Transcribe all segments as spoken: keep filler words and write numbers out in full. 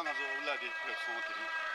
ང་ཚོ་ཨུ་ལ་དེ་ཕེབས་སོང་དེ་རིང་།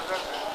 རིན་པོ་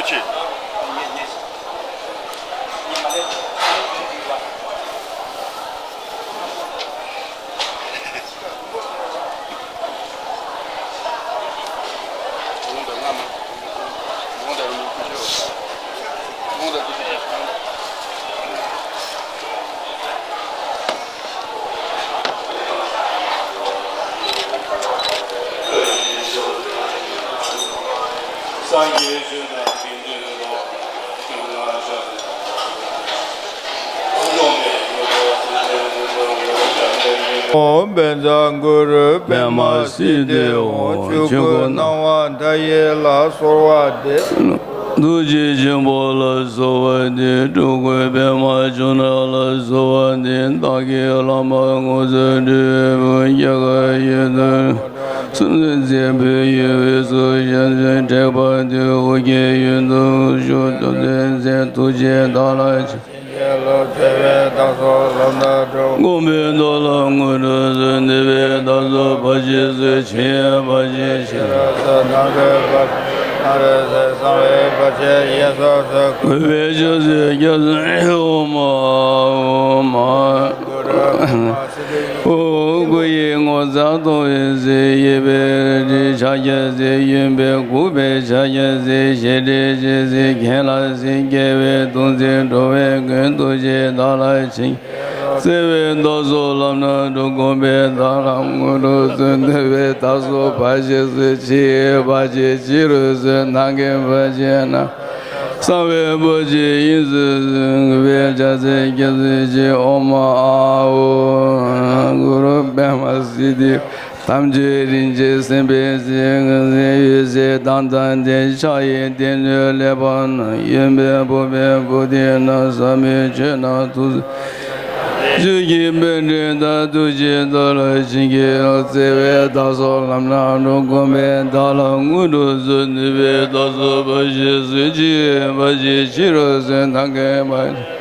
ཆེ། སངས་རྒྱས་ཆོས་དང་དགེ་འདུན་ལ། ཨོཾ་བཛྲ་གུ་རུ་པདྨ་སིདྡྷི་ཧཱུྃ། ཆོས་སྐུ་སྣང་བ་མཐའ་ཡས་ལ་གསོལ་བ་འདེབས། ཐུགས་རྗེ་ཆེན་པོ་ལ་གསོལ་བ་འདེབས། སྤྲུལ་སྐུ་པདྨ་འབྱུང་གནས་ལ་གསོལ་བ་འདེབས། བདག་གི་བླ་མ་དངོས་སུ་སྤྲུལ་པའི་སྐུ། རྒྱ་གར་ཡུལ་དུ་སུམ་བརྩེགས་མཛད་པའི་ཡུལ་དབུས་སུ་ཞབས་ཞུ། དྲེགས་པ་འདུལ་ཨོ་རྒྱན་ཡུལ་དུ་བཞུགས། ཐུགས་བརྩེ་མཛད་ཐུགས་རྗེས་བདག་ལ་ཕྱག། བརྩེ་བའི་བདག་སོགས་ལམ་སྣ་དྲུག། བསྒོམས་པས་བདག་ལ་དངོས་གྲུབ་སྩོལ། འདུས་པས་བདག་སོགས་བར་ཆད་སོལ། ཕྱི་ཡི་བར་ཆད་ཕྱི་རོལ་སོལ། ནང་གི་བར་ཆད་ནང་རོལ་སོལ། གསང་བའི་བར་ཆད་ཡེ་སོགས་སོལ། གུས་པས་ཕྱག་འཚལ་སྐྱབས་སུ། ཨོཾ་ཨཱཿཧཱུྃ་མ་ཧཱ། གུ་རུ་པདྨ་སིདྡྷི་ཧཱུྃ། སྐུ་ཡི་ངོ་མཚར་མཐོང་བའི་ཚེ། གཡས་པས་རལ་གྲི་ཕྱག་རྒྱ་མཛད། གཡོན་པས་འགུགས་པའི་ཕྱག་རྒྱ་མཛད། ཞལ་བགྲད་ཅིང་གཟིགས་མཁན་ལ་གཟིགས། དགེ་བའི་ཐུགས་བརྩེས་འགྲོ་བའི་མགོན། ཐུགས་རྗེས་བདག་ལ་ཕྱག། བརྩེ་བའི་བདག་སོགས་ལམ་སྣ་དྲུག། བསྒོམས་པས་བདག་ལ་དངོས་གྲུབ་སྩོལ། འདུས་པས་བདག་སོགས་བར་ཆད་སོལ། ཕྱི་ཡི་བར་ཆད་ཕྱི་རོལ་སོལ། ནང་གི་བར་ཆད་ནང་རོལ། གསང་བའི་བར་ཆད་དབྱིངས་སུ་སོལ། གུས་པས་ཕྱག་འཚལ་སྐྱབས་སུ་མཆི། ཨོཾ་ཨཱཿཧཱུྃ། གུ་རུ་པདྨ་སིདྡྷི། དམ་ཆོས་རིན་ཆེན་སེམས་དཔའི་ཚིག། འོད་ཟེར་དང་ལྡན་ཕྱག་གཡས་སྡེ་སྣོད་ཀླད་པ་ན། གཡོན་པས་ཕུར་པའི་པུ་སྟི་ན། ཟབ་མོའི་ཆོས་རྣམས་ཐུགས་སུ་ཆོས་ཀྱི་དཔལ་སྤྲིན་འདིར། ཐུགས་རྗེས་བདག་ལ་བྱིན་གྱིས་རློབས། བརྩེ་བའི་བདག་སོགས་ལམ་སྣ་དྲུག། བསྒོམས་པས་བདག་ལ་དངོས་གྲུབ་སྩོལ། འདུས་པས་བདག་སོགས་བར་ཆད་སོལ། ཕྱི་ཡི་བར་ཆད་ཕྱི་རོལ་སོལ། ནང་གི་བར་ཆད་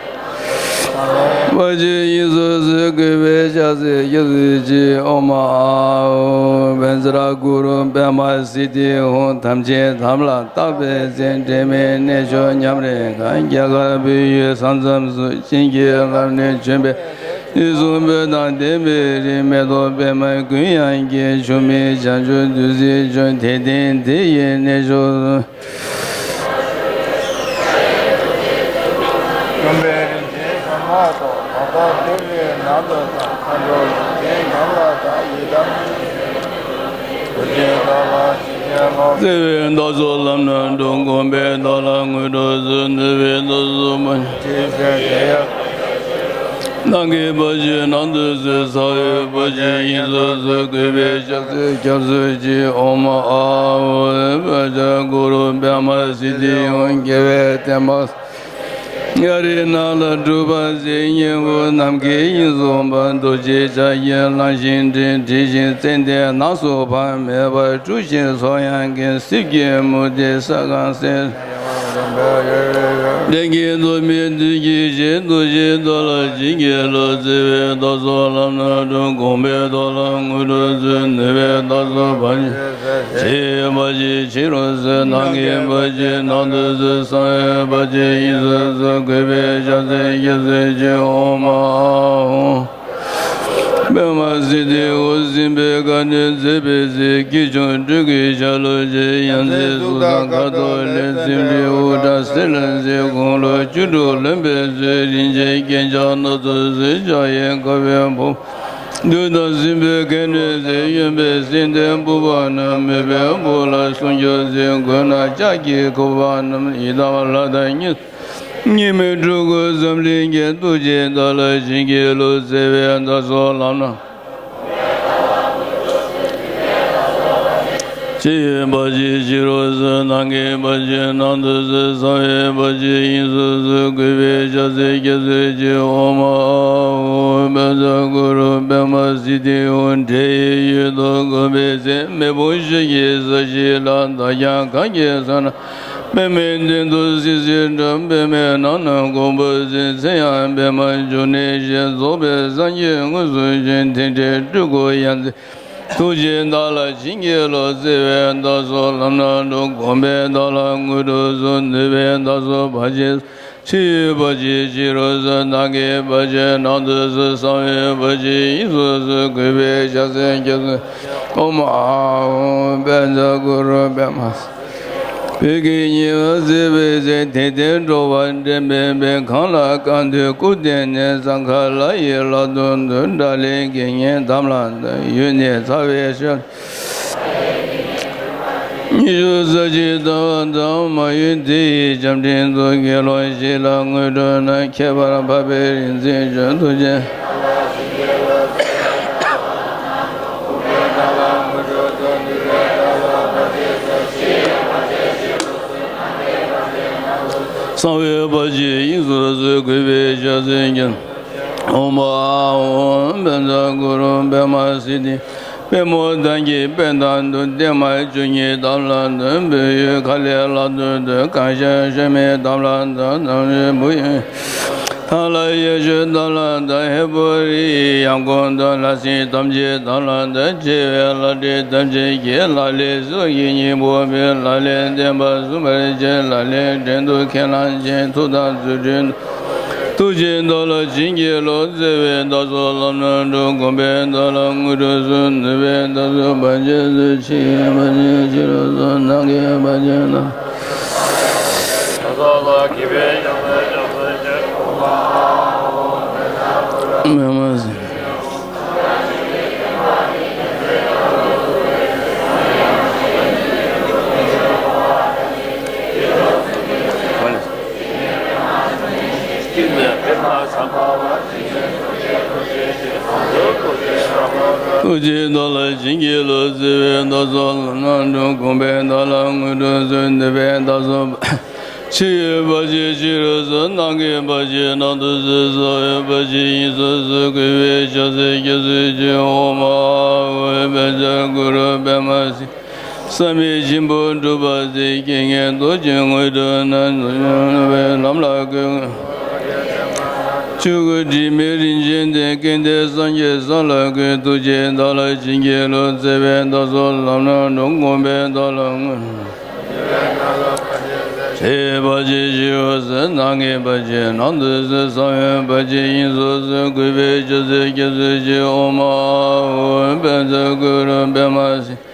བར་ཆད་དབྱིངས་སུ་སོལ། གུས་པས་ཕྱག་འཚལ་སྐྱབས་སུ་མཆི། ཨོཾ་ཨཱཿཧཱུྃ། བཛྲ་གུ་རུ་པདྨ་སིདྡྷི་ཧཱུྃ། དམ་ཅན་དམ་ལ་བཏགས་པའི་ཚེ། འབྲལ་མེད་གནས་མཆོག་ཉམས་རེ་གང་། རྒྱ་གར་བོད་ཡུལ་ས་མཚམས་སུ། བྱིན་གྱིས་བརླབས་ནས་བྱོན་པའི་དུས་གསུམ་བོད་དང་ལྡན་པའི་རིགས། མེ་ཏོག་པདྨ་ཀུན་དབྱངས་ཀྱི། ཆུ་མིག་བྱང་ཆུབ་བདུད་རྩིའི་ཆུ། དད་ལྡན་དེ་ཡི་གནས་མཆོག་ཏུ། བསྒོམས་པས་རིན་ཆེན་གསང་སྔགས་སོགས། མ་འཕངས་ཐིག་ལེའི་ནང་དུ་བཏང་། མཁའ་འགྲོ་ལྷ་ཆེན་ཁམས་ལ་བཏང་། ཡི་དམ་ཐུགས་རྗེས་བདག་ལ་བྱིན་གྱིས་རློབས། བརྩེ་བའི་བདག་སོགས་ལམ་སྣ་དྲུག། བསྒོམས་པས་བདག་ལ་དངོས་གྲུབ་སྩོལ། འདུས་པས་བདག་སོགས་བར་ཆད་ཕྱི་ཡི་ནང་གི་བར་ཆད་ནང་དུ་སོལ། ཚ་བའི་བར་ཆད་དབྱིངས་སུ་སོལ། གུས་པས་ཕྱག་འཚལ་སྐྱབས་སུ་མཆི། ཨོཾ་ཨཱཿཧཱུྃ། བཛྲ་གུ་རུ་པདྨ་སིདྡྷི་ཧཱུྃ། རྒྱལ་བའི་བསྟན་པ། གཡའ་རི་ནགས་ལ་སྒྲུབ་པ་མཛད། སྙིང་པོ་ནམ་མཁའི་དབྱིངས་སུ་འབར། རྡོ་རྗེ་ལྕགས་ཀྱུས་བརླན་ཞིང་འདྲིལ། དྲི་ཞིམ་ཙན་དན་ནགས་སུ་འཕངས། མེ་འབར་འཁྲུགས་ཤིང་མཚོ་ཡང་འགེངས། སྲིབ་ཀྱི་མུ་ཏིག་ས་གང་གསལ། གདོན་བགེགས་སྟོང་པའི་བདུད་ཀྱི་ཞལ། ཐུགས་རྗེ་བདག་ལ་བྱིན་གྱིས་རློབས། བརྩེ་བས་བདག་སོགས་ལམ་སྣ་དྲུག་དགོངས་པས་བདག་ལ་དངོས་གྲུབ་སྩོལ། ནུས་པས་བདག་སོགས་བར་ཆད་སོལ། ཕྱི་ཡི་བར་ཆད་ཕྱི་རུ་སོལ། ནང་གི་བར་ཆད་ནང་དུ་སོལ། གསང་བའི་བར་ཆད་དབྱིངས་སུ་སོལ། གུས་པས་ཕྱག་འཚལ་སྐྱབས་སུ་མཆི། ཨོཾ་ཨཱཿཧཱུྃ། པདྨ་སིདྡྷི་ཧཱུྃ། སྲིད་པའི་དཀའ་གནད་སེལ་བའི་ཚེ། སྐྱེས་མཆོག་སྤྲུལ་སྐུའི་ཆ་ལུགས་ཅན། ཡ་མཚན་གཟུགས་བཟང་ཁ་དོག་ལེགས། སེང་ལྡེང་དབུ་སྐྲ་སེར་ལ་གཟིགས། དགུང་ལོ་བཅུ་དྲུག་ལོན་པའི་ཚེ། རིན་ཆེན་རྒྱན་ཆ་སྣ་ཚོགས་གཟི་བརྗིད་ཡལ། དཀར་པོའི་ཕུང་པོ་བདུད་དང་སྲིན་པོའི་སྐད་སྒྲས་གཟིགས། གཡོན་པས་སེང་ལྡེང་ཕུང་པོ་རྣམས། མོས་པའི་བུ་ལ་སྲུང་སྐྱོབ་མཛད། མགོ་ན་ལྕགས་ཀྱི་ཁུ་བ་བསྣམས། ཡི་དམ་ལྷ་དང་གཉིས། གཉིས་མེད་སྤྲུལ་སྐུ་འཛམ་གླིང་རྒྱན། ཐུགས་རྗེས་བདག་ལ་བྱིན་གྱིས་རློབས། བརྩེ་བས་བདག་སོགས་ལམ་སྣ། ཕྱི་ཡི་བར་ཆད་ཕྱི་རུ་སོལ། ནང་གི་བར་ཆད་ནང་དུ་སོལ། གསང་བའི་བར་ཆད་དབྱིངས་སུ་སོལ། གུས་པས་ཕྱག་འཚལ་སྐྱབས་སུ་མཆི། ཨོཾ་ཨཱཿཧཱུྃ། བཛྲ་གུ་རུ་པདྨ་སིདྡྷི་ཧཱུྃ། འདྲེ་ཡི་ཡུལ་དུ་འགོ་པའི་ཚེ། མེ་དཔུང་ཤེལ་གྱི་ས་གཞི་ལ། མདའ་རྒྱང་གང་གི་ས་ན། པདྨའི་མདུན་དུ་སིལ་སིལ་བཀྲ། པདྨའི་ནང་ན་མགོན་པོ་གཟིགས། ཚེ་ཡང་པདྨ་འབྱུང་གནས་ཞེས། རྫོགས་པའི་སངས་རྒྱས་དངོས་སུ་བྱོན། དེ་འདྲའི་སྤྲུལ་སྐུ་ཡ་མཚན། ཐུགས་རྗེས་བདག་ལ་བྱིན་གྱིས་རློབས། བརྩེ་བས་བདག་སོགས་ལམ་སྣ་དྲུག་དགོངས་པས་བདག་ལ་དངོས་གྲུབ་སྩོལ། ནུས་པས་བདག་སོགས་བར་ཆད། ཕྱི་ཡི་བར་ཆད་ཕྱི་རུ་སོལ། ནང་གི་བར་ཆད་ནང་དུ་སོལ། གསང་བའི་བར་ཆད་དབྱིངས་སུ་སོལ། གུས་པས་ཕྱག་འཚལ་སྐྱབས་སུ། ཨོཾ་ཨཱཿཧཱུྃ། བཛྲ་གུ་རུ་པདྨ། བོད་ཀྱི་ཉི་མ་གཟིགས་པའི་ཚེ། དད་ལྡན་འགྲོ་བ་འདྲེན་པའི་དཔལ། གང་ལ་གང་འདུལ་སྐུར་བསྟན་ནས། ཙཾ་ཁ་ལ་ཡི་ལག་ཏུ་འདུས། དགྲ་ལྷའི་དགེ་བསྙེན་དམ་ལ་འདུད། ཡུལ་ནི་ཚ་བའི་ཤར། ཉི་ཤུ་རྩ་གཅིག་ལྟ་བ་དང་། མ་ཡུམ་དེ་ཡི་ཞབས་འབྲིང་དུ། དགེ་སློང་བཞི་ལ་དངོས་གྲུབ་ན། ཁྱད་པར་འཕགས་པའི་རིག་འཛིན་མཆོག་ཐུགས་རྗེ། གསང་བའི་བར་ཆད་དབྱིངས་སུ་སོལ། གུས་པས་ཕྱག་འཚལ་སྐྱབས། ཨོཾ་ཨཱཿཧཱུྃ། བཛྲ་གུ་རུ་པདྨ་སིདྡྷི། པདྨོ་གདན་གྱི་དཔལ་དང་ལྡན། བརྟན་མ་བཅུ་གཉིས་དམ་ལ་འདུད། བོད་ཡུལ་ཁ་ལས་ལག་ཏུ་འདུས། གང་ཞབས་ཞུ་མི་དམ་ལ་འདུད། ནམ་རྒྱུན་བུ་ཡུལ་ཐང་ལ་ཡེ་ཤེས་དམ་ལ་འདུད། ཧས་པོ་རི་ཡི་ཡང་གོང་དུ། ལྷ་སྲིན་ཐམས་ཅད་དམ་ལ་འདུད། ཆེ་བའི་ལྷ་འདྲེ་ཐམས་ཅད་ཀྱིས། ལག་ལེན་སྲོག་གི་སྙིང་པོ་ཕུལ། ལག་ལེན་བརྟན་པ་སྲུང་བར་བྱེད། ལག་ལེན་བྲན་དུ་ཁས་བླངས་ཤིང་། མཐུ་དང་རྫུ་འཕྲུལ། ཐུགས་རྗེས་བདག་ལ་བྱིན་གྱིས་རློབས། བརྩེ་བས་བདག་སོགས་ལམ་སྣ་དྲུག་དགོངས་པས་བདག་ལ་དངོས་གྲུབ་སྩོལ། ནུས་པས་བདག་སོགས་བར་ཆད་སོལ། ཕྱི་ཡི་བར་ཆད་ཕྱི་རུ་སོལ། ནང་གི་བར་ཆད་ནང་། མེ་མ་ཟིན། ཐུགས་རྗེས་བདག་ལ་བྱིན་གྱིས་རློབས། བརྩེ་བས་བདག་སོགས་ལམ་སྣ་དྲུག་དགོངས་པས་བདག་ལ་དངོས་གྲུབ་སྩོལ། ནུས་པས་བདག་སོགས་ཕྱི་ཡི་བར་ཆད་ཕྱི་རུ་སོལ། ནང་གི་བར་ཆད་ནང་དུ་སོལ། གསང་བའི་བར་ཆད་དབྱིངས་སུ་སོལ། གུས་པས་ཕྱག་འཚལ་སྐྱབས་སུ་མཆི། ཨོཾ་ཨཱཿཧཱུྃ། བཛྲ་གུ་རུ་པདྨ་སིདྡྷི། བསམ་པའི་ཆེན་པོ་འགྲུབ་པ་མཛད། རྐྱེན་ངན་ཟློག་ཅིང་དངོས་གྲུབ་ན། ནུས་པས་ལམ་ལ་བཀོད། ཆོས་སྐུ་དྲི་མེད་རིན་ཆེན་ལྡན། སྐལ་ལྡན་སངས་རྒྱས་ས་ལ་བཀོད། ཐུགས་རྗེས་བདག་ལ་བྱིན་གྱིས་རློབས། བརྩེ་བས་བདག་སོགས་ལམ་སྣ་དྲུག་དགོངས་པས་བདག་ལ་དངོས། ཕྱི་ཡི་བར་ཆད་ཕྱི་རུ་སོལ། ནང་གི་བར་ཆད་ནང་དུ་སོལ། གསང་བའི་བར་ཆད་དབྱིངས་སུ་སོལ། གུས་པས་ཕྱག་འཚལ་སྐྱབས་སུ་མཆི། ཨོཾ་ཨཱཿཧཱུྃ། བཛྲ་གུ་རུ་པདྨ་སིདྡྷི།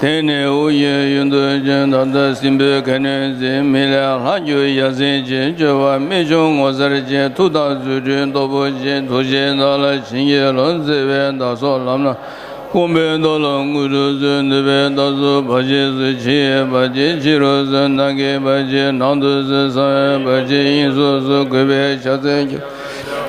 དེང་ནས་དབུགས་དབྱུང་ཡུན་དུ་བྱོན། ད་ལྟ་སྲིན་པོའི་ཁ་གནོན་མཛད། མི་ལས་ལྷག་གྱུར་ཡ་མཚན་ཆེ། སྐྱོབ་པ་རྨད་བྱུང་ངོ་མཚར་ཆེ། མཐུ་དང་རྫུ་འཕྲུལ་སྟོབས་པོ་ཆེ། ཐུགས་རྗེས་བདག་ལ་བྱིན་གྱིས་རློབས། བརྩེ་བས་བདག་སོགས་ལམ་སྣ་དགོངས་པས་བདག་ལ་དངོས་གྲུབ་སྩོལ། ནུས་པས་བདག་སོགས་བར་ཆད་སོལ། ཕྱི་ཡི་བར་ཆད་ཕྱི་རུ་སོལ། ནང་གི་བར་ཆད་ནང་དུ་སོལ། གསང་བའི་བར་ཆད་དབྱིངས་སུ་སོལ། གུས་པས་ཕྱག་འཚལ་སྐྱབས།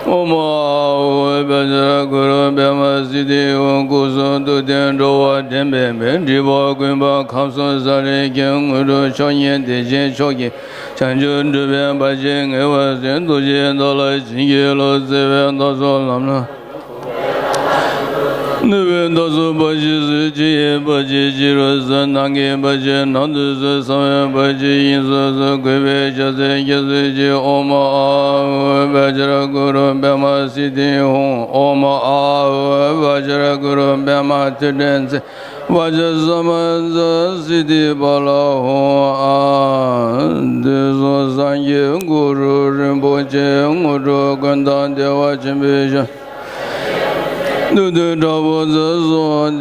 ཨོཾ་ཨཱཿཧཱུྃ་བཛྲ་གུ་རུ་པདྨ་སིདྡྷི་ཧཱུྃ། སྐུ་གསུང་ཐུགས་ལྡན་འགྲོ་བ་འདྲེན་པའི་མེ། སྒྲིབ་པ་ཀུན་སྤངས་ཁམས་གསུམ་ས་རིའི་རྒྱན། དངོས་གྲུབ་མཆོག་བརྙེས་བདེ་ཆེན་མཆོག་གི། བྱང་ཆུབ་སྒྲུབ་པའི་བར་ཆད་ངེས་པར་སེལ། ཐུགས་རྗེའི་བདག་ལ་བྱིན་གྱིས་རློབས། བརྩེ་བའི་བདག་སོགས་ལམ་སྣ། ནུས་པའི་བདག་སོགས་བར་ཆད་སོལ། ཕྱི་ཡི་བར་ཆད་ཕྱི་རུ་སོལ། ནང་གི་བར་ཆད་ནང་དུ་སོལ། གསང་བའི་བར་ཆད་དབྱིངས་སུ་སོལ། གུས་པས་ཕྱག་འཚལ་སྐྱབས་སུ་མཆི། ཨོཾ་ཨཱཿཧཱུྃ་བཛྲ་གུ་རུ་པདྨ་སིདྡྷི་ཧཱུྃ། ཨོཾ་ཨཱཿཧཱུྃ་བཛྲ་གུ་རུ་པདྨ་ཐོད་ཕྲེང་རྩལ། བཛྲ་ས་མ་ཛཿ་སིདྡྷི་ཕ་ལ་ཧཱུྃ། ཨཱཿཧཱུྃ། དུས་གསུམ་སངས་རྒྱས་གུ་རུ་རིན་པོ་ཆེ། དངོས་གྲུབ་ཀུན་བདག་བདེ་བ་ཆེན་པོའི་ཞབས། བདུད་འདུལ་དྲག་པོ་རྩལ་སོགས་ལྡན།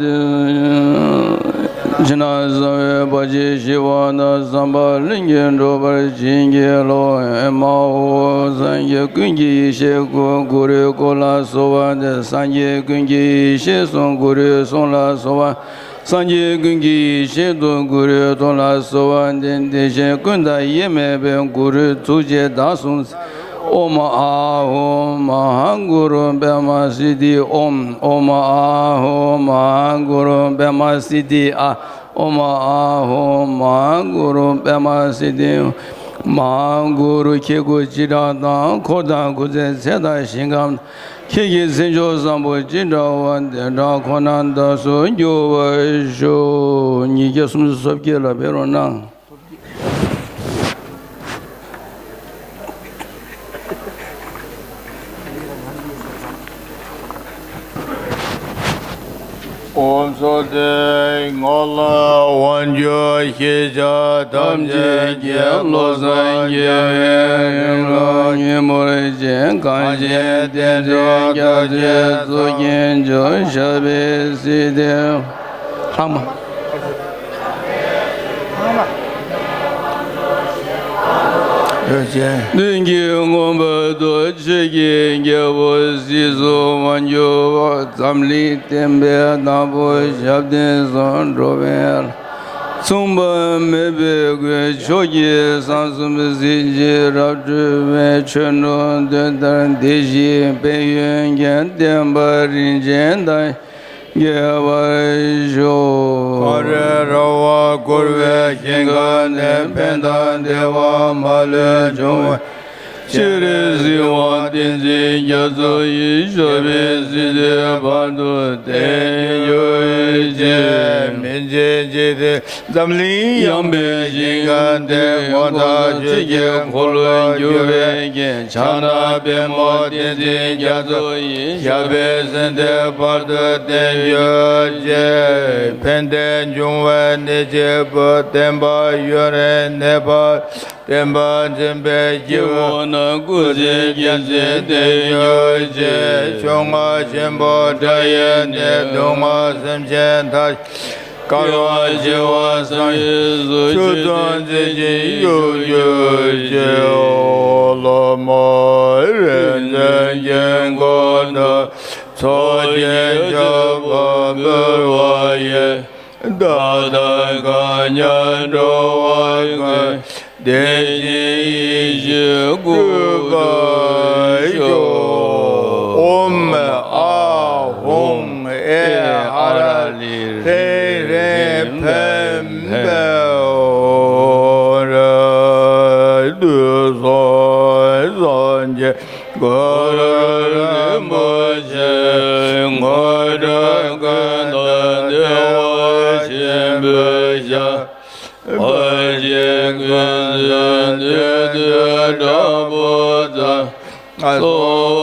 ཕྱི་ནང་གསང་བའི་བར་ཆད་ཞི་བ་དང་། བསམ་པ་ལྷུན་གྱིས་འགྲུབ་པར་བྱིན་གྱིས་རློབས། ཨེ་མ་ཧོ། སངས་རྒྱས་ཀུན་གྱི་ཡེ་ཤེས་སྐུ། གུ་རུའི་སྐུ་ལ་གསོལ་བ་འདེབས། སངས་རྒྱས་ཀུན་གྱི་ཡེ་ཤེས་གསུང་། གུ་རུའི་གསུང་ལ་གསོལ་བ། སངས་རྒྱས་ཀུན་གྱི་ཡེ་ཤེས་ཐུགས། གུ་རུའི་ཐུགས་ལ་གསོལ་བ་འདེབས། བདེ་གཤེགས་ཀུན་བདག་དབྱེར་མེད་པའི། གུ་རུའི་ཐུགས་རྗེས་བདག་བཟུང་། ཨོཾ་ཨཱཿཧཱུྃ་མ་ཧཱ་གུ་རུ་པདྨ་སིདྡྷི་ཧཱུྃ། ཨོཾ་ཨཱཿཧཱུྃ་མ་ཧཱ་གུ་རུ་པདྨ་སིདྡྷི་ཨཱཿཧཱུྃ། ཨོཾ་ཨཱཿཧཱུྃ་མ་ཧཱ་གུ་རུ་པདྨ་སིདྡྷི་ཧཱུྃ། མ་ཧཱ་གུ་རུ་ཁྱེད་སྐུ་ཅི་འདྲ་དང་། འཁོར་དང་སྐུ་ཚེའི་ཚད་དང་ཞིང་ཁམས། ཁྱེད་ཀྱི་མཚན་མཆོག་བཟང་པོ་ཅི་འདྲ་བ། དེ་འདྲ་ཁོ་ན་བདག་སོགས་འགྱུར་བར་ཤོག་ཉིས་བརྒྱ་སུམ་ཅུ་སོ་བརྒྱད་ལ་ཕེབས་རོགས་གནང་། ཨོཾ་སྭསྟི། སྔགས་ལ་དབང་བསྒྱུར་ཤེས་བྱ་ཐམས་ཅད་ཀྱི། བློ་བཟང་རྒྱལ་བའི་རིང་ལུགས་ཉིན་མོར་བྱེད། གང་ཞིག་བསྟན་འགྲོ་རྒྱ་ཆེར་རྫོགས་ཀྱི་མཆོག་ཞབས་པད་སྲིད་མཐའི། ལྷག་མ། ཡོད་ཅེས། མདུན་གྱི་མངོན་པར་རྫོགས། ཆོས་ཀྱི་རྒྱལ་པོ་སྲིད་གསུམ་དབང་སྒྱུར་བ། འཛམ་གླིང་བསྟན་པའི་བདག་པོ་ཞབས་བརྟན་གསུམ། འགྲོ་བའི་ལམ་མཚུངས་པ་མེད་པའི་སྐུ། ཕྱོགས་ཀྱི་ས་གསུམ་གཟི་བརྗིད་རབ་སྤྲུལ་པའི། ཆོས་འབྲོང་གདན་ལྟར་བདེ་གཤེགས་དཔལ་ཡོན་ཀྱང་། བསྟན་པ་རིན་ཆེན་དར་རྒྱས་པར་ཤོག་གངས་རིའི་ར་བས་བསྐོར་བའི་ཞིང་ཁམས་ནས། ཕན་དང་བདེ་བ་མ་ལུས་འབྱུང་བའི་ཕྱིར། གཟིགས་དབང་བསྟན་འཛིན་རྒྱ་མཚོ་ཡི། ཞབས་པད་སྲིད་མཐའི་བར་དུ་བརྟན་གྱུར་ཅིག་མི་མཇེད་འཇིག་རྟེན་འཛམ་གླིང་ཡངས་པའི་ཞིང་ཁམས་འདིར། ངོ་མཚར་ཆོས་ཀྱི་འཁོར་ལོས་སྒྱུར་བའི་རྒྱན། ཕྱག་ན་པདྨོ་བསྟན་འཛིན་རྒྱ་མཚོ་ཡི། ཞབས་པད་སྲིད་མཐའི་བར་དུ་བརྟན་གྱུར་ཅིག་ཕན་བདེ་འབྱུང་བའི་གནས་སྐྱེས་བུ། བསྟན་པ་ཡུན་རིང་གནས་པ། བསྟན་པ་འཛིན་པའི་སྐྱེ་བོ་རྣམས། སྐུ་ཚེ་རྒྱལ་མཚན་བརྟན་གྱུར་ཅིག་ཕྱོགས་སྔ་ཆེན་པོ་དགྲ་ཡི་ནད། སྡུག་བསྔལ་སེམས་ཅན་མཐའ། བསྐལ་པ་བྱེ་བ་སངས་རྒྱས་སུ། ཆོས་སྟོན་མཛད་ཅིང་བཞུགས་གྱུར་ཅིག་འོག་ལ་མ་རིག་འཛིན་གྱི་མགོན་པོ། ཚོགས་ཀྱི་མཆོད་པ་འབུལ་བ་ཡིས། བདག་དང་གང་ཉིད་འགྲོ་བ་ཀུན། བདེ་ཞིང་ཡིད་བཞིན་འགོད་པར་ཤོག་ཨོཾ་ཨཱཿཧཱུྃ་ཨེ་ཨ་ར་ལི་ཧྲཱིཿཧྲཱིཿཕཊ་ཧཱུྃ་ཧྲཱིཿ་དུས་གསུམ་སངས་རྒྱས་གུ་རུ་རིན་པོ་ཆེ། དངོས་གྲུབ་ཀུན་བདག་བདེ་བ་ཆེན་པོའི་ཞབས། བར་ཆད་ཀུན་སེལ་བདུད་འདུལ་དྲག་པོའི་རྩལ། གསོལ་བ་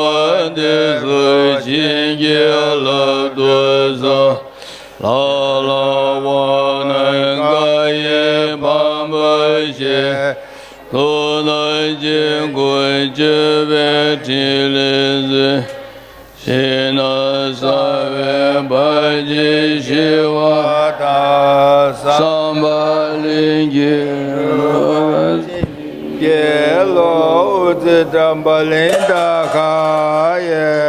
འདེབས་སོ་བྱིན་གྱིས་བརླབ་ཏུ་གསོལ། ལྷ་ལ་དབང་རྣོན་བསྐང་ཡས་འཕགས་པ་ཞེས། ཐུགས་རྣམས་དཀྱིལ་འཁོར་སྤྱོད་པའི་ཕྲིན་ལས་མཛད། ཕྱི་ནང་གསང་བའི་བར་ཆད་ཞི་བ་དང་། བསམ་པ་ལྷུན་གྱིས་གྲུབ་པར་བྱིན་གྱིས་རློབས། ཨུ་ཙི་ཏྲ་བ་ལི་ཏ་ཁ་ཡེ།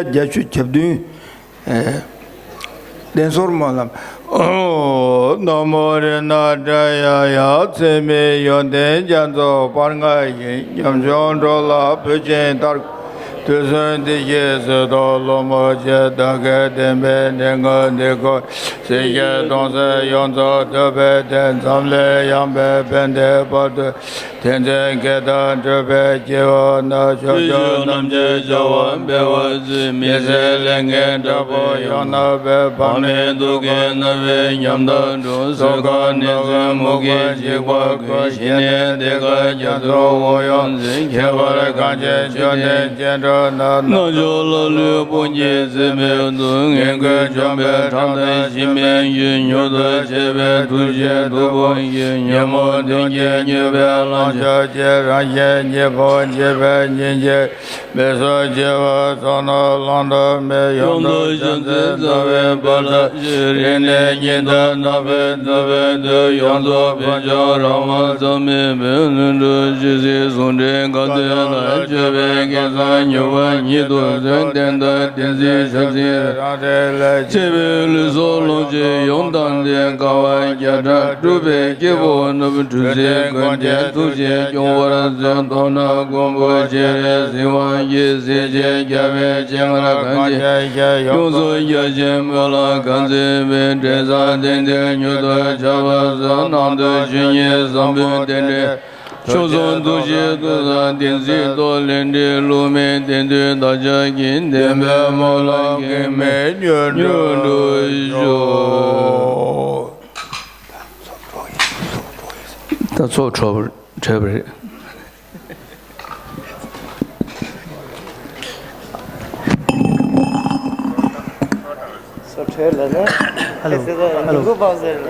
བརྒྱད་ཅུ་གྱ་བདུན། བསྟན་ཟུར་སྨོན་ལམ། ཨོ། ན་མོ་རཏྣ་ཏྲ་ཡ་ཡ། ཚད་མེད་ཡོན་ཏན་རྒྱ་མཚོ་པར་ལྔ་ཡི། ཉམ་ཆུང་འགྲོ་ལ་བུ་ཆེན་ལྟར། དུས་གསུམ་བདེ་གཤེགས་སུ་རྟོག་སློབ་མ་བྱས། བདག་གི་བསྟན་པའི་གནས་ལྔ་འདི་ཀོ། སྲིད་ཞིའི་སྡོམ་སེལ་ཡོངས་རྫོགས་ཐུབ་པའི་བསྟན། འཛམ་གླིང་ཡངས་པའི་ཕན་བདེའི་བར་དུ། དེང་འཛིན་བགེགས་དང་འཁྲུགས་པའི་སྐྱེ་བོ་རྣམས། ཕྱོགས་བཅུ་རྣམ་མཁྱེན་བྱ་བ་འཕེལ་བར་མཛོད། མི་ཟད་ལས་ངན་དྲག་པོ་ཡོངས་བརླག་པའི། འཕགས་མའི་མཐུ་རྐྱེན་རྣམ་པའི་ཉམས་དང་འགྲོགས། སྲོག་ཁམས་ནད་གསུམ་མུ་གེའི་འཇིགས་པ་ཀུན། ཞི་གནས་གཏེར་ཁ་རྒྱ་མཚོའི་དབུགས་དབྱུང་མཛད། ཁྱད་པར་གངས་ཅན་ཆོས་ལྡན་སྐྱེ་འགྲོ་རྣམས། རྣལ་འབྱོར་ལ་ལུས་དཔུང་གིས་བརྩེགས་པའི་མཐུས། ངན་སྐུལ་བཅོམ་པའི་ཁྲག་འཐུང་ཞི་མི་འགྱུར། མྱུར་དུ་གཤེགས་པའི་ཐུགས་རྗེའི་མཐུ་དཔུང་གིས། ཉོན་མོངས་གདོན་བགེགས་མྱོས་པའི་ལམ་སྐྱོབ་ཅིང་། རང་གཞན་གཉིས་ཕུང་འཇིག་པའི་ཉེན་ཆེ། མི་བཟོད་སྐྱེ་བོའི་ཚོགས་རྣམས་བླང་དོར་མེད། ཡོངས་རྫོགས་བྱང་སེམས་རྩ་བའི་བླ་མ་ཞིག་རིག་གནས་ཉི་ཟླ་ནག་པོས་གཙོས་པའི་མཐུས། ཡོངས་རྫོགས་ཕུན་ཚོགས་རང་དབང་རྩ་མེད་པའི། ལྷུན་གྲུབ་ཇི་སྲིད་ཟུང་འབྲེལ་དཀའ་སྟོན་ལ། སྤྱོད་པའི་སྐལ་བཟང་མྱུར་བར་ཉིད་དུ་སྩོལ། བསྟན་དང་བསྟན་འཛིན་ཞབས་སྲིད་རང་སྒྲས་ལས། གཅེས་པའི་ལུས་སྲོག་ལོངས་སྤྱོད་ཡོངས་བཏང་སྟེ། དཀའ་བ་བརྒྱ་ཕྲག་སྒྲུབ་པའི་སྐྱེ་བོ་རྣམས། གྲུ་གཟིངས་མགོན་ཆེན་ཐུགས་རྗེས་སྐྱོང་བར་མཛོད། མདོར་ན་མགོན་པོ་སྤྱན་རས་གཟིགས་དབང་གིས། གཟི་བརྗིད་རྒྱལ་བའི་སྤྱན་སྔར་གང་མཇལ། ཡོངས་སུ་རྒྱ་ཆེན་སྨོན་ལམ་གང་མཛད་པའི། འབྲས་བཟང་དེང་འདིར་མྱུར་དུ་བྱ་བར་གསོལ། ནང་དུ་ཆོས་ཉིད་བཟང་པོའི་རྟེན་འབྲེལ། མཆོག་གསུམ་ཐུགས་རྗེའི་མཐུ་དང་དེང་སྲིད་དུ། ལས་འབྲས་བསླུ་མེད་བདེན་མཐུས་བདག་ཅག་གི། བདེན་པའི་སྨོན་ལམ་གེགས་མེད་མྱུར་འགྲུབ་ཤོག། ད་ཚོགས་གྲོལ་བ་རེད། སོ་ཁྲོད་ལ་ན། ཧེ་ལོ། ཧེ་ལོ། ཉིན་གུང་བང་ཟེར་ལ།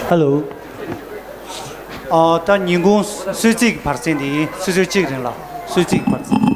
ཧེ་ལོ། ཨ། ད་ཉིན་གུང་གསོལ་ཚིགས་བར་གསེང་དེ་ཡིན། ཆུ་ཚོད་གཅིག་རིང་ལ་གསོལ་ཚིགས་བར་གསེང་།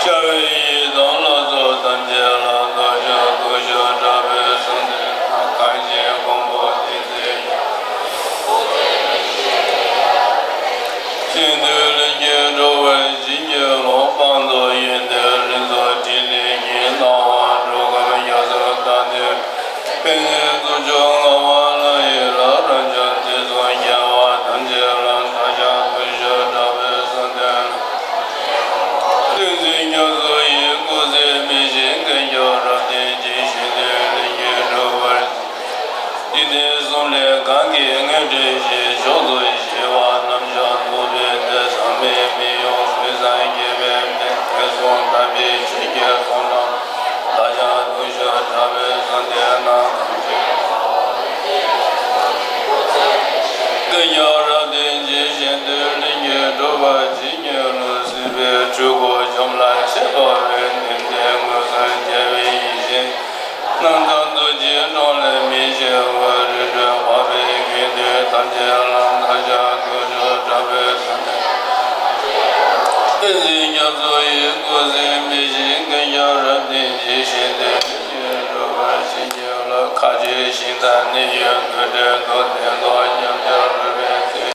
ཤར་བའི་ཡི་དམ་ལ་སོགས་ཐམས་ཅད་ལ་བདག་ཅག་ཐུགས་ཞབས་དྲག་པོས་གསོལ་འདེབས་ན། གང་ཕྱིར་མགོན་པོ་བསྟན་འཛིན་རྒྱ་མཚོ་ཡི་སྐུ་ཚེ་མི་ཤིགས་པའི་ཞིང་དུ་ལྷུན་གྱིས་གྲུབ་པར་བྱིན་གྱིས་རློབས། དཔལ་མཛོད་ཡོན་ཏན་རིགས་ཚོགས་ཕྲིན་ལས་ཀྱིས། སྣང་བ་འགྲོ་ཀུན་རྒྱ་མཚོ་ལྟར་མཐོང་བའི། ཕན་ཚུན་ཐུགས་མཆོག་མངའ་བ་ལྷ་ཡི་ལྷ། རབ་འབྱམས་དུས་གསུམ་རྒྱལ་བ་ཐམས་ཅད་ལ། བདག་ཅག་ཐུགས་ཞབས་དྲག་པོས་གསོལ་འདེབས་ན། བསྟན་འཛིན་རྒྱ་མཚོ་ཡི་སྐུ་ཚེ་མི་ཤིགས། མཁའ་ཁྱབ་རབ་བརྟན་ཇི་བཞིན་དུ། ལྷུན་གྱིས་གྲུབ་པར་བྱིན་གྱིས་རློབས། འཇིག་རྟེན་གསུམ་ལས་གང་གིས་ངོ་སྤྲོད་ཤེས། མཆོག་ཏུ་གཤེགས་པ་རྣམས་ཀྱང་ཐུབ་པའི་མཐུས། ཟག་མེད་མི་གཡོ་ཀུན་བཟང་རྒྱལ་བའི་སྲས། ཐོས་བསམ་དམ་པའི་ཆོས་ཀྱི་ཚོགས་རྣམས། བདག་ཅག་ཐུགས་ཞབས་དྲག་པོས་གསོལ་འདེབས་ན། མཁའ་ཁྱབ་རབ་བརྟན་ཇི་བཞིན་དུ། ལྷུན་གྱིས་གྲུབ་པར་བྱིན་གྱིས་རློབས། སྲིད་པའི་འཁྲུལ་འཁོར་འཇོམས་ལ་ཤེས་པ་བས། བདེན་བྲལ་མངོན་སུམ་རྒྱལ་བའི་ཡེ་ཤེས། རྣམ་དག་ཐུགས་རྗེའི་དྲང་ལས་མི་འཆུག་པར། རིག་གྲོལ་འཕགས་པའི་དགེ་འདུན་ཐམས་ཅད་ལ། བདག་ཅག་ཐུགས་ཞབས་དྲག་པོས་གསོལ་འདེབས། བསྟན་འཛིན་རྒྱ་མཚོ་ཡི་སྐུ་ཚེ་མི་ཤིགས། མཁའ་ཁྱབ་རབ་བརྟན་ཇི་བཞིན་དུ། ལྷུན་གྱིས་གྲུབ་པར་བྱིན་གྱིས་རློབས། མཁའ་སྤྱོད་ཞིང་དང་གནས་ཡུལ་དུ་འགྲོ་འདུག། དེ་ཚོ་ཉམས་ཆག་འགྲོ་བའི་ཚེ།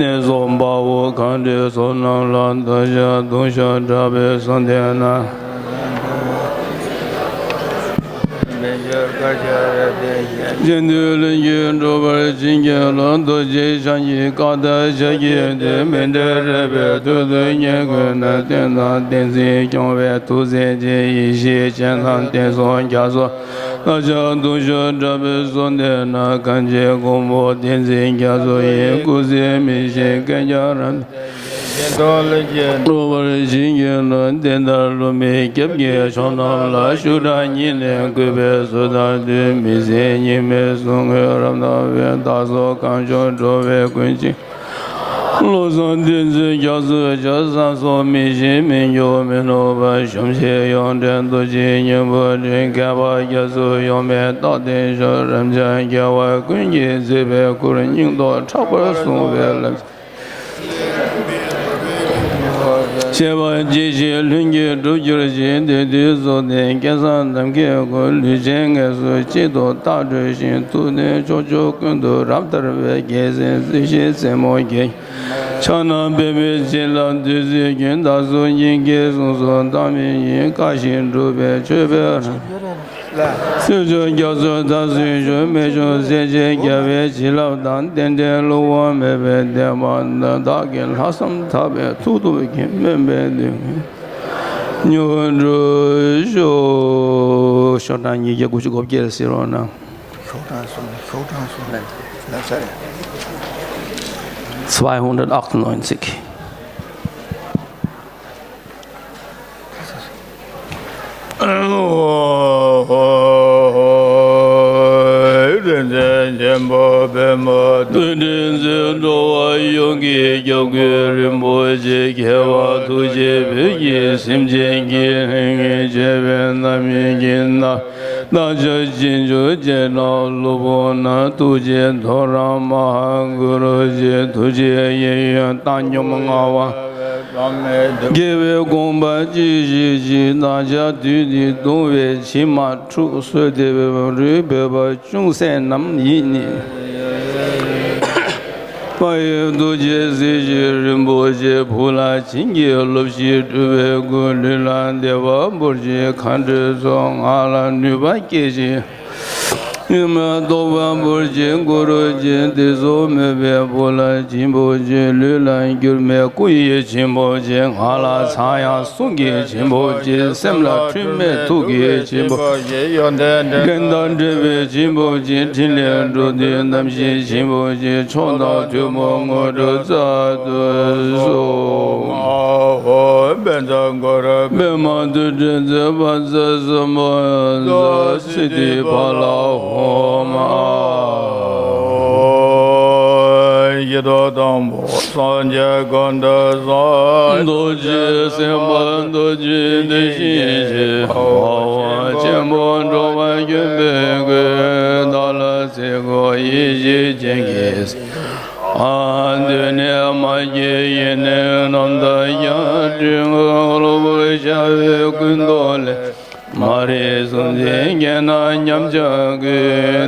ནས་སོགས་དཔའ་བོ་གང་འདུལ་ཚོགས་རྣམས་ལ། བདག་ཅག་ཐུགས་ཞབས་དྲག་པོས་གསོལ་འདེབས་ན། གཞན་དུ་ལྷུན་གྱིས་གྲུབ་པར་བྱིན་གྱིས་རློབས། རྡོ་རྗེ་འཆང་གི་བཀའ་ལྟར་ཞལ་གྱིས་བསྟན། མཎྜལ་རས་པའི་ཐུགས་སུ་ཉན་གུས་ན། བསྟན་དང་བསྟན་འཛིན་སྐྱོང་བའི་ཐུགས་སྲས་ཀྱི། ཡེ་ཤེས་སྤྱན་དང་བསྟན་སྲུང་རྒྱ་མཚོ། བདག་ཅག་ཐུགས་ཞབས་དྲག་པོས་གསོལ་འདེབས་ན། གང་ཕྱིར་མགོན་པོ་བསྟན་འཛིན་རྒྱ་མཚོ་ཡི། སྐུ་ཚེ་མི་ཤིགས་མཁའ་ཁྱབ་རབ་བརྟན། གྲུབ་པར་བྱིན་གྱིས་རློབས། དེ་ལྟར་སློབ་མའི་སྐྱབས་ཀྱི་མཆོག་རྣམས་ལ། ཞུ་དག་ཉིད་ནས་གུས་པས་གསོལ་དང་བསྟོད། མི་ཟད་ཉི་མའི་གསུང་ངོས་རབ་གནང་བས། བདག་སོགས་གང་བྱུང་འགྲོ་བའི་ཀུན་གྱི། བློ་བཟང་བསྟན་འཛིན་རྒྱ་མཚོའི་ཕྱག་བསམ་སོགས། མི་ཤིགས་མི་འགྱུར་མི་ནུབ་པར། ཞུམ་ཞིང་ཡོངས་བྲལ་རྡོ་རྗེའི་སྙིང་པོར་འདྲིལ། མཁས་པ་རྒྱ་མཚོའི་གཡོ་མེད་རྟགས་བསྟན་ཤོག། རབ་འབྱམས་རྒྱལ་བ་ཀུན་གྱི་མཛེས་པའི་སྐུར། སྙིང་སྟོབས་དྲག་པོར་གསུངས་པའི་ལམ། བཤད་པ་ཇི་བཞིན་ལྷུན་གྱིས་གྲུབ་གྱུར་ཅིག། དེ་དུས་རྫོགས་ལྡན་སྐལ་བཟང་ནམ་མཁའི་སྐུ། ལུས་ཅན་ངལ་གསོ་གཅིག་ཏུ་རྟག་གྲོལ་ཞིང་། ཐུགས་ནི་ཕྱོགས་བཅུ་ཀུན་ཏུ་རབ་དར་བའི། རྒྱལ་མཚན་རྩིབས་བཞིའི་རྩེ་མོ་བརྒྱན། ཕྱག་ན་པདྨོའི་བྱིན་རླབས་བདུད་རྩིའི་རྒྱུན། བདག་སོགས་སྙིང་གའི་གཟུངས་སུ་བཏང་བའི་ཡིན། བཀའ་བཞིན་སྒྲུབ་པའི་མཆོད་པའི་རང་། བརྩོན་འགྲུས་རྒྱ་མཚོའི་མཐར་སོན་ཞུ། རྨད་བྱུང་སྲས་བཅས་རྒྱལ་བའི་བྱིན་རླབས་དང་། རྟེན་འབྲེལ་བསླུ་བ་མེད་པའི་བདེན་པ་དང་། བདག་གི་ལྷག་བསམ་དག་པས་ཐུགས་སྟོབས་ཀྱིས། སྨོན་པའི་འདུན་མཉམ་སྒྲུབ་ཤོག། ཤོག་གྲངས་ཉིས་བརྒྱ་དགུ་བཅུ་གོ་བརྒྱད་ཟེར་རོགས་གནང་། ཤོག་གྲངས་སོང་། ཤོག་གྲངས་སོང་། ལབ་ཚར་རེད། Zweihundertachtundneunzig. རིག་འཛིན་ཆེན་པོ་པདྨ་དང་། རིག་འཛིན་འགྲོ་བ་ཡོངས་ཀྱི་སྐྱབས་མགོན་རིན་པོ་ཆེ། རྒྱལ་བ་ཐུགས་རྗེ་བོད་ཀྱི་སེམས་ཅན་གྱི་ལྷ་ངེས་བྱེད་པའི་རྣམ་སྨིན་གྱི་རྣམ། བདག་ཅག་རྗེས་འཇུག་སྤྱན་དྲངས་སློབ་དཔོན་རྣམས། ཐུགས་རྗེའི་ཐོ་རངས་མ་ཧཱ་གུ་རུ་ཆེ། ཐུགས་རྗེའི་གཡས་གཡོན་བཏང་སྙོམས་མངའ་དབང་། དགེ་བའི་དགོངས་པ་ཅི་ཞིག་ཅིག། བདག་ཅག་དུས་འདིར་གདུང་བའི་འཆི་མ་འཁྲུགས། གསོལ་འདེབས་རུས་བོད་པ་ཅུང་ཟད་རྣམས་ཡིད་ནི། དཔལ་ཡུལ་རྡོ་རྗེ་གཟི་བརྗིད་རིན་པོ་ཆེ། བུ་ལ་བྱིན་གྱིས་རློབས་ཤིག་སྤྲུལ་པའི་སྐུ། ལུས་ལ་བདེ་བ་འབོར་ཅིག་མཁའ་འགྲོའི་ཚོགས། ངག་ལ་ནུས་པ་སྐྱེས་ཤིག་ཉི་མའི་རྟོགས་པ་འབོར་ཅིག་གུ་རུ་ཆེ། དེ་ཚོ་མོས་པའི་བུ་ལ་བྱིན་པོ་ཆེ། ལུས་ལ་འགྱུར་མེད་སྐུ་ཡི་བྱིན་པོ་ཆེ། ངག་ལ་ཚངས་དབྱངས་གསུང་གི་བྱིན་པོ་ཆེ། སེམས་ལ་འཁྲུལ་མེད་ཐུགས་ཀྱི་བྱིན་པོ་ཆེ། ཡོན་ཏན་འདྲེན་དང་འབྲེལ་བའི་བྱིན་པོ་ཆེ། ཕྲིན་ལས་འགྲོ་དོན་རྣམ་བཞིའི་བྱིན་པོ་ཆེ། མཆོག་དང་ཐུན་མོང་དངོས་གྲུབ་སྩལ་དུ་གསོལ། ཨོ་ཧོ་པཉྩ་གུ་རུ་པདྨ་ཏུ་ཏྲ་ཛྙཱ་པ་ཙ་སམྦྷོ་ཛཿ་སིདྡྷི་ཕ་ལ་ཧོ་མ། ཡི་དམ་དང་པོ་སངས་རྒྱས་ཀུན་ཏུ་བཟང་། རྡོ་རྗེ་སེམས་དཔའ་རྡོ་རྗེ་དེ་བཞིན་གཤེགས། འཕགས་པ་ཆེན་པོ་འགྲོ་བ་ཀུན་པའི་སྐུ། བདག་ལ་ཚེ་འགོར་ཡེ་ཤེས་སྤྱན་གྱིས། ཨ་འདུས་ནས་མ་སྐྱེས་ཡེ་ནས་རྣམ་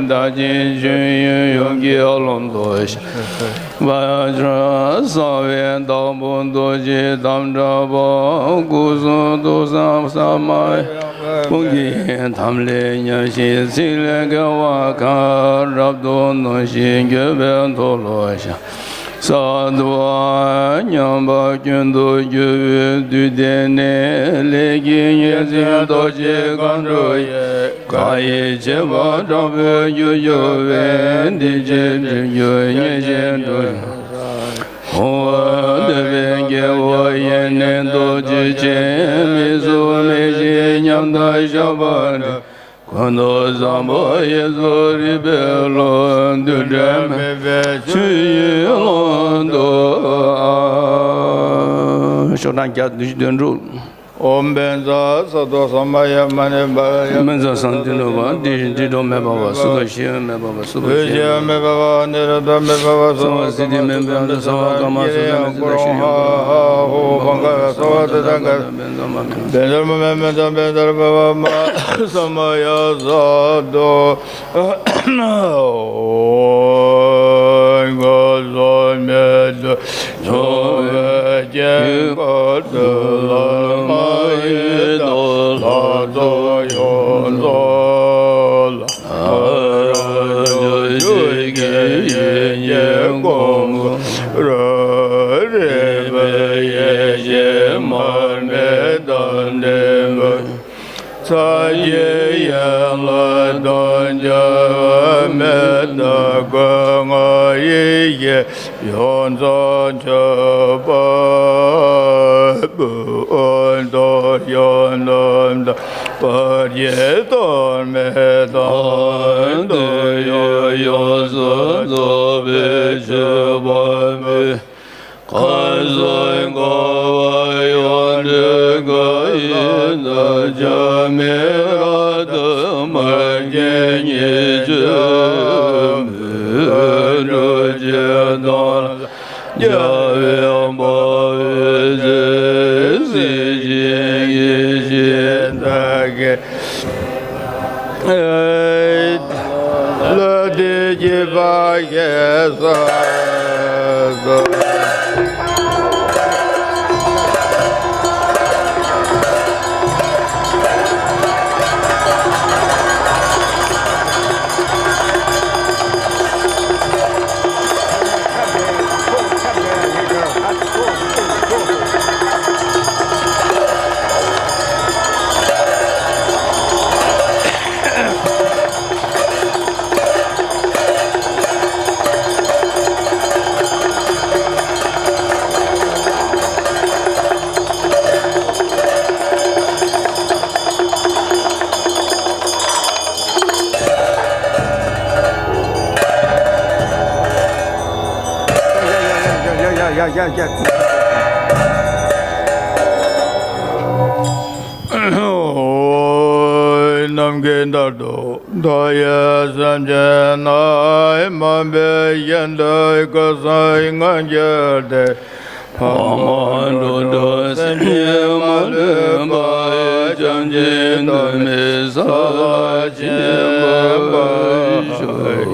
བདག་གིས་ཆོས་ཡོན་ཡོངས་ཀྱི་ལམ་དུ་བཤད་པ་ཕྱིར། གསང་བའི་བདག་པོ་རྡོ་རྗེ་ལྟར་གྲགས་པ། སྐུ་གསུང་ཐུགས་གསང་བ་ས་མ་ཡ། ཀུན་གྱི་དམ་ལས་ཉམས་ཤིང་ཚིག་ལས་འགལ་བ་གང་། རབ་ཏུ་གནོན་ཞིང་འགྱོད་པའི་མཐོལ་ལོ་བཤགས། གསར་དུ་མཉམ་པ་སྐྱོན་དུ་གྱུར་པའི་དུས་དེ་ནས། ལས་ཀྱི་གཉེར་འཛིན་རྡོ་རྗེ་མཁའ་འགྲོ་ཡིས། བཀའ་ཡི་བྱེ་བ་དྲག་པོས་བསྒྱུར་བསྒྱུར་བས། འདི་ཕྱིར་སྒྲིབ་སྦྱོང་ཉེར་ཞི་འགྲུབ། འོ། འདོད་པའི་སྐྱེ་བོ་ཡི་ནི་རྡོ་རྗེ་ཆེ། མི་བཟོད་མི་ཤེས་ཉམ་ཐག་ཞགས་པ་འདྲ། ཀུན་ཏུ་བཟང་པོ་ཡིད་སུ་རེག་པའི་བློ། འདུ་འབྲལ་མེད་པའི་ཆོས་ཡི་ཀློང་དུ། ཨ། ཤོག་གྲངས་བརྒྱ་བདུན་ཅུ་དོན་དྲུག། ཨོཾ་བཛྲ་སཏྭ་ས་མ་ཡ་མ་ཎི་བྷཱ་ཡ། བཛྲ་སཏྭ་ནུ་བ་ཏི་ཤྲི་དྲི་དྲོ་མེ་བྷ་བ་སུ་དོ་ཤི་ཡ་མེ་བྷ་བ་སུ་དོ་ཤི་ཡ་མེ་བྷ་བ་ནི་རོ་དྷ་མེ་བྷ་བ་སྭ་བ་སིདྡྷི་མེ་བྷ་བ་སྭ་བ་ཀ་མ་སུ་ས་མེ་སུ་དོ་ཤི་ཡ་མེ་བྷ་བ། བཛྲ་མ་མེ་མེ་ད་བཛྲ་བྷ་བ་མ་ས་མ་ཡ་སཱ་ཏོ། གོ་ས་མེད་དུ་འཚོ་བའི་དཀྱིལ་འཁོར་དུ། ལྷ་མ་ཡིན་དང་ལྷ་ཚོགས་ཡོངས་རྫོགས་ལ། རབ་འབྱོར་ཆོས་ཀྱི་དབྱིངས་ཀྱི་ཀུན་འཁོར་རོལ། རིག་པའི་ཡེ་ཤེས་མར་མེ་དང་ལྡན་པ། ཕྱག་གི་ཡན་ལག་དང་འབྲལ་བ་མེད་པར་བཀོད། ངག་ཡིད་ཀྱི་ཡོངས་རྫོགས་མཆོད་པ་འབུལ། འོད་དང་ཡང་དག་ལྟ་བར་བགྱི། ཐོགས་མེད་དང་དུ་ཡང་ཡོངས་སུ་རྫོགས་པའི་མཆོད་པ་འབུལ། ཁམས་གསུམ་འཁོར་བ་ཡོངས་སྒྲོལ་གང་ཡིན་ནམ། ཆགས་མེད་རབ་ཏུ་མར་གྱི་ཉེས་སྤྱོད་སྨོད། འགྲོ་ཆོས་དོན་ལ་རྒྱལ་བའི་དཔའ་བོས་གཟིགས་ཤིང་ཡིད་བཞིན་དགའ། ལྷ་དེ་སྐྱེད་པ་ཞེས་སོ། ནམ་མཁའི་མཐར་ཐུག་མཐའ་ཡས་སེམས་ཅན་རྣམས། མ་འབད་བཞིན་དུ་སྐུ་གསུམ་མངོན་གྱུར་ཏེ། ཕ་མ་གྲོགས་དང་སེམས་ཅན་མ་ལུས་པ། བྱམས་ཆེན་ཐོགས་མེད་ས་ལ་ཕྱིན་པར་ཤོག།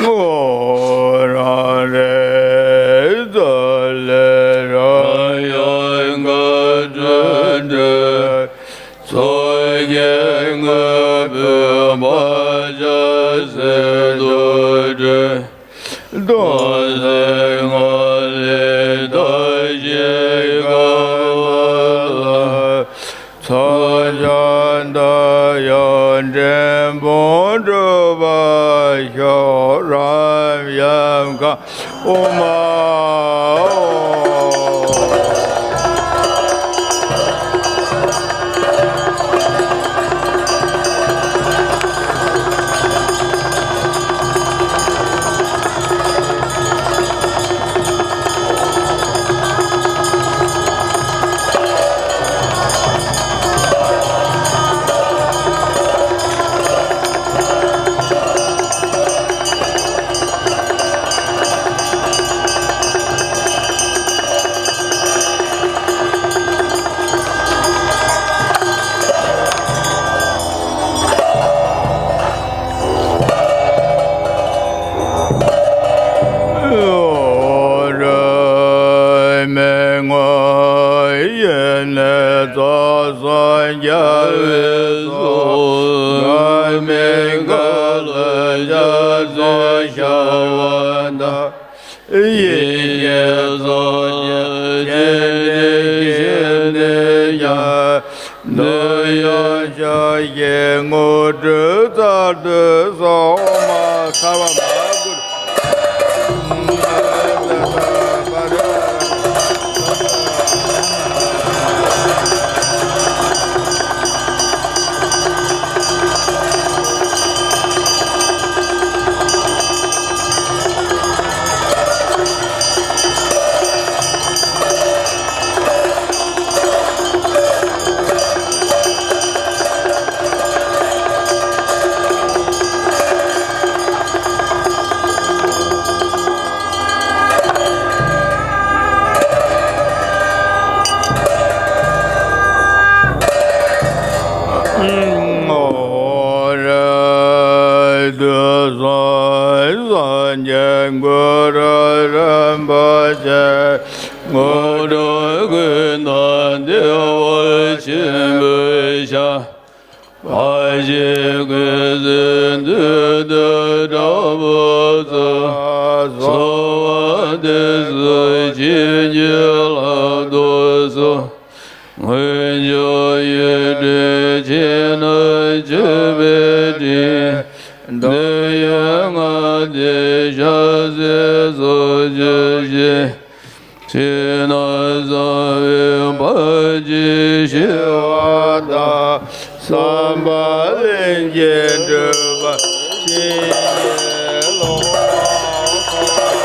ངོ་། རང་རིག་རྩལ་ལས་རང་ཡང་འགག་བྲལ་ཏེ། ཚོགས་ཀྱི་དངོས་པོའི་བག་ཆགས་ཟད་དུ་འགྲོ། སྟོང་གསལ་ངང་ལས་མཐའ་བཞི་འགགས་པ་ལ། ཕྱག་རྒྱ་མཐའ་ཡས་འབྲིང་པོ་འགྲུབ་པར་ཤོག། རབ་འབྱམས་གང་ཨོཾ་ཨཱཿཧོ། མེད་མཁའ་ལ་ཕྱག་འཚལ་ཤར་བ་དང་། ཡེ་ཤེས་སངས་རྒྱས་སྤྱན་རས་གཟིགས་ཞལ་ནས་ཀྱང་། འདོད་ཡོན་ཕྱག་རྒྱའི་དངོས་གྲུབ་སྩལ་དུ་གསོལ། མ་ཚར་བ་མ་གུར། སངས་རྒྱས་གུ་རུ་རིན་པོ་ཆེ། དངོས་གྲུབ་ཀུན་དང་བདེ་བ་ཆེན་པོའི་ཞིང་། བར་ཆད་ཀུན་སེལ་བདུད་འདུལ་དྲག་པོ་ཚུལ། གསོལ་བ་འདེབས་སོ་བྱིན་གྱིས་བརླབ་ཏུ་གསོལ། དངོས་འབྱོར་ཡོན་ཏན་ཕྱི་ནང་མཆོད་པའི་དྲིན། འདོད་ཡོན་ལྔ་ལྡན་ཕྱག་འཚལ་ཚོགས་མཆོད་ཅིང་། ཕྱི་ནང་གསང་བའི་བར་ཆད་ཞི་བ་དང་། བསམ་པ་ལྷུན་གྱིས་འགྲུབ་པར་བྱིན་གྱིས་རློབས། སངས་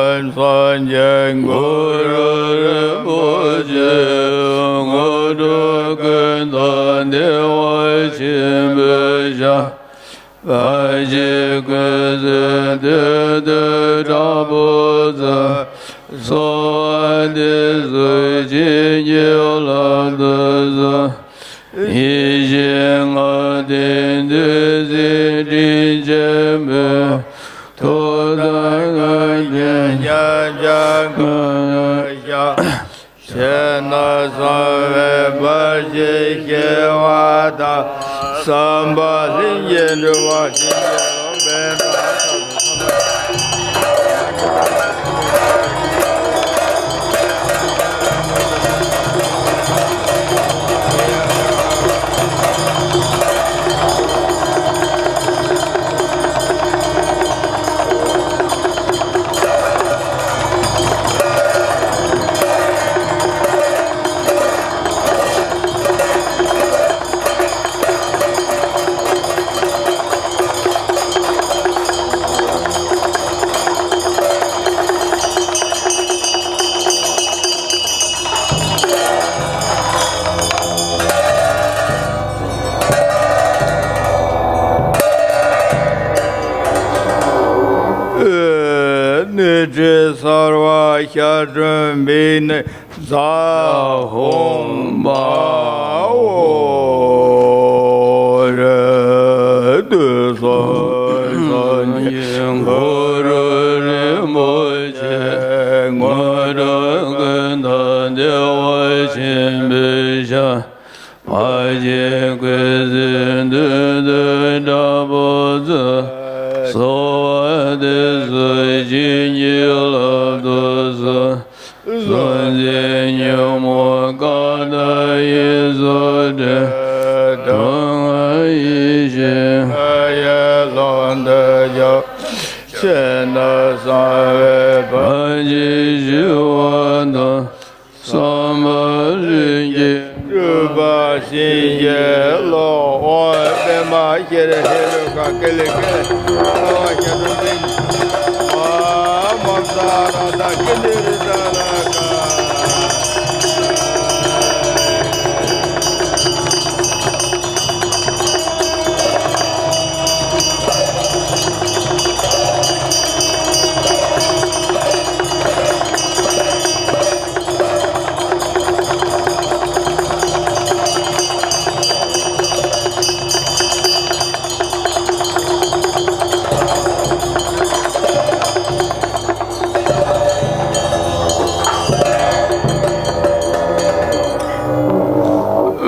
རྒྱས་གུ་རུ་རིན་པོ་ཆེ། དངོས་གྲུབ་ཀུན་དང་བདེ་བ་ཆེན་པོའི་ཞིང་། བར་ཆད་ཀུན་སེལ་བདུད་འདུལ་དྲག་པོ་ཚུལ། གསོལ་བ་འདེབས་སོ་བྱིན་གྱིས་བརླབ་ཏུ་གསོལ། ཡེ་ཤེས་ལྔ་ལྡན་བདུད་སྲིན་དྲི་ཆེན་པོས། ཐོག་མཐའ་ང་རྒྱལ་ཉམས་ཆག་ངང་ཤར། ཕྱི་ནང་གསང་བའི་བར་ཆད་ཞི་བ་དང་། བསམ་པ་ལྷུན་གྱིས་འགྲུབ་པར་བྱིན་གྱིས་རློབས། པདྨ་ནི་དྲི་སར་བ་ཤ་དྲོན་བིག་ནི་ཛ་ཧོམ་པའོ། རེ་དུ་སོ་སོ་ཉིད་གུ་རུ་རིན་པོ་ཆེ། དངོས་གྲུབ་ཀུན་དང་བདེ་བ་ཆེན་པོའི་ཞིང་། བར་ཆད་ཀུན་སེལ་བདུད་འདུལ་དྲག་པོ་ཚུལ། གསོལ་བ་འདེབས་སོ་བྱིན་གྱིས་བརླབ་ཏུ་གསོལ། གཟུང་འཛིན་ཉོན་མོངས་ཀ་དག་ཡིད་སོགས་བྲལ། སྡུག་བསྔལ་ཡེ་ཤེས་ལྔ་ཡི་ཀློང་དུ་སྦྱངས། ཕྱི་ནང་གསང་བའི་བར་ཆད་ཞི་བ་དང་། བསམ་པ་ལྷུན་གྱིས་འགྲུབ་པར་བྱིན་གྱིས་རློབས། མ་ཤེར་ཧེ་རུ་ཀ་ཀེ་ལེ་ཀེ་ལེ་ཨ་བ་ཤ་དུ་ཏིང་ཨ་མ་ས་ར་ད་ཀེ་ལེ་རི་ད་ར་ཀ།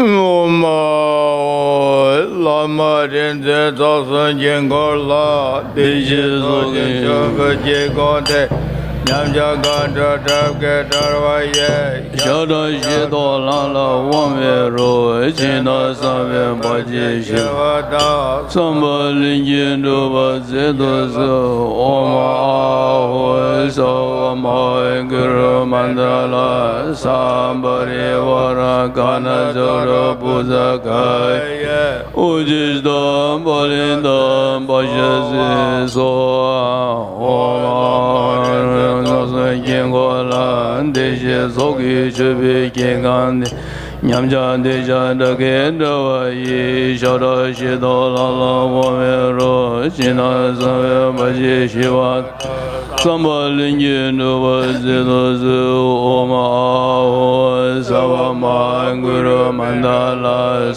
ཨོ་མ་ཨོ། བླ་མ་རིག་འཛིན་རྩ་གསུམ་དཀྱིལ་འཁོར་ལ། བདེ་གཤེགས་སོགས་ཀྱི་མཆོད་འབུལ་གྱི་དགོངས་དེ། ཉམས་ཆག་གང་འདྲ་དགྲ་བགེགས་བསྒྲལ་བ་ཡི། ཤ་ཁྲག་ཞིག་ཏུ་ལམ་ལ་དབང་བའི་རོ། ཕྱི་ནང་གསང་བའི་བར་ཆད་ཞི་བ་དང་། བསམ་པ་ལྷུན་གྱིས་འགྲུབ་པ་མཛད་དུ་གསོལ། ཨོ་མ་ཨ་ཧོ་སརྦ་མ་གུ་རུ་མནྡ་ལ་སཾ་པ་རི་ཝཱ་ར་ག་ཎ་ཙཀྲ་བྷུ་ཛ་ག་ཡེ། ཨུ་ཇི་ཏ་པཱ་ལི་ཏ་བྷ་ཤ་སི་སྭཱ་ཧཱ། ཨོ་མ་ཨ་ཧོ། རིག་འཛིན་རྩ་གསུམ་དཀྱིལ་འཁོར་ལ། བདེ་གཤེགས་སོགས་ཀྱི་མཆོད་འབུལ་གྱི་དགོངས་དེ། ཉམས་ཆག་འདོད་ཆགས་དགྲ་བགེགས་བསྒྲལ་བ་ཡི། ཤ་ཁྲག་ཞིག་ཏུ་ལམ་ལ་དབང་བའི་རོ། ཕྱི་ནང་གསང་བའི་བར་ཆད་ཞི་བ། བསམ་པ་ལྷུན་གྱིས་འགྲུབ་པ་མཛད་དུ་གསོལ། ཨོ་མ་ཨ་ཧོ་སརྦ་མ་གུ་རུ་མནྡ་ལ་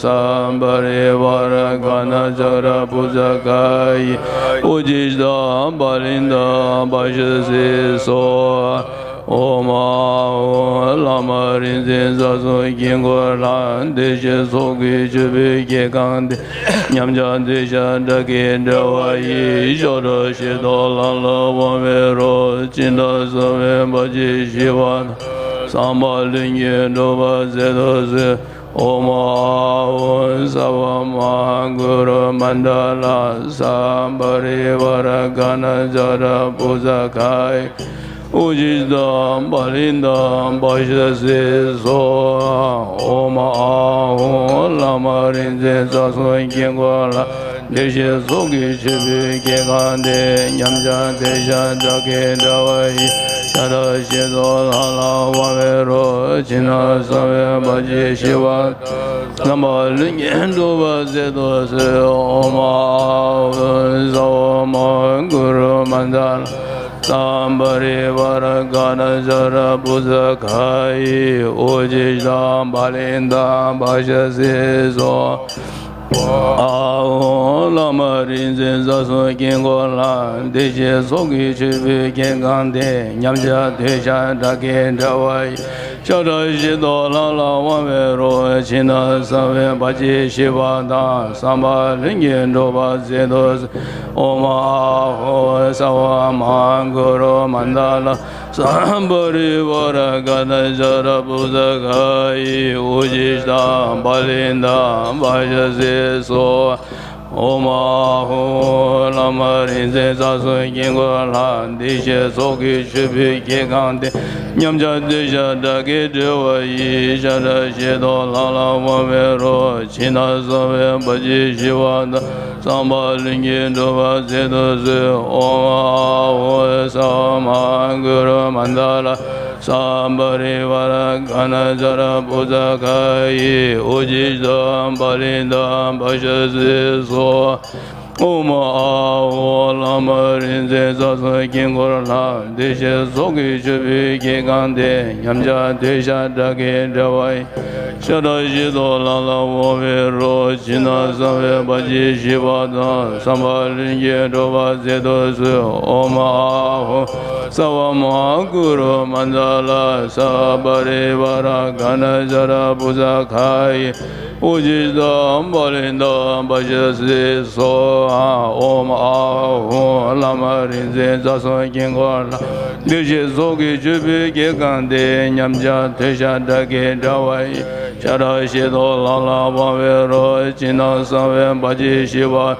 སཾ་པ་རི་ཝཱ་ར་ག་ཎ་ཙཀྲ་བྷུ་ཛ་ག་ཡེ། ཨུ་ཇི་ཏ་པཱ་ལི་ཏ་བྷ་ཤ་སི་སྭཱ་ཧཱ། ཨོ་མ་ཨ་ཧོ། བླ་མ་རིག་འཛིན་རྩ་གསུམ་དཀྱིལ་འཁོར་ལ། བདེ་གཤེགས་སོགས་ཀྱི་མཆོད་འབུལ་གྱི་དགོངས་དེ། ཉམས་ཆག་འདོད་ཆགས་དགྲ་བགེགས་བསྒྲལ་བ་ཡི། ཤ་ཁྲག་ཞིག་ཏུ་ལམ་ལ་དབང་བའི་རོ། ཕྱི་ནང་གསང་བའི་བར་ཆད་ཞི་བ་དང་། བསམ་པ་ལྷུན་གྱིས་འགྲུབ་པ་མཛད་དུ་གསོལ། ཨོ་མ་ཨ་ཧོ་སརྦ་མ་གུ་རུ་མནྡ་ལ་སཾ་པ་རི་ཝཱ་ར་ག་ཎ་ཙཀྲ་བྷུ་ཛ་ག་ཡེ། ཨུ་ཇི་ཏ་པཱ་ལི་ཏ་བྷ་ཤ་སི་སྭཱ་ཧཱ། ཨོ་མ་ཨ་ཧོ། བླ་མ་རིག་འཛིན་རྩ་གསུམ་དཀྱིལ་འཁོར་ལ། བདེ་གཤེགས་སོགས་ཀྱི་མཆོད་འབུལ་གྱི་དགོངས་དེ། ཉམས་ཆག་འདོད་ཆགས་དགྲ་བགེགས་བསྒྲལ་བ་ཡི། ཤ་ཁྲག་ཞིག་ཏུ་ལམ་ལ་དབང་བའི་རོ། ཕྱི་ནང་གསང་བའི་བར་ཆད་ཞི་བ། བསམ་པ་ལྷུན་གྱིས་འགྲུབ་པ་མཛད་དུ་གསོལ། ཨོ་མ་ཨ་ཧོ་སརྦ་མ་གུ་རུ་མནྡ་ལ། སཾ་པ་རི་ཝཱ་ར་ག་ཎ་ཙཀྲ་བྷུ་ཛ་ག་ཡེ། ཨུ་ཇི་ཏ་པཱ་ལི་ཏ་བྷ་ཤ་སི་སྭཱ་ཧཱ། ཨ་ཧོ། བླ་མ་རིག་འཛིན་རྩ་གསུམ་དཀྱིལ་འཁོར་ལ། བདེ་གཤེགས་སོགས་ཀྱི་མཆོད་འབུལ་གྱི་དགོངས་དེ། ཉམས་ཆག་འདོད་ཆགས་དགྲ་བགེགས་བསྒྲལ་བ་ཡི། ཤ་ཁྲག་ཞིག་ཏུ་ལམ་ལ་དབང་བའི་རོ། ཕྱི་ནང་གསང་བའི་བར་ཆད་ཞི་བ་དང་། བསམ་པ་ལྷུན་གྱིས་འགྲུབ་པ་མཛད་དུ་གསོལ། ཨོ་མ་ཨ་ཧོ་སརྦ་མ་གུ་རུ་མནྡ་ལ། སཾ་པ་རི་ཝཱ་ར་ག་ཎ་ཙཀྲ་བྷུ་ཛ་ག་ཡེ། ཨུ་ཇི་ཏ་པཱ་ལི་ཏ་བྷ་ཤ་སི་སྭཱ་ཧཱ། ཨོ་མ་ཨ་ཧོ། བླ་མ་རིག་འཛིན་རྩ་གསུམ་དཀྱིལ་འཁོར་ལ། བདེ་གཤེགས་སོགས་ཀྱི་མཆོད་འབུལ་གྱི་དགོངས་དེ། ཉམས་ཆག་འདོད་ཆགས་དགྲ་བགེགས་བསྒྲལ་བ་ཡི། ཤ་ཁྲག་ཞིག་ཏུ་ལམ་ལ་དབང་བའི་རོ། ཕྱི་ནང་གསང་བའི་བར་ཆད་ཞི་བ་དང་། བསམ་པ་ལྷུན་གྱིས་འགྲུབ་པ་མཛད་དུ་གསོལ། ཨོ་མ་ཨ་ཧོ་སརྦ་མ་གུ་རུ་མནྡ་ལ། སཾ་པ་རི་ཝཱ་ར་ག་ཎ་ཙཀྲ་བྷུ་ཛ་ག་ཡེ། ཨུ་ཇི་ཏ་པཱ་ལི་ཏ་བྷ་ཤ་སི་སྭཱ་ཧཱ། ཨོ་མ་ཨ་ཧོ། བླ་མ་རིག་འཛིན་རྩ་གསུམ་དཀྱིལ་འཁོར་ལ། བདེ་གཤེགས་སོགས་ཀྱི་མཆོད་འབུལ་གྱི་དགོངས་དེ། ཉམས་ཆག་འདོད་ཆགས་དགྲ་བགེགས་བསྒྲལ་བ་ཡི། ཤ་ཁྲག་ཞིག་ཏུ་ལམ་ལ་དབང་བའི་རོ། ཕྱི་ནང་གསང་བའི་བར་ཆད་ཞི་བ་དང་། བསམ་པ་ལྷུན་གྱིས་འགྲུབ་པ་མཛད་དུ་གསོལ། ཨོ་མ་ཨ་ཧོ་སརྦ་མ་གུ་རུ་མནྡ་ལ། སཾ་པ་རི་ཝཱ་ར་ག་ཎ་ཙཀྲ་བྷུ་ཛ་ག་ཡེ། ཨུ་ཇི་ཏ་པཱ་ལི་ཏ་བྷ་ཤ་སི་སྭཱ་ཧཱ། ཨོ་མ་ཨ་ཧོ། བླ་མ་རིག་འཛིན་རྩ་གསུམ་དཀྱིལ་འཁོར་ལ། བདེ་གཤེགས་སོགས་ཀྱི་མཆོད་འབུལ་གྱི་དགོངས་དེ། ཉམས་ཆག་འདོད་ཆགས་དགྲ་བགེགས་བསྒྲལ་བ་ཡི། ཤ་ཁྲག་ཞིག་ཏུ་ལམ་ལ་དབང་བའི་རོ། ཕྱི་ནང་གསང་བའི་བར་ཆད་ཞི་བ།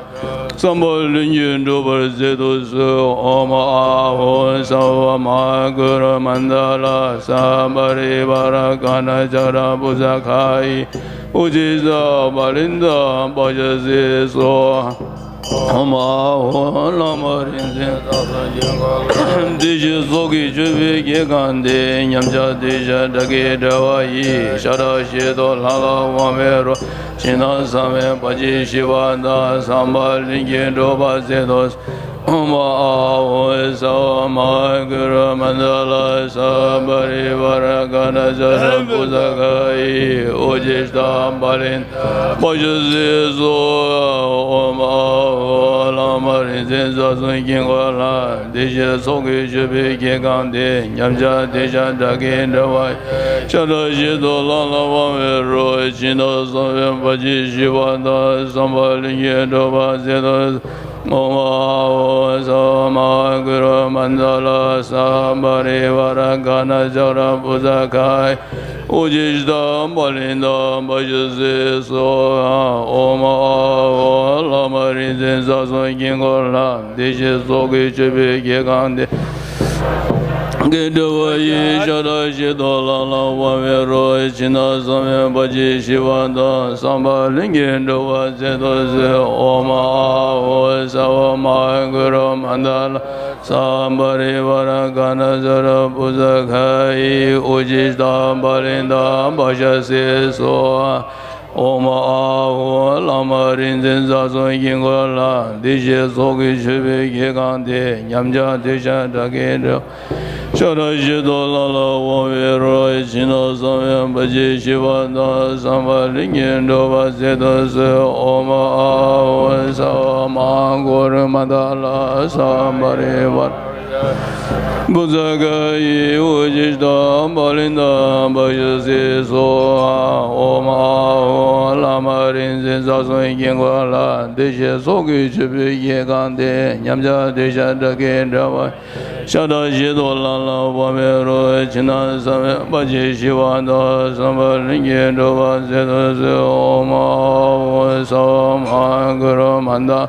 བསམ་པ་ལྷུན་གྱིས་འགྲུབ་པར་མཛད་དུ་གསོལ། ཨོཾ་ཨཱཿཧཱུྃ་སརྦ་མ་ཧཱ་གུ་རུ་མནྡ་ལ་སརྦ་པ་རི་ཝཱ་ར་ག་ཎ་ཛ་ར་བུ་ཛ་ཁཱ་ཡི་ཨུ་ཇི་ཤྟ་པ་ལི་ནྡ་པ་ཙ་སི་སྭཱ་ཧཱ། ཨོཾ་ཨཱཿཧཱུྃ་བླ་མ་རིག་འཛིན་རྩ་གསུམ་དཀྱིལ་འཁོར་ལ། བདེ་གཤེགས་ཚོགས་ཀྱི་མཆོད་པའི་གེགས་གང་དེ། ཉམས་ཆག་འདོད་ཆགས་དགྲ་བགེགས་བསྒྲལ་བ་ཡི། ཤ་ཁྲག་ཞལ་དུ་ལྷང་ལྷང་དབང་བའི་རོ། ཕྱི་ནང་གསང་བའི་བར་ཆད་ཞི་བ་དང་། བསམ་པ་ལྷུན་གྱིས་འགྲུབ་པར་མཛད་དུ། ཨོཾ་ཨཱཿཧཱུྃ་སརྦ་མ་ཧཱ་གུ་རུ་མནྡ་ལ་སརྦ་པ་རི་ཝཱ་ར་ག་ཎ་ཛ་ར་བུ་ཛ་ཁཱ་ཡི་ཨུ་ཇི་ཤྟ་པ་ལི་ནྡ་པ་ཙ་སི་སྭཱ་ཧཱ། ཨོཾ་ཨཱཿཧཱུྃ་བླ་མ་རིག་འཛིན་རྩ་གསུམ་དཀྱིལ་འཁོར་ལ། བདེ་གཤེགས་ཚོགས་ཀྱི་མཆོད་པའི་གེགས་གང་དེ། ཉམས་ཆག་འདོད་ཆགས་དགྲ་བགེགས་བསྒྲལ་བ་ཡི། ཤ་ཁྲག་ཞལ་དུ་ལྷང་ལྷང་དབང་བའི་རོ། ཕྱི་ནང་གསང་བའི་བར་ཆད་ཞི་བ་དང་། བསམ་པ་ལྷུན་གྱིས་འགྲུབ་པར་མཛད་དུ། ཨོཾ་ཨཱཿཧཱུྃ་སརྦ་མ་ཧཱ་གུ་རུ་མནྡ་ལ་སརྦ་པ་རི་ཝཱ་ར་ག་ཎ་ཛ་ར་བུ་ཛ་ཁཱ་ཡི་ཨུ་ཇི་ཤྟ་པ་ལི་ནྡ་པ་ཙ་སི་སྭཱ་ཧཱ། ཨོཾ་ཨཱཿཧཱུྃ་བླ་མ་རིག་འཛིན་རྩ་གསུམ་དཀྱིལ་འཁོར་ལ། བདེ་གཤེགས་ཚོགས་ཀྱི་མཆོད་པའི་གེགས་གང་དེ། གེགས་བསྒྲལ་བ་ཡི། ཤ་ཁྲག་ཞལ་དུ་ལྷང་ལྷང་དབང་བའི་རོ། ཕྱི་ནང་གསང་བའི་བར་ཆད་ཞི་བ་དང་། བསམ་པ་ལྷུན་གྱིས་འགྲུབ་པར་མཛད་དུ་གསོལ། ཨོཾ་ཨཱཿཧཱུྃ་སརྦ་མ་ཧཱ་གུ་རུ་མནྡ་ལ་སརྦ་པ་རི་ཝཱ་ར་ག་ཎ་ཛ་ར་བུ་ཛ་ཁཱ་ཡི་ཨུ་ཇི་ཤྟ་པ་ལི་ནྡ་པ་ཙ་སི་སྭཱ་ཧཱ། ཨོཾ་ཨཱཿཧཱུྃ་བླ་མ་རིག་འཛིན་རྩ་གསུམ་དཀྱིལ་འཁོར་ལ། བདེ་གཤེགས་ཚོགས་ཀྱི་མཆོད་པའི་གེགས་གང་དེ། ཉམས་ཆག་འདོད་ཆགས་དགྲ་བགེགས་བསྒྲལ། ཤ་ཁྲག་ཞལ་དུ་ལྷང་ལྷང་དབང་བའི་རོ། ཕྱི་ནང་གསང་བའི་བར་ཆད་ཞི་བ་དང་། བསམ་པ་ལྷུན་གྱིས་འགྲུབ་པར་མཛད་དུ་གསོལ། ཨོཾ་ཨཱཿཧཱུྃ་སརྦ་མ་ཧཱ་གུ་རུ་མནྡ་ལ་སརྦ་པ་རི་ཝཱ་ར་བུ་ཛ་ཁཱ་ཡི་ཨུ་ཇི་ཤྟ་པ་ལི་ནྡ་པ་ཙ་སི་སྭཱ་ཧཱ། ཨོཾ་ཨཱཿཧཱུྃ་བླ་མ་རིག་འཛིན་རྩ་གསུམ་དཀྱིལ་འཁོར་ལ། བདེ་གཤེགས་ཚོགས་ཀྱི་མཆོད་པའི་གེགས་གང་དེ། ཉམས་ཆག་འདོད་ཆགས་དགྲ་བགེགས་བསྒྲལ་བ་ཡི། ཤ་ཁྲག་ཞལ་དུ་ལྷང་ལྷང་དབང་བའི་རོ། ཕྱི་ནང་གསང་བའི་བར་ཆད་ཞི་བ་དང་། བསམ་པ་ལྷུན་གྱིས་འགྲུབ་པར་མཛད་དུ་གསོལ། ཨོཾ་ཨཱཿཧཱུྃ་སརྦ་མ་ཧཱ་གུ་རུ་མནྡ་ལ་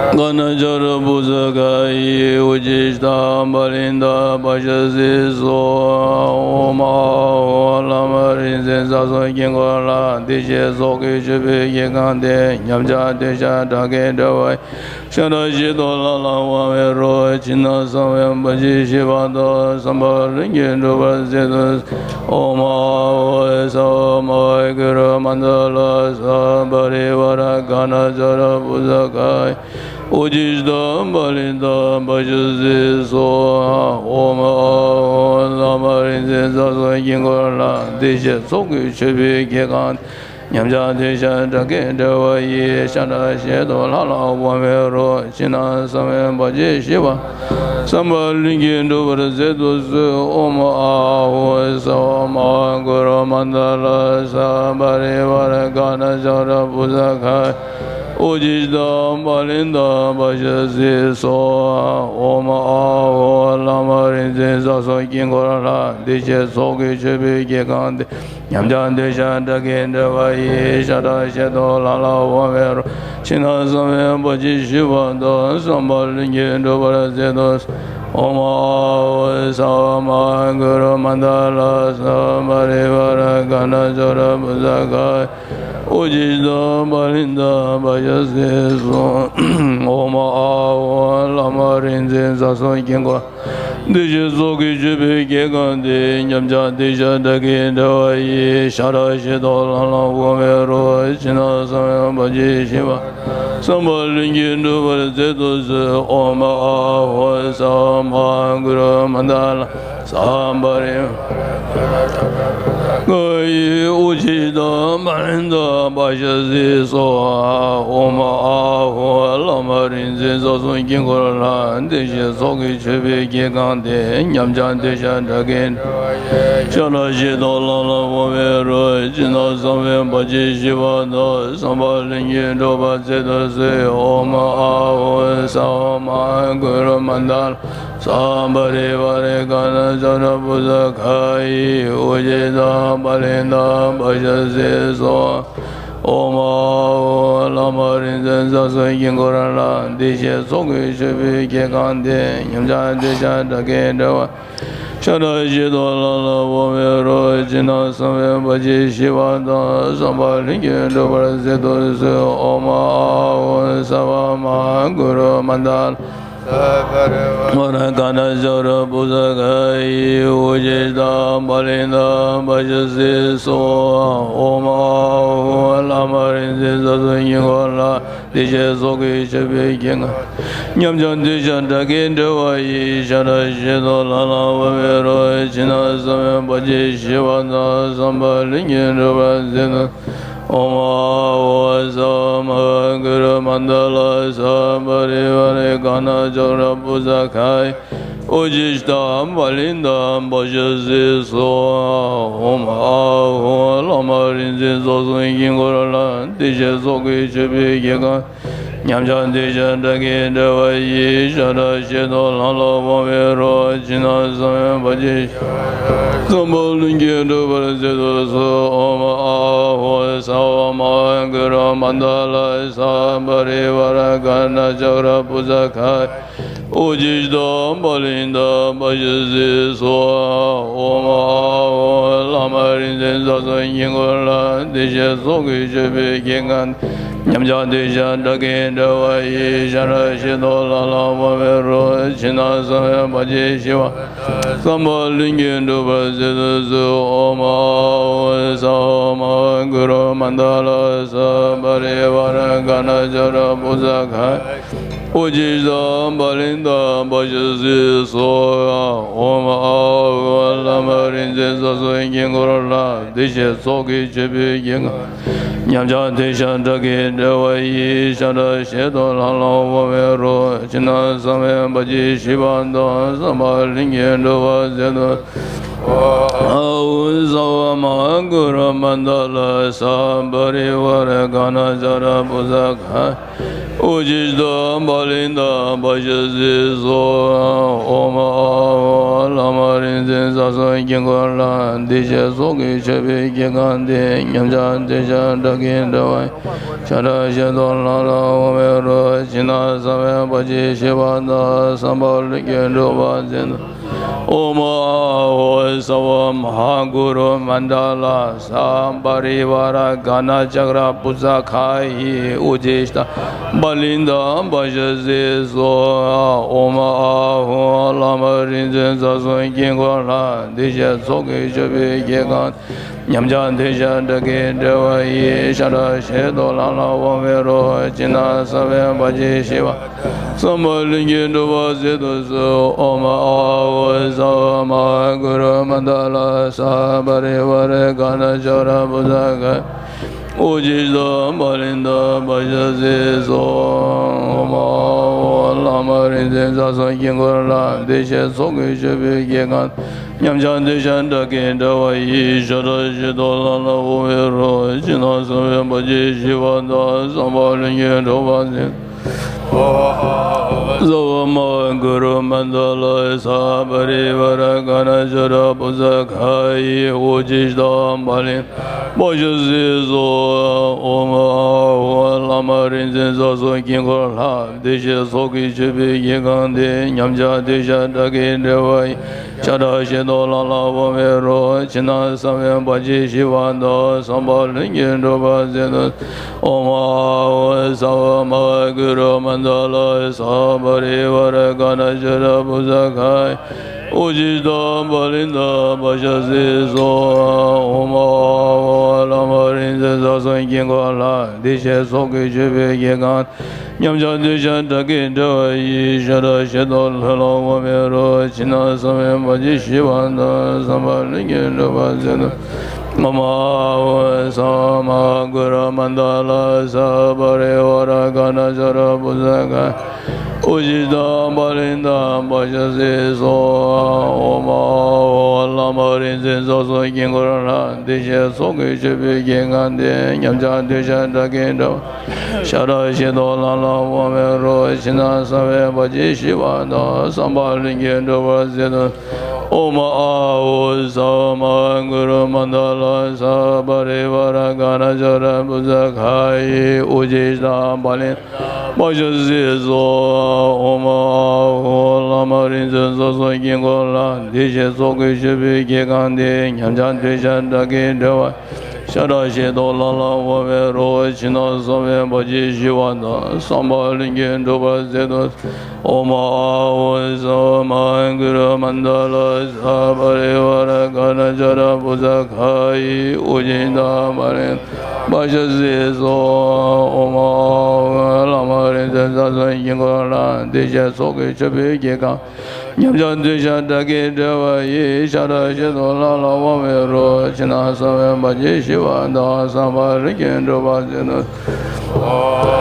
ག་ཎ་ཛ་ར་བུ་ཛ་ཁཱ་ཡི་ཨུ་ཇི་ཤྟ་པ་ལི་ནྡ་པ་ཙ་སི་སྭཱ་ཧཱ། ཨོཾ་ཨཱཿཧཱུྃ་བླ་མ་རིག་འཛིན་རྩ་གསུམ་དཀྱིལ་འཁོར་ལ། བདེ་གཤེགས་ཚོགས་ཀྱི་མཆོད་པའི་གེགས་གང་དེ། ཉམས་ཆག་འདོད་ཆགས་དགྲ་བགེགས་བསྒྲལ་བ་ཡི། ཤ་ཁྲག་ཞལ་དུ་ལྷང་ལྷང་དབང་བའི་རོ། ཕྱི་ནང་གསང་བའི་བར་ཆད་ཞི་བ་དང་། བསམ་པ་ལྷུན་གྱིས་འགྲུབ་པར་མཛད་དུ། ཨོཾ་ཨཱཿཧཱུྃ་སརྦ་མ་ཧཱ་གུ་རུ་མནྡ་ལ་སརྦ་པ་རི་ཝཱ་ར་ག་ཎ་ཛ་ར་བུ་ཛ་ཁཱ་ཡི་ཨུ་ཇི་ཤྟ་པ་ལི་ནྡ་པ་ཙ་སི་སྭཱ་ཧཱ། ཨོཾ་ཨཱཿཧཱུྃ་བླ་མ་རིག་འཛིན་རྩ་གསུམ་དཀྱིལ་འཁོར་ལ། བདེ་གཤེགས་ཚོགས་ཀྱི་མཆོད་པའི་གེགས་གང་། ཉམས་ཆག་འདོད་ཆགས་དགྲ་བགེགས་བསྒྲལ་བ་ཡི། ཤ་ཁྲག་ཞལ་དུ་ལྷང་ལྷང་དབང་བའི་རོ། ཕྱི་ནང་གསང་བའི་བར་ཆད་ཞི་བ། བསམ་པ་ལྷུན་གྱིས་འགྲུབ་པར་མཛད་དུ་གསོལ། ཨོཾ་ཨཱཿཧཱུྃ་སརྦ་མ་ཧཱ་གུ་རུ་མནྡ་ལ་སརྦ་པ་རི་ཝཱ་ར་ག་ཎ་ཛ་ར་བུ་ཛ་ཁཱ་ཨུ་ཇི་ཤྟ་པ་ལི་ནྡ་པ་ཙ་སི་སྭཱ་ཧཱ། ཨོཾ་ཨཱཿཧཱུྃ་བླ་མ་རིག་འཛིན་རྩ་གསུམ་དཀྱིལ་འཁོར་ལ། བདེ་གཤེགས་ཚོགས་ཀྱི་མཆོད་པའི་གེགས་གང་དེ། ཉམས་ཆག་འདོད་ཆགས་དགྲ་བགེགས་བསྒྲལ་བ་ཡི། ཤ་ཁྲག་ཞལ་དུ་ལྷང་ལྷང་དབང་བའི་རོ། ཕྱི་ནང་གསང་བའི་བར་ཆད་ཞི་བ་དང་། བསམ་པ་ལྷུན་གྱིས་འགྲུབ་པར་མཛད་དུ། ཨོཾ་ཨཱཿཧཱུྃ་སརྦ་མ་ཧཱ་གུ་རུ་མནྡ་ལ་སརྦ་པ་རི་ཝཱ་ར་ག་ཎ་ཛ་ར་བུ་ཛ་ཁཱ་ཨུ་ཇི་ཤྟ་པ་ལི་ནྡ་པ་ཙ་སི་སྭཱ་ཧཱ། ཨོཾ་ཨཱཿཧཱུྃ་བླ་མ་རིག་འཛིན་རྩ་གསུམ་དཀྱིལ་འཁོར། བདེ་གཤེགས་ཚོགས་ཀྱི་མཆོད་པའི་གེགས་གང་དེ། ཉམས་ཆག་འདོད་ཆགས་དགྲ་བགེགས་བསྒྲལ་བ་ཡི། ཤ་ཁྲག་ཞལ་དུ་ལྷང་ལྷང་དབང་བའི་རོ། ཕྱི་ནང་གསང་བའི་བར་ཆད་ཞི་བ། བསམ་པ་ལྷུན་གྱིས་འགྲུབ་པར་མཛད་དུ་གསོལ། ཨོཾ་ཨཱཿཧཱུྃ་སརྦ་མ་ཧཱ་གུ་རུ་མནྡ་ལ་སརྦ་པ་རི་ཝཱ་ར་ག་ཎ་ཛ་ར་བུ་ཛ་ཁཱ་ཡི་ཨུ་ཇི་ཤྟ་པ་ལི་ནྡ་པ་ཙ་སི་སྭཱ་ཧཱ། ཨོཾ་ཨཱཿཧཱུྃ་བླ་མ་རིག་འཛིན་རྩ་གསུམ་དཀྱིལ་འཁོར་ལ། བདེ་གཤེགས་ཚོགས་ཀྱི་མཆོད་པའི་གེགས་གང་དེ། ཉམས་ཆག་འདོད་ཆགས་དགྲ་བགེགས། ཤ་ཁྲག་ཞལ་དུ་ལྷང་ལྷང་དབང་བའི་རོ། ཕྱི་ནང་གསང་བའི་བར་ཆད་ཞི་བ་དང་། བསམ་པ་ལྷུན་གྱིས་འགྲུབ་པར་མཛད་དུ་གསོལ། ཨོཾ་ཨཱཿཧཱུྃ་སརྦ་མ་ཧཱ་གུ་རུ་མནྡ་ལ་སརྦ་པ་རི་ཝཱ་ར་ག་ཎ་ཛ་ར་བུ་ཛ་ཁཱ་ཡི་ཨུ་ཇི་ཤྟ་པ་ལི་ནྡ་པ་ཙ་སི་སྭཱ་ཧཱ། ཨོཾ་ཨཱཿཧཱུྃ། བླ་མ་རིག་འཛིན་རྩ་གསུམ་དཀྱིལ་འཁོར་ལ། བདེ་གཤེགས་ཚོགས་ཀྱི་མཆོད་པའི་དགེ་རྒན་དེ། ཉམས་ཆག་འདོད་ཆགས་དགྲ་བགེགས་བསྒྲལ་བ། ཤ་ཁྲག་ཞལ་དུ་ལག་ལ་འོང་བའི་རོ། ཇི་ལྟར་གསང་བའི་བ་ཇི་ཞི་བ་དང་། བསམ་པ་ལྷུན་གྱིས་འགྲུབ་པར་མཛད་དུ་གསོལ། ཨོཾ་ཨཱཿཧཱུྃ། སརྦ་མ་ཧཱ་གུ་རུ་མནྡ་ལ། ས་བ་རི་ཝ་ར་ག་ཎ་ཙཀྲ་བྷུ་ཛ་ག་ཡི། ཨུ་ཇི་ཥྛ་བ་ལི་ཎྜ་བྷ་ཇ་སི་སྭཱ་ཧཱ། ཨོཾ་ཨཱཿཧཱུྃ། བླ་མ་རིག་འཛིན་རྩ་གསུམ་དཀྱིལ་འཁོར་ལ། བདེ་གཤེགས་ཚོགས་ཀྱི་མཆོད་པའི་དགེ་རྒན། ཉམས་ཆག་འདོད་ཆགས་དགྲ་བགེགས་བསྒྲལ་བ་ཡི། ཤ་ཁྲག་ཞལ་དུ་ལག་ལ་འོང་བའི་རོ། ཇི་ལྟར་གསང་བའི་བ་ཇི་ཞི་བ་དང་། བསམ་པ་ལྷུན་གྱིས་འགྲུབ་པར་མཛད་དུ། ཨོཾ་ཨཱཿཧཱུྃ། སརྦ་མ་ཧཱ་གུ་རུ་མནྡ་ལ། ས་བ་རི་ཝ་ར་ག་ཎ་ཙཀྲ་བྷུ་ཛ་ག་ཡི། ཨུ་ཇི་ཥྛ་བ་ལི་ཎྜ་བྷ་ཇ་སི་སྭཱ་ཧཱ། ཨོཾ་ཨཱཿཧཱུྃ། བླ་མ་རིག་འཛིན་རྩ་གསུམ་དཀྱིལ་འཁོར་ལ། བདེ་གཤེགས་ཚོགས་ཀྱི་མཆོད་པའི་དགེ་རྒན། ཉམས་ཆག་འདོད་ཆགས་དགྲ་བགེགས་བསྒྲལ་བ་ཡི། ཤ་ཁྲག་ཞལ་དུ་ལག་ལ་འོང་བའི་རོ། ཇི་ལྟར་གསང་བའི་བ་ཇི་བསམ་པ་ལྷུན་གྱིས་འགྲུབ་པར་མཛད་དུ་གསོལ། ཨོཾ་ཨཱཿཧཱུྃ། སརྦ་མ་ཧཱ་གུ་རུ་མནྡ་ལ། ས་བ་རི་ཝ་ར་ག་ཎ་ཙཀྲ་བྷུ་ཛ་ག་ཡི། ཨུ་ཇི་ཥྛ་བ་ལི་ཎྜ་བྷ་ཇ་སི་སྭཱ་ཧཱ། ཨོཾ་ཨཱཿཧཱུྃ། བླ་མ་རིག་འཛིན་རྩ་གསུམ་དཀྱིལ་འཁོར་ལ། བདེ་གཤེགས་ཚོགས་ཀྱི་མཆོད་པའི་དགེ་རྒན། ཉམས་ཆག་འདོད་ཆགས་དགྲ་བགེགས་བསྒྲལ་བ་ཡི། ཤ་ཁྲག་ཞལ་དུ་ལག་ལ་འོང་བའི་རོ། ཇི་ལྟར་གསང་བའི་བ་ཇི་ཞི་བ། བསམ་པ་ལྷུན་གྱིས་འགྲུབ་པར་མཛད་དུ་གསོལ། ཨོཾ་ཨཱཿཧཱུྃ། སརྦ་མ་ཧཱ་གུ་རུ་མནྡ་ལ། ས་བ་རི་ཝ་ར་ག་ཎ་ཙཀྲ་བྷུ་ཛ་ག་ཡི། ཨུ་ཇི་ཥྛ་བ་ལི་ཎྜ་བྷ་ཇ་སི་སྭཱ་ཧཱ། ཨོཾ་ཨཱཿཧཱུྃ། བླ་མ་རིག་འཛིན་རྩ་གསུམ་དཀྱིལ་འཁོར་ལ། བདེ་གཤེགས་ཚོགས་ཀྱི་མཆོད་པའི་དགེ་རྒན། ཉམས་ཆག་འདོད་ཆགས་དགྲ་བགེགས་བསྒྲལ་བ་ཡི། ཤ་ཁྲག་ཞལ་དུ་ལག་ལ་འོང་བའི་རོ། ཇི་ལྟར་གསང་བའི་བ་ཇི་ཞི་བ་དང་། བསམ་པ་ལྷུན་གྱིས་འགྲུབ་པར་མཛད་དུ། ཨཱཿཧཱུྃ། སརྦ་མ་ཧཱ་གུ་རུ་མནྡ་ལ། ས་བ་རི་ཝ་ར་ག་ཎ་ཙཀྲ་བྷུ་ཛ་ག་ཡི། ཨུ་ཇི་ཥྛ་བ་ལི་ཎྜ་བྷ་ཇ་སི་སྭཱ་ཧཱ། ཨོཾ་ཨཱཿཧཱུྃ། བླ་མ་རིག་འཛིན་རྩ་གསུམ་དཀྱིལ་འཁོར་ལ། བདེ་གཤེགས་ཚོགས་ཀྱི་མཆོད་པའི་དགེ་རྒན་དེ། ཉམས་ཆག་འདོད་ཆགས་དགྲ་བགེགས་བསྒྲལ་བ་ཡི། ཤ་ཁྲག་ཞལ་དུ་ལག་ལ་འོང་བའི་རོ། ཇི་ལྟར་གསང་བའི་བ་ཇི་ཞི་བ་དང་། བསམ་པ་ལྷུན་གྱིས་འགྲུབ་པར་མཛད་དུ། ཨོཾ་ཨཱཿཧཱུྃ། སརྦ་མ་ཧཱ་གུ་རུ་མནྡ་ལ། ས་བ་རི་ཝ་ར་ག་ཎ་ཙཀྲ་བྷུ་ཛ་ག་ཡི། ཨུ་ཇི་ཥྛ་བ་ལི་ཎྜ་བྷ་ཇ་སི་སྭཱ་ཧཱ། ཨོཾ་ཨཱཿཧཱུྃ། བླ་མ་རིག་འཛིན་རྩ་གསུམ་དཀྱིལ་འཁོར་ལ། བདེ་གཤེགས་ཚོགས་ཀྱི་མཆོད་པའི་དགེ་རྒན། ཉམས་ཆག་འདོད་ཆགས་དགྲ་བགེགས་བསྒྲལ་བ་ཡི། ཤ་ཁྲག་ཞལ་དུ་ལག་ལ་འོང་བའི་རོ། ཇི་ལྟར་གསང་བའི་བ་ཇི་ཞི་བ། བསམ་པ་ལྷུན་གྱིས་འགྲུབ་པར་མཛད་དུ་གསོལ། ཨོཾ་ཨཱཿཧཱུྃ། སརྦ་མ་ཧཱ་གུ་རུ་མནྡ་ལ། ས་བ་རི་ཝ་ར་ག་ཎ་ཙཀྲ་བྷུ་ཛ་ག་ཡི། ཨུ་ཇི་ཥྛ་བ་ལི་ཎྜ་བྷ་ཇ་སི་སྭཱ་ཧཱ། ཨོཾ་ཨཱཿཧཱུྃ། བླ་མ་རིག་འཛིན་རྩ་གསུམ་དཀྱིལ་འཁོར་ལ། བདེ་གཤེགས་ཚོགས་ཀྱི་མཆོད་པའི་དགེ་རྒན། ཉམས་ཆག་འདོད་ཆགས་དགྲ་བགེགས་བསྒྲལ་བ་ཡི། ཤ་ཁྲག་ཞལ་དུ་ལག་ལ་འོང་བའི་རོ། ཇི་ལྟར་གསང་བའི་བ་ཇི་ཞི་བ་དང་། བསམ་པ་ལྷུན་གྱིས་འགྲུབ་པར་མཛད། སརྦ་མ་ཧཱ་གུ་རུ་མནྡ་ལ། ས་བ་རི་ཝ་ར་ག་ཎ་ཙཀྲ་བྷུ་ཛ་ག་ཡི། ཨུ་ཇི་ཥྛ་བ་ལི་ཎྜ་བྷ་ཇ་སི་སྭཱ་ཧཱ། ཨོཾ་ཨཱཿཧཱུྃ། བླ་མ་རིག་འཛིན་རྩ་གསུམ་དཀྱིལ་འཁོར་ལ། བདེ་གཤེགས་ཚོགས་ཀྱི་མཆོད་པའི་དགེ་རྒན་དེ། ཉམས་ཆག་འདོད་ཆགས་དགྲ་བགེགས་བསྒྲལ་བ་ཡི། ཤ་ཁྲག་ཞལ་དུ་ལག་ལ་འོང་བའི་རོ། ཇི་ལྟར་གསང་བའི་བ་ཇི་ཞི་བ་དང་། བསམ་པ་ལྷུན་གྱིས་འགྲུབ་པར་མཛད་དུ། ཨོཾ་ཨཱཿཧཱུྃ། སརྦ་མ་ཧཱ་གུ་རུ་མནྡ་ལ། ས་བ་རི་ཝ་ར་ག་ཎ་ཙཀྲ་བྷུ་ཛ་ག་ཡི། ཨུ་ཇི་ཥྛ་བ་ལི་ཎྜ་བྷ་ཇ་སི་སྭཱ་ཧཱ། ཨོཾ་ཨཱཿཧཱུྃ། བླ་མ་རིག་འཛིན་རྩ་གསུམ་དཀྱིལ་འཁོར་ལ། བདེ་གཤེགས་ཚོགས་ཀྱི་མཆོད་པའི་དགེ་རྒན། ཉམས་ཆག་འདོད་ཆགས་དགྲ་བགེགས་བསྒྲལ་བ་ཡི། ཤ་ཁྲག་ཞལ་དུ་ལག་ལ་འོང་བའི་རོ། ཇི་ལྟར་གསང་བའི་བ་ཇི་ཞི་བ་དང་། བསམ་པ་ལྷུན་གྱིས་འགྲུབ་པར་མཛད་དུ། ཨོཾ་ཨཱཿཧཱུྃ། སརྦ་མ་ཧཱ་གུ་རུ་མནྡ་ལ། ས་བ་རི་ཝ་ར་ག་ཎ་ཙཀྲ་བྷུ་ཛ་ག་ཡི། ཨུ་ཇི་ཥྛ་བ་ལི་ཎྜ་བྷ་ཇ་སི་སྭཱ་ཧཱ། ཨོཾ་ཨཱཿཧཱུྃ། བླ་མ་རིག་འཛིན་རྩ་གསུམ་དཀྱིལ་འཁོར་ལ། བདེ་གཤེགས་ཚོགས་ཀྱི་མཆོད་པའི་དགེ་རྒན་དེ། ཉམས་ཆག་འདོད་ཆགས་དགྲ་བགེགས་བསྒྲལ། ཤ་ཁྲག་ཞལ་དུ་ལག་ལ་འོང་བའི་རོ། ཇི་ལྟར་གསང་བའི་བ་ཇི་ཞི་བ་དང་། བསམ་པ་ལྷུན་གྱིས་འགྲུབ་པར་མཛད་དུ། ཨོཾ་ཨཱཿཧཱུྃ་ས་བ་མ་ཧཱ་གུ་རུ་མནྡ་ལ་ས་པ་རི་ཝཱ་ར་ག་ཎ་ཛ་ར་བུ་ཛ་ག་ཡི་ཨུ་ཅི་ཏ་པ་ལི་པ་ཤ་ཟི་སོ། ཨོཾ་ཨཱཿཧཱུྃ་བླ་མ་རིག་འཛིན་རྩ་གསུམ་དཀྱིལ་འཁོར་ལྷ། འདི་ཕྱི་ཚོགས་ཀྱི་མཆོད་པའི་དགེ་རྒན་ཏེ། ཉམས་ཆག་འདོད་ཆགས་དགྲ་བགེགས་བསྒྲལ་བ། ཤ་ཁྲག་ཞལ་དུ་ལྷང་ལྷང་འོང་བའི་རོ། ཕྱི་ནང་གསང་བའི་བར་ཆད་ཞི་བ་དང་། བསམ་པ་ལྷུན་གྱིས་འགྲུབ་པར་མཛད་དུ། ཨོཾ་ཨཱཿཧཱུྃ་ས་བ་མ་ཧཱ་གུ་རུ་མནྡ་ལ་ས་པ་རི་ཝཱ་ར་ག་ཎ་ཛ་ར་བུ་ཛ་ག་ཡི་ཨུ་ཅི་ཏ་པ་ལི་པ་ཤ་ཟི་སོ། ཨོཾ་ཨཱཿཧཱུྃ་བླ་མ་རིག་འཛིན་རྩ་གསུམ་དཀྱིལ་འཁོར་ལྷ། འདི་ཕྱི་ཚོགས་ཀྱི་མཆོད་པའི་དགེ་རྒན། ཉམས་ཆག་འདོད་ཆགས་དགྲ་བགེགས་བསྒྲལ་བ་ཡི། ཤ་ཁྲག་ཞལ་དུ་ལྷང་ལྷང་འོང་བའི་རོ། ཕྱི་ནང་གསང་བའི་བར་ཆད་ཞི་བ་དང་། བསམ་པ་ལྷུན་གྱིས་འགྲུབ་པར་མཛད་དུ།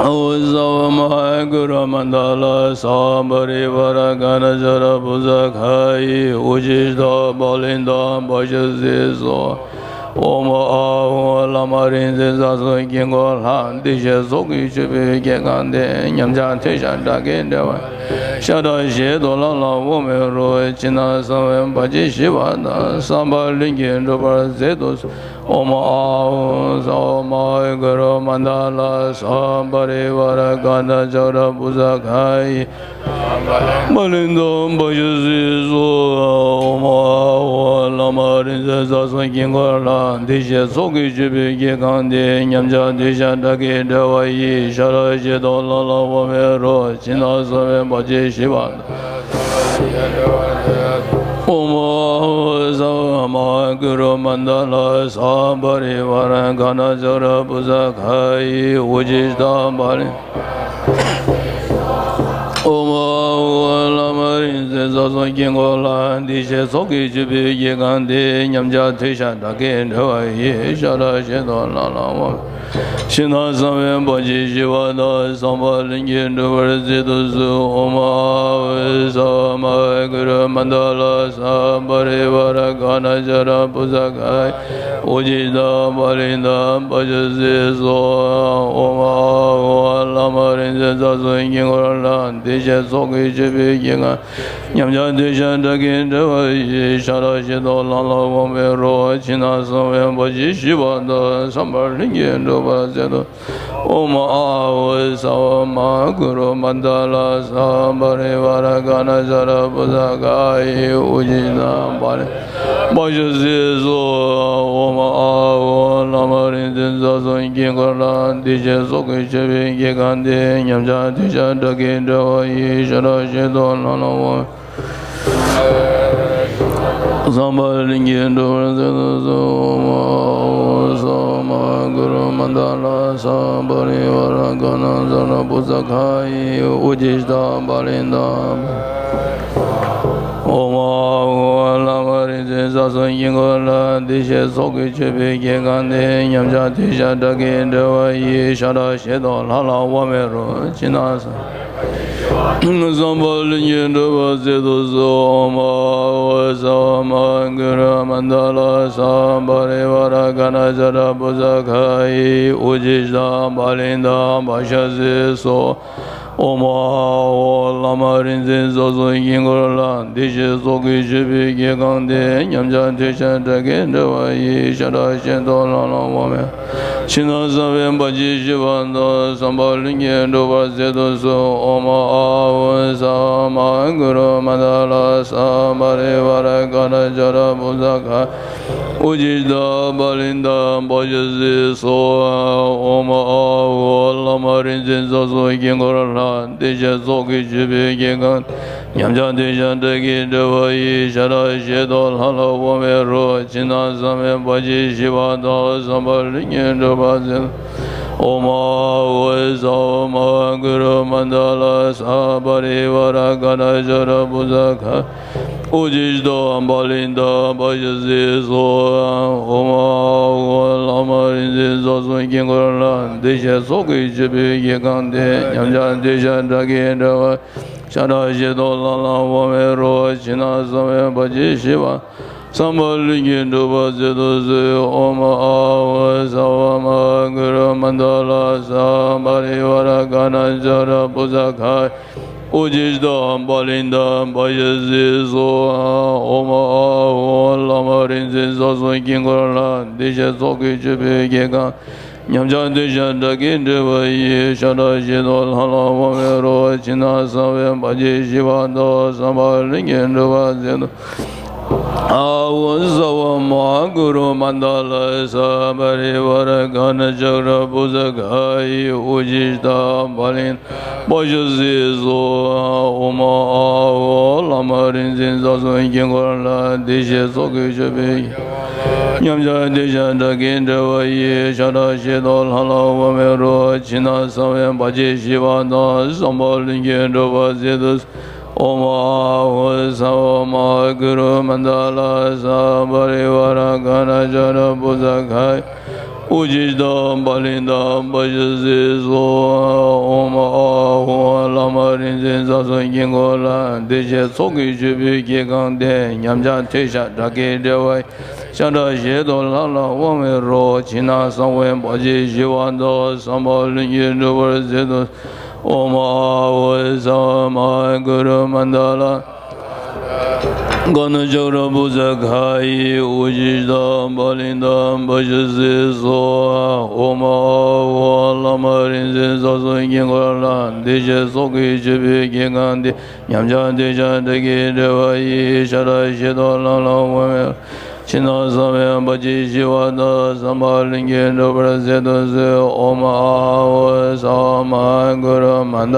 ཨོཾ་ཨཱཿཧཱུྃ་ས་བ་མ་ཧཱ་གུ་རུ་མནྡ་ལ་ས་པ་རི་ཝཱ་ར་ག་ཎ་ཛ་ར་བུ་ཛ་ག་ཡི་ཨུ་ཅི་ཏ་པ་ལི་ཏ་པ་ཤ་ཟི་སོ། ཨོཾ་ཨཱཿཧཱུྃ་བླ་མ་རིག་འཛིན་རྩ་གསུམ་དཀྱིལ་འཁོར་ལྷ། འདི་ཕྱི་ཚོགས་ཀྱི་མཆོད་པའི་དགེ་རྒན་ཏེ། ཉམས་ཆག་འདོད་ཆགས་དགྲ་བགེགས་བསྒྲལ་བ། ཤ་ཁྲག་ཞལ་དུ་ལྷང་ལྷང་འོང་བའི་རོ། ཕྱི་ནང་གསང་བའི་བར་ཆད་ཞི་བ་དང་། བསམ་པ་ལྷུན་གྱིས་འགྲུབ་པར་མཛད་དུ་གསོལ། ཨོཾ་ཨཱཿཧཱུྃ་ས་བ་མ་ཧཱ་གུ་རུ་མནྡ་ལ་ས་པ་རི་ཝཱ་ར་ག་ཎ་ཛ་ར་བུ་ཛ་ག་ཡི་པ་ལི་ཏ་པ་ཤ་ཟི་སོ། ཨོཾ་ཨཱཿཧཱུྃ་བླ་མ་རིག་འཛིན་རྩ་གསུམ་དཀྱིལ་འཁོར་ལྷ། འདི་ཕྱི་ཚོགས་ཀྱི་མཆོད་པའི་དགེ་རྒན་ཏེ། ཉམས་ཆག་འདོད་ཆགས་དགྲ་བགེགས་བསྒྲལ་བ་ཡི། ཤ་ཁྲག་ཞལ་དུ་ལྷང་ལྷང་འོང་བའི་རོ། ཕྱི་ནང་གསང་བའི་བར་ཆད་ཞི་བ། ཨོཾ་ཨཱཿཧཱུྃ་ས་བ་མ་ཧཱ་གུ་རུ་མནྡ་ལ་ས་པ་རི་ཝཱ་ར་ག་ཎ་ཛ་ར་བུ་ཛ་ག་ཡི་ཨུ་ཅི་ཏ་པ་ལི། ཨོཾ་ཨཱཿཧཱུྃ་བླ་མ་རིག་འཛིན་རྩ་གསུམ་དཀྱིལ་འཁོར་ལྷ། འདི་ཕྱི་ཚོགས་ཀྱི་མཆོད་པའི་དགེ་རྒན་ཏེ། ཉམས་ཆག་འདོད་ཆགས་དགྲ་བགེགས་བསྒྲལ་བ་ཡི། ཤ་ཁྲག་ཞལ་དུ་ལྷང་ལྷང་འོང་། ཕྱི་ནང་གསང་བའི་བར་ཆད་ཞི་བ་དང་། བསམ་པ་ལྷུན་གྱིས་འགྲུབ་པར་མཛད་དུ་གསོལ། ཨོཾ་ཨཱཿཧཱུྃ་ས་བ་མ་ཧཱ་གུ་རུ་མནྡ་ལ་ས་པ་རི་ཝཱ་ར་ག་ཎ་ཛ་ར་བུ་ཛ་ག་ཡི་ཨུ་ཅི་ཏ་པ་ལི་ཏ་པ་ཤ་ཟི་སོ། ཨོཾ་ཨཱཿཧཱུྃ་བླ་མ་རིག་འཛིན་རྩ་གསུམ་དཀྱིལ་འཁོར་ལྷ། འདི་ཕྱི་ཚོགས་ཀྱི་མཆོད་པའི་དགེ་རྒན། ཉམས་ཆག་འདོད་ཆགས་དགྲ་བགེགས་བསྒྲལ་བ་ཡི། ཤ་ཁྲག་ཞལ་དུ་ལྷང་ལྷང་འོང་བའི་རོ། ཕྱི་ནང་གསང་བའི་བར་ཆད་ཞི་བ་དང་། བསམ་པ་ལྷུན་གྱིས་འགྲུབ་པར་མཛད་དུ། ཨོཾ་ཨཱཿཧཱུྃ་ས་བ་མ་ཧཱ་གུ་རུ་མནྡ་ལ་ས་པ་རི་ཝཱ་ར་ག་ཎ་ཛ་ར་བུ་ཛ་ག་ཡི་ཨུ་ཅི་ཏ་པ་ལི་པ་ཤ་ཟི་སོ། ཨོཾ་ཨཱཿཧཱུྃ་བླ་མ་རིག་འཛིན་རྩ་གསུམ་དཀྱིལ་འཁོར་ལྷ། འདི་ཕྱི་ཚོགས་ཀྱི་མཆོད་པའི་དགེ་རྒན་ཏེ། ཉམས་ཆག་འདོད་ཆགས་དགྲ་བགེགས་བསྒྲལ་བ་ཡི། ཤ་ཁྲག་ཞལ་དུ་ལྷང་ལྷང་འོང་། བསམ་པ་ལྷུན་གྱིས་འགྲུབ་པར་མཛད་དུ་གསོལ། ཨོཾ་ཨཱཿཧཱུྃ་ས་བ་མ་ཧཱ་གུ་རུ་མནྡ་ལ་ས་པ་རི་ཝཱ་ར་ག་ཎ་ཛ་ར་བུ་ཛ་ག་ཡི་ཨུ་ཅི་ཏ་པ་ལི་ཏ། ཨོཾ་ཨཱཿཧཱུྃ་བླ་མ་རིག་འཛིན་རྩ་གསུམ་དཀྱིལ་འཁོར་ལྷ། འདི་ཕྱི་ཚོགས་ཀྱི་མཆོད་པའི་དགེ་རྒན་ཏེ། ཉམས་ཆག་འདོད་ཆགས་དགྲ་བགེགས་བསྒྲལ་བ་ཡི། ཤ་ཁྲག་ཞལ་དུ་ལྷང་ལྷང་འོང་བའི་རོ། ཕྱི་ནང་གསང་བསམ་པ་ལྷུན་གྱིས་འགྲུབ་པར་མཛད་དུ་གསོལ། ཨོཾ་ཨཱཿཧཱུྃ་ས་བ་མ་ཧཱ་གུ་རུ་མནྡ་ལ་ས་པ་རི་ཝཱ་ར་ག་ཎ་ཛ་ར་བུ་ཛ་ག་ཡི་ཨུ་ཅི་ཏ་པ་ལི་ཏ་བ་ཤ་ཟི་སོ། ཨོཾ་ཨཱཿཧཱུྃ་བླ་མ་རིག་འཛིན་རྩ་གསུམ་དཀྱིལ་འཁོར་ལྷ། འདི་ཕྱི་ཚོགས་ཀྱི་མཆོད་པའི་དགེ་རྒན་ཏེ། ཉམས་ཆག་འདོད་ཆགས་དགྲ་བགེགས་བསྒྲལ་བ་ཡི། ཤ་ཁྲག་ཞལ་དུ་ལྷང་ལྷང་འོང་བའི། ཕྱི་ནང་གསང་བའི་བར་ཆད་ཞི་བ་དང་། བསམ་པ་ལྷུན་གྱིས་འགྲུབ་པར་མཛད་དུ་གསོལ། ཨོཾ་ཨཱཿཧཱུྃ་ས་བ་མ་ཧཱ་གུ་རུ་མནྡ་ལ་ས་པ་རི་ཝཱ་ར་ག་ཎ་ཛ་ར་བུ་ཛ་ག་ཨུ་ཅི་ཏ་པ་ལི་ཏ་བ་ཤ་ཟི་སོ། ཨོཾ་ཨཱཿཧཱུྃ་བླ་མ་རིག་འཛིན་རྩ་གསུམ་དཀྱིལ་འཁོར་ལྷ། འདི་ཕྱི་ཚོགས་ཀྱི་མཆོད་པའི་དགེ་རྒན། ཉམས་ཆག་འདོད་ཆགས་དགྲ་བགེགས་བསྒྲལ་བ་ཡི། ཤ་ཁྲག་ཞལ་དུ་ལྷང་ལྷང་འོང་བའི་རོ། ཕྱི་ནང་གསང་བའི་བར་ཆད་ཞི་བ་དང་། བསམ་པ་ལྷུན་གྱིས་འགྲུབ་པར་མཛད། ཨོཾ་ཨཱཿཧཱུྃ་ས་བ་མ་ཧཱ་གུ་རུ་མནྡ་ལ་ས་པ་རི་ཝཱ་ར་ག་ཎ་ཛ་ར་བུ་ཛ་ག་ཨུ་ཅི་ཏ་པ་ལི་ཏ་བ་ཤ་ཟི་སོ། ཨོཾ་ཨཱཿཧཱུྃ་བླ་མ་རིག་འཛིན་རྩ་གསུམ་དཀྱིལ་འཁོར་ལྷ། འདི་ཕྱི་ཚོགས་ཀྱི་མཆོད་པའི་དགེ་རྒན་ཏེ། ཉམས་ཆག་འདོད་ཆགས་དགྲ་བགེགས་བསྒྲལ་བ། ཤ་ཁྲག་ཞལ་དུ་ལྷང་ལྷང་འོང་བའི་རོ། ཕྱི་ནང་གསང་བའི་བར་ཆད་ཞི་བ། བསམ་པ་ལྷུན་གྱིས་འགྲུབ་པར་མཛད་དུ་གསོལ། ཨོཾ་ཨཱཿཧཱུྃ་ས་བ་མ་ཧཱ་གུ་རུ་མནྡ་ལ་ས་པ་རི་ཝཱ་ར་ག་ཎ་ཛ་ར་བུ་ཛ་ག་ ཨུ་ཇི་ཤྟ་པ་ལི་ཏ་པ་ཤ་སི་སྭཱ་ཧཱ། ཨོཾ་ཨཱཿཧཱུྃ་བླ་མ་རིག་འཛིན་རྩ་གསུམ་དཀྱིལ་འཁོར་ལ། བདེ་གཤེགས་ཚོགས་ཀྱི་མཆོད་པའི་དགེ་རྒན། ཉམས་ཆག་འདོད་ཆགས་དགྲ་བགེགས་བསྒྲལ་བ་ཡི། ཤ་ཁྲག་ཞལ་དུ་ལྷང་ལྷང་དབང་བའི་རོ། ཕྱི་ནང་གསང་བའི་བར་ཆད་ཞི་བ་དང་། བསམ་པ་ལྷུན་གྱིས་འགྲུབ་པར་མཛད་དུ། ཨཱཿཧཱུྃ་ས་ཝཱ་མ་ཧཱ་གུ་རུ་མནྡ་ལ་ས་པ་རི་ཝཱ་ར་ག་ཎ་ཙཀྲ་བྷུ་ཛ་ག་ཡི། ཨུ་ཇི་ཤྟ་པ་ལི་པ་ཤ་སི་སྭཱ་ཧཱ། ཨོཾ་ཨཱཿཧཱུྃ་བླ་མ་རིག་འཛིན་རྩ་གསུམ་དཀྱིལ་འཁོར་ལ། བདེ་གཤེགས་ཚོགས་ཀྱི་མཆོད་པའི་ཉམས་ཆག་འདོད་ཆགས་དགྲ་བགེགས་བསྒྲལ་བ་ཡི། ཤ་ཁྲག་ཞལ་དུ་ལྷང་ལྷང་དབང་བའི་རོ། ཕྱི་ནང་གསང་བའི་བར་ཆད་ཞི་བ་དང་། བསམ་པ་ལྷུན་གྱིས་འགྲུབ་པར་མཛད་དུ་གསོལ། ཨོཾ་ཨཱཿཧཱུྃ་ས་ཝཱ་མ་ཧཱ་གུ་རུ་མནྡ་ལ་ས་པ་རི་ཝཱ་ར་ག་ཎ་ཙཀྲ་བྷུ་ཛ་ག་ཡི། ཨུ་ཇི་ཤྟ་པ་ལི་ཏ་པ་ཤ་སི་སྭཱ་ཧཱ། ཨོཾ་ཨཱཿཧཱུྃ་བླ་མ་རིག་འཛིན་རྩ་གསུམ་དཀྱིལ་འཁོར་ལ། བདེ་གཤེགས་ཚོགས་ཀྱི་མཆོད་པའི་དགེ་རྒན་ཏེ། ཉམས་ཆག་འདོད་ཆགས་དགྲ་བགེགས་བསྒྲལ་བ་ཡི། ཤ་ཁྲག་ཞལ་དུ་ལྷང་ལྷང་དབང་བའི་རོ། ཕྱི་ནང་གསང་བའི་བར་ཆད་ཞི་བ་དང་། བསམ་པ་ལྷུན་གྱིས་འགྲུབ་པར་མཛད་དུ། ཨོཾ་ཨཱཿཧཱུྃ་ས་ཝཱ་མ་ཧཱ་གུ་རུ་མནྡ་ལ་ག་ཎ་ཙཀྲ་བྷུ་ཛ་ག་ཡི། ཨུ་ཇི་ཤྟ་པ་ལི་ཏ་པ་ཤ་སི་སྭཱ་ཧཱ། ཨོཾ་ཨཱཿཧཱུྃ་བླ་མ་རིག་འཛིན་རྩ་གསུམ་དཀྱིལ་འཁོར་ལ། བདེ་གཤེགས་ཚོགས་ཀྱི་མཆོད་པའི་དགེ་རྒན་ཏེ། ཉམས་ཆག་འདོད་ཆགས་དགྲ་བགེགས་བསྒྲལ་བ་ཡི། ཤ་ཁྲག་ཞལ་དུ་ལྷང་ལྷང་དབང་བའི། ཕྱི་ནང་གསང་བའི་བར་ཆད་ཞི་བ་དང་། བསམ་པ་ལྷུན་གྱིས་འགྲུབ་པར་མཛད་དུ་གསོལ། ཨོཾ་ཨཱཿཧཱུྃ་ས་ཝཱ་མ་ཧཱ་གུ་རུ་མནྡ་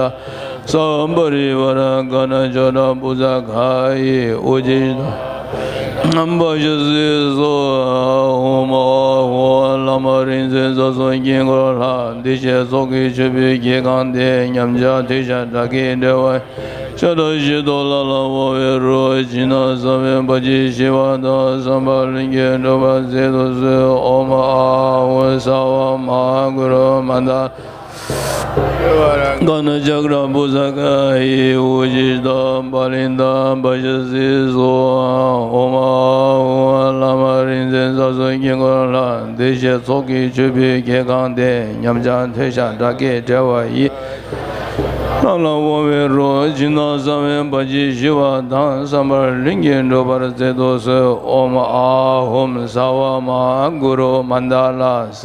ས་པ་རི་ཝཱ་ར་ག་ཎ་ཙཀྲ་བྷུ་ཛ་ག་ཡི། ཨུ་ཇི་ཤྟ་པ་ཤ་སི་སྭཱ་ཧཱ། ཨོཾ་ཨཱཿཧཱུྃ་བླ་མ་རིག་འཛིན་རྩ་གསུམ་དཀྱིལ་འཁོར་ལ། བདེ་གཤེགས་ཚོགས་ཀྱི་མཆོད་པའི་དགེ་རྒན་ཏེ། ཉམས་ཆག་འདོད་ཆགས་དགྲ་བགེགས་བསྒྲལ་བ་ཡི། ཤ་ཁྲག་ཞལ་དུ་ལྷང་ལྷང་དབང་བའི་རོ། ཕྱི་ནང་གསང་བའི་བར་ཆད་ཞི་བ་དང་། བསམ་པ་ལྷུན་གྱིས་འགྲུབ་པར་མཛད་དུ་གསོལ། ཨོཾ་ཨཱཿཧཱུྃ་ས་ཝཱ་མ་ཧཱ་གུ་རུ་མནྡ་ག་ཎ་ཙཀྲ་བྷུ་ཛ་ག་ཡི། ཨུ་ཇི་ཤྟ་པ་ལི་ཏ་པ་ཤ་སི་སྭཱ་ཧཱ། ཨོཾ་ཨཱཿཧཱུྃ་བླ་མ་རིག་འཛིན་རྩ་གསུམ་དཀྱིལ་འཁོར་ལ། བདེ་གཤེགས་ཚོགས་ཀྱི་མཆོད་པའི་དགེ་རྒན་ཏེ། ཉམས་ཆག་འདོད་ཆགས་དགྲ་བགེགས་བསྒྲལ་བ་ཡི། ལྷང་ལྷང་དབང་བའི་རོ། ཕྱི་ནང་གསང་བའི་བར་ཆད་ཞི་བ་དང་། བསམ་པ་ལྷུན་གྱིས་འགྲུབ་པར་མཛད་དུ་གསོལ། ཨོཾ་ཨཱཿཧཱུྃ་ས་ཝཱ་མ་ཧཱ་གུ་རུ་མནྡ་ལ་ས་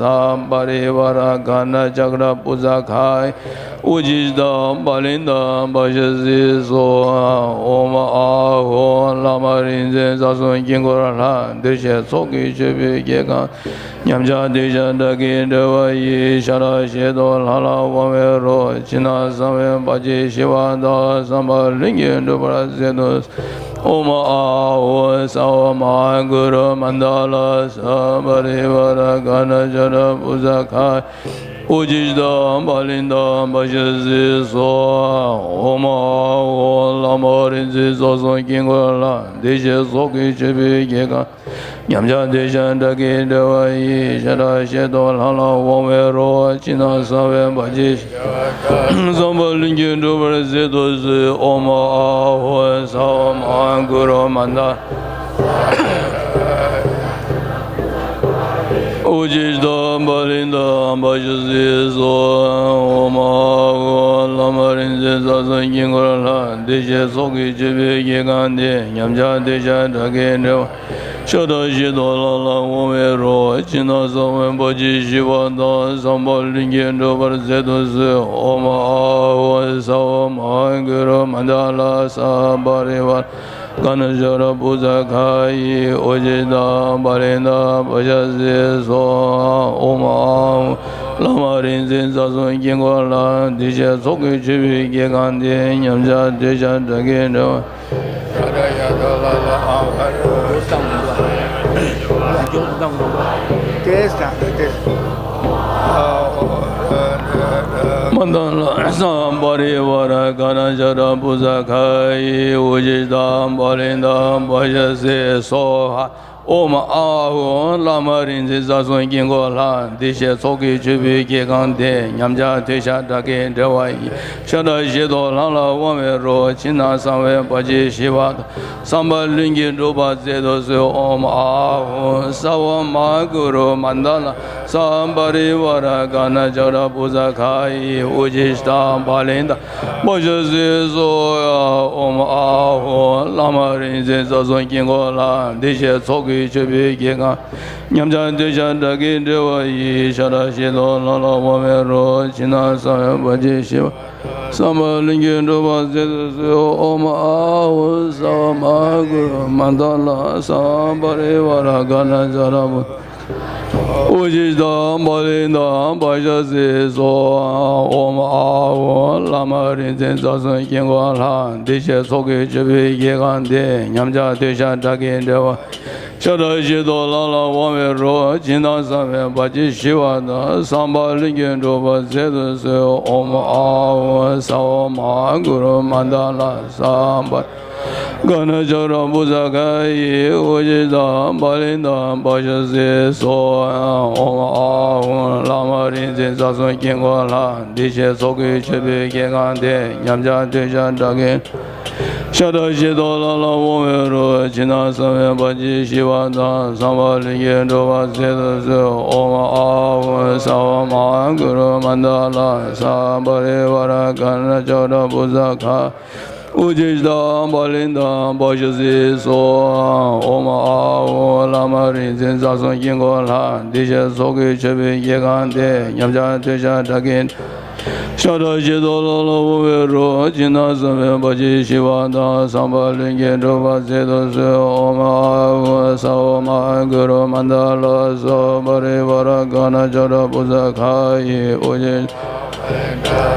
པ་རི་ཝཱ་ར་ག་ཎ་ཙཀྲ་བྷུ་ཛ་ག་ཡི། ཨུ་ཇི་ཤྟ་པ་ལི་ཏ་པ་ཤ་སི་སྭཱ་ཧཱ། ཨོཾ་ཨཱཿཧཱུྃ་བླ་མ་རིག་འཛིན་རྩ་གསུམ་དཀྱིལ་འཁོར་ལ། བདེ་གཤེགས་ཚོགས་ཀྱི་མཆོད་པའི་དགེ་རྒན། ཉམས་ཆག་འདོད་ཆགས་དགྲ་བགེགས་བསྒྲལ་བ་ཡི། ཤ་ཁྲག་ཞལ་དུ་ལྷང་ལྷང་དབང་བའི་རོ། ཕྱི་ནང་གསང་བའི་བར་ཆད་ཞི་བ་དང་། བསམ་པ་ལྷུན་གྱིས་འགྲུབ་པར་མཛད་དུ། ཨོཾ་ཨཱཿཧཱུྃ་ས་ཝཱ་མ་ཧཱ་གུ་རུ་མནྡ་ལ་ས་པ་རི་ཝཱ་ར་ག་ཎ་ཙཀྲ་བྷུ་ཛ་ག་ཡི། ཨུ་ཇི་ཤྟ་པ་ལི་ཏ་པ་ཤ་སི་སྭཱ་ཧཱ། ཨོཾ་ཨཱཿཧཱུྃ་བླ་མ་རིག་འཛིན་རྩ་གསུམ་དཀྱིལ་འཁོར་ལ། བདེ་གཤེགས་ཚོགས་ཀྱི་མཆོད་པའི་དགེ་རྒན། ཉམས་ཆག་འདོད་ཆགས་དགྲ་བགེགས་བསྒྲལ་བ་ཡི། ཤ་ཁྲག་ཞལ་དུ་ལྷང་ལྷང་དབང་བའི་རོ། ཕྱི་ནང་གསང་བའི་བར་ཆད་ཞི་བ་དང་། བསམ་པ་ལྷུན་གྱིས་འགྲུབ་པར་མཛད་དུ་གསོལ། ཨོཾ་ཨཱཿཧཱུྃ་ས་ཝཱ་མ་ཧཱ་གུ་རུ་མནྡ་ཨུ་ཇི་ཤྟ་པ་ལི་ཏ་པ་ཤ་སི་སྭཱ་ཧཱ། ཨོཾ་ཨཱཿཧཱུྃ་བླ་མ་རིག་འཛིན་རྩ་གསུམ་དཀྱིལ་འཁོར་ལ། བདེ་གཤེགས་ཚོགས་ཀྱི་མཆོད་པའི་དགེ་རྒན་ཏེ། ཉམས་ཆག་འདོད་ཆགས་དགྲ་བགེགས་བསྒྲལ་བ། ཤ་ཁྲག་ཞལ་དུ་ལྷང་ལྷང་དབང་བའི་རོ། ཕྱི་ནང་གསང་བའི་བར་ཆད་ཞི་བ་དང་། བསམ་པ་ལྷུན་གྱིས་འགྲུབ་པར་མཛད་དུ་གསོལ། ཨོཾ་ཨཱཿཧཱུྃ་ས་ཝཱ་མ་ཧཱ་གུ་རུ་མནྡ་ལ་ས་པ་རི་ཝཱ་ར་ག་ཎ་ཙཀྲ་བྷུ་ཛ་ག་ཡི། ཨུ་ཇི་ཤྟ་པ་ལི་ཏ་པ་ཤ་སི་སྭཱ་ཧཱ། ཨོཾ་ཨཱཿཧཱུྃ་བླ་མ་རིག་འཛིན་རྩ་གསུམ་དཀྱིལ་འཁོར་ལ། བདེ་གཤེགས་ཚོགས་ཀྱི་མཆོད་པའི་དགེ་རྒན་ཏེ། ཉམས་ཆག་འདོད་ཆགས་དགྲ་བགེགས་བསྒྲལ་བ། མནྡ་ལ་ས་པ་རི་ཝཱ་ར་ག་ཎ་ཙཀྲ་བྷུ་ཛ་ག་ཡི། ཨུ་ཇི་ཤྟ་པ་ལི་ཏ་པ་ཤ་སི་སྭཱ་ཧཱ། ཨོཾ་ཨཱཿཧཱུྃ། བླ་མ་རིག་འཛིན་རྩ་གསུམ་དཀྱིལ་འཁོར་ལྷ། བདེ་གཤེགས་ཚོགས་ཀྱི་མཆོད་པའི་དཀྱིལ་ཁང་སྟེ། ཉམས་ཆག་འདོད་ཆགས་དགྲ་བགེགས་བསྒྲལ་བ་ཡི། ཤ་ཁྲག་བཞི་སྟོང་ལྷ་ལ་དབང་བའི་རོ། ཕྱི་ནང་གསང་བའི་བར་ཆད་ཞི་བ་དང་། བསམ་པ་ལྷུན་གྱིས་འགྲུབ་པར་མཛད་དུ་གསོལ། ཨོཾ་ཨཱཿཧཱུྃ། ས་ཝ་མ་ཧཱ་གུ་རུ་མནྡ་ལ་ས་པ་རི་ཝཱ་ར་ག་ཎ་ཛ་ཏྲ་བྷུ་ཛ་གྷ་ཡི། ཨུ་ཇི་ཤྟ་པ་ལི་ཏ་བྷ་ཤ་སི་སྭཱ་ཧཱ། ཨོཾ་ཨཱཿཧཱུྃ། བླ་མ་རིག་འཛིན་རྩ་གསུམ་དཀྱིལ་འཁོར་ལྷ། བདེ་གཤེགས་ཚོགས་ཀྱི་མཆོད་པའི་དཀྱིལ་ཁང་། ཉམས་ཆག་འདོད་ཆགས་དགྲ་བགེགས་བསྒྲལ་བ་ཡི། ཤ་ཁྲག་བཞི་སྟོང་ལྷ་ལ་དབང་བའི་རོ། ཕྱི་ནང་གསང་བའི་བར་ཆད་ཞི་བ། བསམ་པ་ལྷུན་གྱིས་འགྲུབ་པར་མཛད་དུ་གསོལ། ཨོཾ་ཨཱཿཧཱུྃ། ས་ཝ་མ་ཧཱ་གུ་རུ་མནྡ་ལ་ས་པ་རི་ཝཱ་ར་ག་ཎ་ཛ་ཏྲ་བྷུ། ཨུ་ཇི་ཤྟ་པ་ལི་ཏ་བྷ་ཤ་སི་སྭཱ་ཧཱ། ཨོཾ་ཨཱཿཧཱུྃ། བླ་མ་རིག་འཛིན་རྩ་གསུམ་དཀྱིལ་འཁོར་ལྷ། བདེ་གཤེགས་ཚོགས་ཀྱི་མཆོད་པའི་དཀྱིལ་ཁང་སྟེ། ཉམས་ཆག་འདོད་ཆགས་དགྲ་བགེགས་བསྒྲལ་བ། ཤ་ཁྲག་བཞི་སྟོང་ལྷ་ལ་དབང་བའི་རོ། ཕྱི་ནང་གསང་བའི་བར་ཆད་ཞི་བ་དང་། བསམ་པ་ལྷུན་གྱིས་འགྲུབ་པར་མཛད་དུ་གསོལ། ཨོཾ་ཨཱཿཧཱུྃ། ས་ཝ་མ་ཧཱ་གུ་རུ་མནྡ་ལ་ས་པ་ག་ཎ་ཛ་ཏྲ་བྷུ་ཛ་གྷ་ཡི། ཨུ་ཇི་ཤྟ་པ་ལི་ཏ་བྷ་ཤ་སི་སྭཱ་ཧཱ། ཨོཾ་ཨཱཿཧཱུྃ། བླ་མ་རིག་འཛིན་རྩ་གསུམ་དཀྱིལ་འཁོར་ལྷ། བདེ་གཤེགས་ཚོགས་ཀྱི་མཆོད་པའི་དཀྱིལ་ཁང་སྟེ། ཉམས་ཆག་འདོད་ཆགས་དགྲ་བགེགས། ཤ་ཁྲག་བཞི་སྟོང་ལྷ་ལ་དབང་བའི་རོ། ཕྱི་ནང་གསང་བའི་བར་ཆད་ཞི་བ་དང་། བསམ་པ་ལྷུན་གྱིས་འགྲུབ་པར་མཛད་དུ་གསོལ། ཨོཾ་ཨཱཿཧཱུྃ། ས་ཝ་མ་ཧཱ་གུ་རུ་མནྡ་ལ་ས་པ་རི་ཝཱ་ར་ག་ཎ་ཛ་ཏྲ་བྷུ་ཛ་གྷ། ཨུ་ཇི་ཤྟ་པ་ལི་ཏ་བྷ་ཤ་སི་སྭཱ་ཧཱ། ཨོཾ་ཨཱཿཧཱུྃ། བླ་མ་རིག་འཛིན་རྩ་གསུམ་དཀྱིལ་འཁོར་ལྷ། བདེ་གཤེགས་ཚོགས་ཀྱི་མཆོད་པའི་དཀྱིལ་ཁང་སྟེ། ཉམས་ཆག་འདོད་ཆགས་དགྲ་བགེགས། ཤ་ཁྲག་བཞི་སྟོང་ལྷ་ལ་དབང་བའི་རོ། ཕྱི་ནང་གསང་བའི་བར་ཆད་ཞི་བ་དང་། བསམ་པ་ལྷུན་གྱིས་འགྲུབ་པར་མཛད་དུ་གསོལ། ཨོཾ་ཨཱཿཧཱུྃ། ས་ཝ་མ་ཧཱ་གུ་རུ་མནྡ་ལ་ས་པ་རི་ཝཱ་ར་ག་ཎ་ཛ་ཏྲ་བྷུ་ཛ་གྷ་ཡི། ཨུ་ཇི་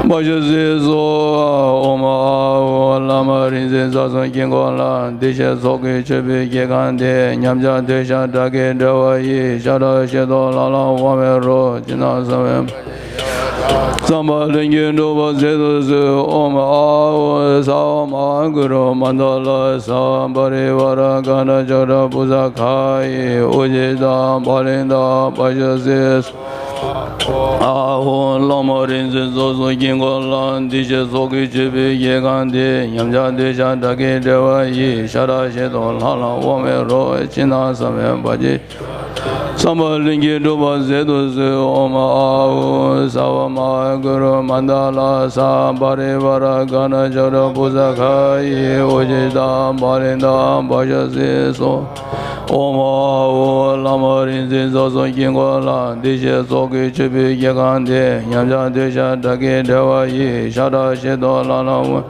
བྷ་ཤ་སི་སྭཱ་ཧཱ། ཨོཾ་ཨཱཿཧཱུྃ། བླ་མ་རིག་འཛིན་རྩ་གསུམ་དཀྱིལ་འཁོར་ལྷ། བདེ་གཤེགས་ཚོགས་ཀྱི་མཆོད་པའི་དཀྱིལ་ཁང་སྟེ། ཉམས་ཆག་འདོད་ཆགས་དགྲ་བགེགས་བསྒྲལ་བ་ཡི། ཤ་ཁྲག་བཞི་སྟོང་ལྷ་ལ་དབང་བའི་རོ། ཕྱི་ནང་གསང་བའི་བསམ་པ་ལྷུན་གྱིས་འགྲུབ་པར་མཛད་དུ་གསོལ། ཨོཾ་ཨཱཿཧཱུྃ། ས་ཝ་མ་ཧཱ་གུ་རུ་མནྡ་ལ་ས་པ་རི་ཝཱ་ར་ག་ཎ་ཛ་ཏྲ་བྷུ་ཛ་གྷ་ཡི། ཨུ་ཇི་ཤྟ་པ་ལི་ཏ་བྷ་ཤ་སི་སྭཱ་ཧཱུྃ། བླ་མ་རིག་འཛིན་རྩ་གསུམ་དཀྱིལ་འཁོར་ལྷ། བདེ་གཤེགས་ཚོགས་ཀྱི་མཆོད་པའི་དཀྱིལ་ཁང་སྟེ། ཉམས་ཆག་འདོད་ཆགས་དགྲ་བགེགས་བསྒྲལ་བ་ཡི། ཤ་ཁྲག་བཞི་སྟོང་ལྷ་ལ་དབང་བའི་རོ། ཕྱི་ནང་གསང་བའི་བར་ཆད། བསམ་པ་ལྷུན་གྱིས་འགྲུབ་པར་མཛད་དུ་གསོལ། ཨོཾ་ཨཱཿཧཱུྃ། ས་ཝ་མ་ཧཱ་གུ་རུ་མནྡ་ལ་ས་པ་རི་ཝཱ་ར་ག་ཎ་ཛ་ཏྲ་བྷུ་ཛ་གྷ་ཡི། ཨུ་ཇི་ཤྟ་པ་ལི་ཏ་བྷ་ཤ་སི་སྭཱ་ཧཱ། ཨོཾ་ཨཱཿཧཱུྃ། བླ་མ་རིག་འཛིན་རྩ་གསུམ་དཀྱིལ་འཁོར་ལྷ། བདེ་གཤེགས་ཚོགས་ཀྱི་མཆོད་པའི་དཀྱིལ་ཁང་སྟེ། ཉམས་ཆག་འདོད་ཆགས་དགྲ་བགེགས་བསྒྲལ་བ་ཡི། ཤ་ཁྲག་བཞི་སྟོང་ལྷ་ལ་དབང་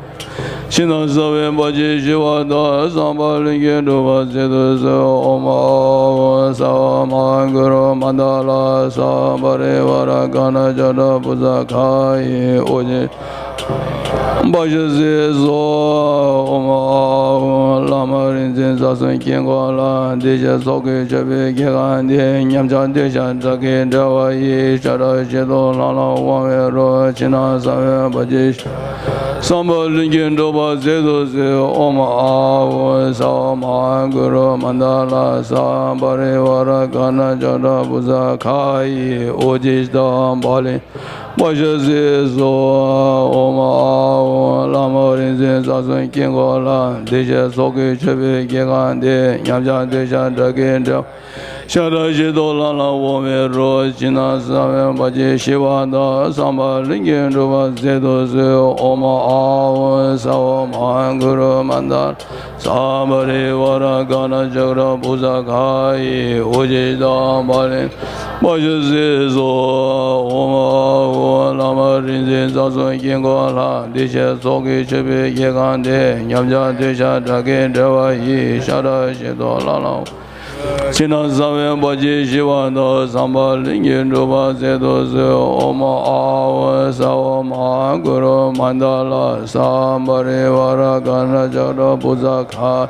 ཕྱི་ནང་གསང་བའི་བར་ཆད་ཞི་བ་དང་། བསམ་པ་ལྷུན་གྱིས་འགྲུབ་པར་མཛད་དུ་གསོལ། ཨོཾ་ཨཱཿཧཱུྃ། ས་ཝ་མ་ཧཱ་གུ་རུ་མནྡ་ལ་ས་པ་རི་ཝཱ་ར་ག་ཎ་ཛ་ཏྲ་བྷུ་ཛ་གྷ་ཡི། ཨུ་ཇི་བྷ་ཤ་སི་སྭཱ་ཧཱ། ཨོཾ་ཨཱཿཧཱུྃ། བླ་མ་རིག་འཛིན་རྩ་གསུམ་དཀྱིལ་འཁོར་ལྷ། བདེ་གཤེགས་ཚོགས་ཀྱི་མཆོད་པའི་དཀྱིལ་ཁང་སྟེ། ཉམས་ཆག་འདོད་ཆགས་དགྲ་བགེགས་བསྒྲལ་བ་ཡི། ཤ་ཁྲག་བཞི་སྟོང་ལྷ་ལ་དབང་བའི་རོ། ཕྱི་ནང་གསང་བའི་བར་ཆད། བསམ་པ་ལྷུན་གྱིས་འགྲུབ་པར་མཛད་དུ་གསོལ། ཨོཾ་ཨཱཿཧཱུྃ། ས་ཝ་མ་ཧཱ་གུ་རུ་མནྡ་ལ་ས་པ་རི་ཝཱ་ར་ག་ཎ་ཛ་ཏྲ་བྷུ་ཛ་གྷ་ཡི། ཨུ་ཇི་ཤྟ་པ་ལི་བྷ་ཤ་སི་སྭཱ་ཧཱ། ཨོཾ་ཨཱཿཧཱུྃ། བླ་མ་རིག་འཛིན་རྩ་གསུམ་དཀྱིལ་འཁོར་ལྷ། བདེ་གཤེགས་ཚོགས་ཀྱི་མཆོད་པའི་དཀྱིལ་ཁང་སྟེ། ཉམས་ཆག་འདོད་ཆགས་དགྲ་བགེགས་བསྒྲལ། ཤ་ཁྲག་བཞི་སྟོང་ལྷ་ལ་དབང་བའི་རོ། ཕྱི་ནང་གསང་བའི་བར་ཆད་ཞི་བ་དང་། བསམ་པ་ལྷུན་གྱིས་འགྲུབ་པར་མཛད་དུ་གསོལ། ཨོཾ་ཨཱཿཧཱུྃ། ས་ཝ་མ་ཧཱ་གུ་རུ་མནྡ་ལ་ས་པ་རི་ཝཱ་ར་ག་ཎ་ཛ་ཏྲ་བྷུ་ཛ་གྷ་ཡི། ཨུ་ཇི་ཤྟ་པ་ལི་བྷ་ཤ་སི་སྭཱ་ཧཱ། ཨོཾ་ཨཱཿཧཱུྃ། བླ་མ་རིག་འཛིན་རྩ་གསུམ་དཀྱིལ་འཁོར་ལྷ། བདེ་གཤེགས་ཚོགས་ཀྱི་མཆོད་པའི་དཀྱིལ་ཁང་སྟེ། ཉམས་ཆག་འདོད་ཆགས་དགྲ་བགེགས་བསྒྲལ་བ་ཡི། ཤ་ཁྲག་བཞི་སྟོང་ལྷ་ལ། ཕྱི་ནང་གསང་བའི་བར་ཆད་ཞི་བ་དང་། བསམ་པ་ལྷུན་གྱིས་འགྲུབ་པར་མཛད་དུ་གསོལ། ཨོཾ་ཨཱཿཧཱུྃ། ས་ཝ་མ་ཧཱ་གུ་རུ་མནྡ་ལ་ས་པ་རི་ཝཱ་ར་ག་ཎ་ཛ་ཏྲ་བྷུ་ཛ་གྷ།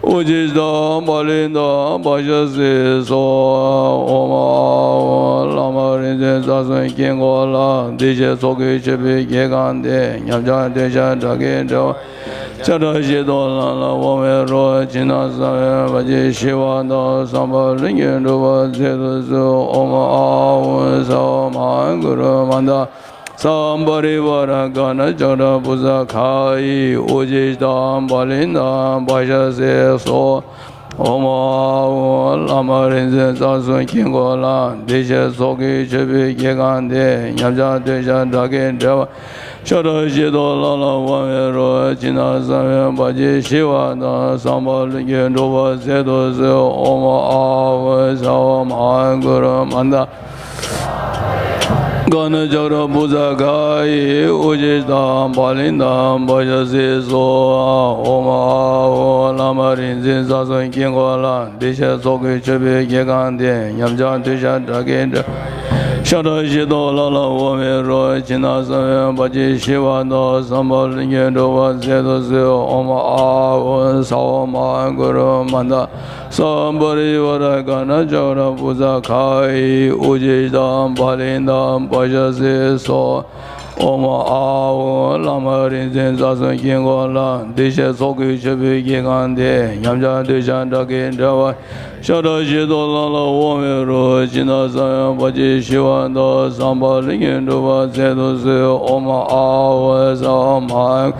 ཨུ་ཇི་ཤྟ་པ་ལི་ཏ་བྷ་ཤ་སི་སྭཱ་ཧཱ། ཨོཾ་ཨཱཿཧཱུྃ། བླ་མ་རིག་འཛིན་རྩ་གསུམ་དཀྱིལ་འཁོར་ལྷ། བདེ་གཤེགས་ཚོགས་ཀྱི་མཆོད་པའི་དཀྱིལ་ཁང་སྟེ། ཉམས་ཆག་འདོད་ཆགས་དགྲ་བགེགས་བསྒྲལ་བ། ཤ་ཁྲག་བཞི་དང་ལམ་ལ་དབང་བའི་རོ། ཕྱི་ནང་གསང་བའི་བར་ཆད་ཞི་བ་དང་། བསམ་པ་ལྷུན་གྱིས་འགྲུབ་པར་མཛད་དུ་གསོལ། ཨོཾ་ཨཱཿཧཱུྃ་ས་ཨོཾ་ཨཱཿཧཱུྃ་གུ་རུ་མནྡ། ས་པ་རི་ཝཱ་ར་ག་ཎ་ཛྙཱ་ན་བྷུ་ཛ་ག་ཡི་ཨུ་ཇི་ཏ་པཱ་ལི་ཏ་པཱ་ཤ་སེ་སྭཱ་ཧཱ། ཨོཾ་ཨཱཿཧཱུྃ་བླ་མ་རིག་འཛིན་རྩ་གསུམ་དཀྱིལ་འཁོར་ལ། བདེ་གཤེགས་ཚོགས་ཀྱི་མཆོད་པའི་དཀྱིལ་ཁང་སྟེང་། ཉམས་ཆག་འདོད་ཆགས་དགྲ་བགེགས་བསྒྲལ་བ། ཤ་ཁྲག་བཞི་དང་ལམ་ལ་དབང་བའི་རོ། ཕྱི་ནང་གསང་བའི་བར་ཆད་ཞི་བ་དང་། བསམ་པ་ལྷུན་གྱིས་འགྲུབ་པར་མཛད་དུ་གསོལ། ཨོཾ་ཨཱཿཧཱུྃ་ས་ཨོཾ་ཨཱཿཧཱུྃ་གུ་རུ་མནྡ། ག་ཎ་ཛྙཱ་ན་བྷུ་ཛ་ག་ཡི་ཨུ་ཇི་ཏ་པཱ་ལི་ཏ་པཱ་ཤ་སེ་སྭཱ་ཧཱ། ཨོཾ་ཨཱཿཧཱུྃ་བླ་མ་རིག་འཛིན་རྩ་གསུམ་དཀྱིལ་འཁོར་ལ། བདེ་གཤེགས་ཚོགས་ཀྱི་མཆོད་པའི་དཀྱིལ་ཁང་སྟེང་། ཉམས་ཆག་འདོད་ཆགས་དགྲ་བགེགས་བསྒྲལ། ཤ་ཁྲག་བཞི་དང་ལམ་ལ་དབང་བའི་རོ། ཕྱི་ནང་གསང་བའི་བར་ཆད་ཞི་བ་དང་། བསམ་པ་ལྷུན་གྱིས་འགྲུབ་པར་མཛད་དུ་གསོལ། ཨོཾ་ཨཱཿཧཱུྃ་ས་ཨོཾ་ཨཱཿཧཱུྃ་གུ་རུ་མནྡ། ས་པ་རི་ཝཱ་ར་ག་ཎ་ཛྙཱ་ན་བྷུ་ཛ་ག་ཡི་ཨུ་ཇི་ཏ་པཱ་ལི་ཏ་པཱ་ཤ་སེ་སྭཱ་ཧཱ། ཨོཾ་ཨཱཿཧཱུྃ་བླ་མ་རིག་འཛིན་རྩ་གསུམ་དཀྱིལ་འཁོར་ལ། བདེ་གཤེགས་ཚོགས་ཀྱི་མཆོད་པའི་དཀྱིལ་ཁང་སྟེང་། ཉམས་ཆག་འདོད་ཆགས་དགྲ་བགེགས་བསྒྲལ་བ། ཤ་ཁྲག་བཞི་དང་ལམ་ལ་དབང་བའི་རོ། ཕྱི་ནང་གསང་བའི་བར་ཆད་ཞི་བ་དང་། བསམ་པ་ལྷུན་གྱིས་འགྲུབ་པར་མཛད་དུ་གསོལ། ཨོཾ་ཨཱཿཧཱུྃ་ས་ཨོཾ་ཨཱཿཧཱུྃ་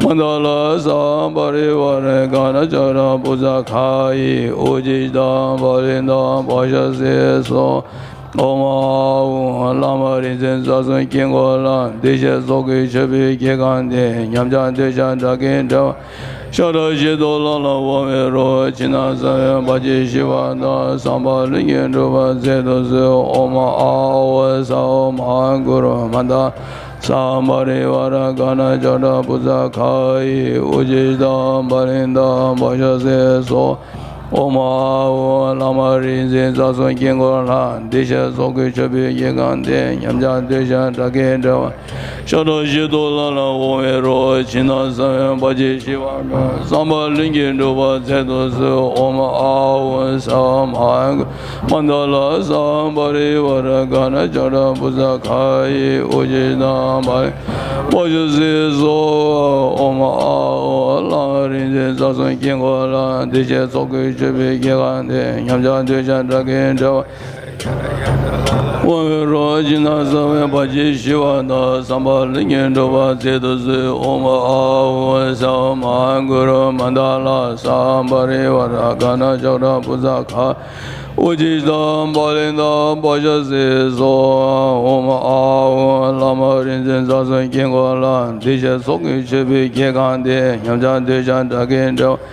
མནྡ་ལ། ས་པ་རི་ཝཱ་ར་ག་ཎ་ཛྙཱ་ན་བྷུ་ཛ་ག་ཡི་ཨུ་ཇི་ཏ་པཱ་ལི་ཏ་པཱ་ཤ་སེ་སྭཱ་ཧཱ། ཨོཾ་ཨཱཿཧཱུྃ་བླ་མ་རིག་འཛིན་རྩ་གསུམ་དཀྱིལ་འཁོར་ལ། བདེ་གཤེགས་ཚོགས་ཀྱི་མཆོད་པའི་དཀྱིལ་ཁང་སྟེང་། ཉམས་ཆག་འདོད་ཆགས་དགྲ་བགེགས་བསྒྲལ་བ། ཤ་ཁྲག་བཞི་དང་ལམ་ལ་དབང་བའི་རོ། ཕྱི་ནང་གསང་བའི་བར་ཆད་ཞི་བ་དང་། བསམ་པ་ལྷུན་གྱིས་འགྲུབ་པར་མཛད་དུ་གསོལ། ཨོཾ་ཨཱཿཧཱུྃ་ས་ཨོཾ་ཨཱཿཧཱུྃ་གུ་རུ་མནྡ། ས་པ་རི་ཝཱ་ར་ག་ཎ་ཛྙཱ་ན་བྷུ་ཛ་ག་ཡི་ཨུ་ཇི་ཏ་པཱ་ལི་ཏ་པཱ་ཤ་སེ་སྭཱ་ཧཱ། ཨོཾ་ཨཱཿཧཱུྃ་བླ་མ་རིག་འཛིན་རྩ་གསུམ་དཀྱིལ་འཁོར་ལ། བདེ་གཤེགས་ཚོགས་ཀྱི་མཆོད་པའི་དཀྱིལ་ཁང་སྟེང་། ཉམས་ཆག་འདོད་ཆགས་དགྲ་བགེགས་བསྒྲལ་བ། ཤ་ཁྲག་བཞི་དང་ལམ་ལ་དབང་བའི་རོ། ཕྱི་ནང་གསང་བའི་བར་ཆད་ཞི་བ་དང་། བསམ་པ་ལྷུན་གྱིས་འགྲུབ་པར་མཛད་དུ་གསོལ། ཨོཾ་ཨཱཿཧཱུྃ་ས་ཨོཾ་ཨཱཿཧཱུྃ་གུ་རུ་མནྡ་ལ། ས་པ་རི་ཝཱ་ར་ག་ཎ་ཛྙཱ་ན་བྷུ་ཛ་ག་ཡི་ཨུ་ཇི་ཏ་པཱ་ལི་པཱ་ཤ་སེ་སྭཱ་ཧཱ། ཨོཾ་ཨཱཿཧཱུྃ་བླ་མ་རིག་འཛིན་རྩ་གསུམ་དཀྱིལ་འཁོར་ལ། བདེ་གཤེགས་ཚོགས་ཀྱི་མཆོད་པའི་དཀྱིལ་ཁང་སྟེང་། ཉམས་ཆག་འདོད་ཆགས་དགྲ་བགེགས་བསྒྲལ་བ། དབང་བའི་རོ། ཕྱི་ནང་གསང་བའི་བར་ཆད་ཞི་བ་དང་། བསམ་པ་ལྷུན་གྱིས་འགྲུབ་པར་མཛད་དུ་གསོལ། ཨོཾ་ཨཱཿཧཱུྃ་ས་ཨོཾ་ཨཱཿཧཱུྃ་གུ་རུ་མནྡ་ལ། ས་པ་རི་ཝཱ་ར་ག་ཎ་ཛྙཱ་ན་བྷུ་ཛ་ག་ཨུ་ཇི་ཏ་པཱ་ལི་ཏ་པཱ་ཤ་སེ་སྭཱ་ཧཱ། ཨོཾ་ཨཱཿཧཱུྃ་བླ་མ་རིག་འཛིན་རྩ་གསུམ་དཀྱིལ་འཁོར་ལ། བདེ་གཤེགས་ཚོགས་ཀྱི་མཆོད་པའི་དཀྱིལ་ཁང་སྟེང་། ཉམས་ཆག་འདོད་ཆགས་དགྲ་བགེགས་བསྒྲལ་བ།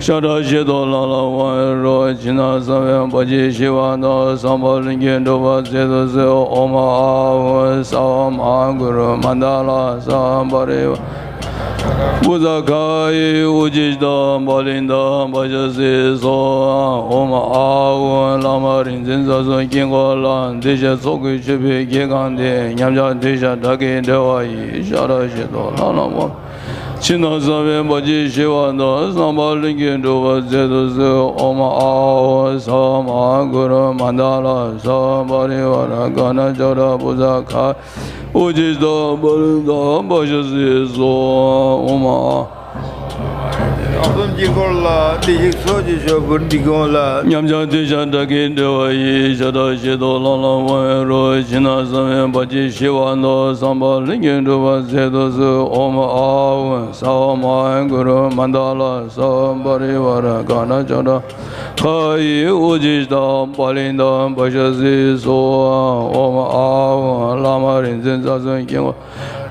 ཤ་ཁྲག་བཞི་དང་ལམ་ལ་དབང་བའི་རོ། ཕྱི་ནང་གསང་བའི་བར་ཆད་ཞི་བ་དང་། བསམ་པ་ལྷུན་གྱིས་འགྲུབ་པར་མཛད་དུ་གསོལ། ཨོཾ་ཨཱཿཧཱུྃ་ས་ཨོཾ་ཨཱཿཧཱུྃ་གུ་རུ་མནྡ་ལ། ས་པ་རི་ཝཱ་ར་བྷུ་ཛ་ག་ཡི་ཨུ་ཇི་ཏ་པཱ་ལི་ཏ་པཱ་ཤ་སེ་སྭཱ་ཧཱ། ཨོཾ་ཨཱཿཧཱུྃ་བླ་མ་རིག་འཛིན་རྩ་གསུམ་དཀྱིལ་འཁོར་ལ། བདེ་གཤེགས་ཚོགས་ཀྱི་མཆོད་པའི་དཀྱིལ་ཁང་སྟེང་། ཉམས་ཆག་འདོད་ཆགས་དགྲ་བགེགས་བསྒྲལ་བ་ཡི། ཤ་ཁྲག་བཞི་དང་ལམ་ལ་དབང་། ཕྱི་ནང་གསང་བའི་བར་ཆད་ཞི་བ་དང་། བསམ་པ་ལྷུན་གྱིས་འགྲུབ་པར་མཛད་དུ་གསོལ། ཨོཾ་ཨཱཿཧཱུྃ་ས་ཨོཾ་ཨཱཿཧཱུྃ་གུ་རུ་མནྡ་ལ། ས་པ་རི་ཝཱ་ར་ག་ཎ་ཛྙཱ་ན་བྷུ་ཛ་ག་ཨུ་ཇི་ཏ་པཱ་ལི་ཏ་པཱ་ཤ་སེ་སྭཱ་ཧཱ། ཨོཾ་ཨཱཿཧཱུྃ། ཨ་གསུམ་དཀྱིལ་འཁོར་ལ། བདེ་གཤེགས་ཚོགས་ཀྱི་མཆོད་པ་འདི་ཀུན་ལ། ཉམས་ཆག་འདོད་ཆགས་དགྲ་བགེགས་བསྒྲལ་བ་ཡི། ཤ་ཁྲག་བཞི་དང་ལམ་ལ་དབང་བའི་རོ། ཕྱི་ནང་གསང་བའི་བར་ཆད་ཞི་བ་དང་། བསམ་པ་ལྷུན་གྱིས་འགྲུབ་པར་མཛད་དུ་གསོལ། ཨོཾ་ཨཱཿཧཱུྃ་ས་ཨོཾ་ཨཱཿཧཱུྃ་གུ་རུ་མནྡ་ལ། ས་པ་རི་ཝཱ་ར་ག་ཎ་ཛྙཱ་ན་ག་ཡི་ཨུ་ཇི་ཏ་པཱ་ལི་ཏ་པཱ་ཤ་སེ་སྭཱ་ཧཱ། ཨོཾ་ཨཱཿཧཱུྃ་བླ་མ་རིག་འཛིན་རྩ་གསུམ་དཀྱིལ་འཁོར།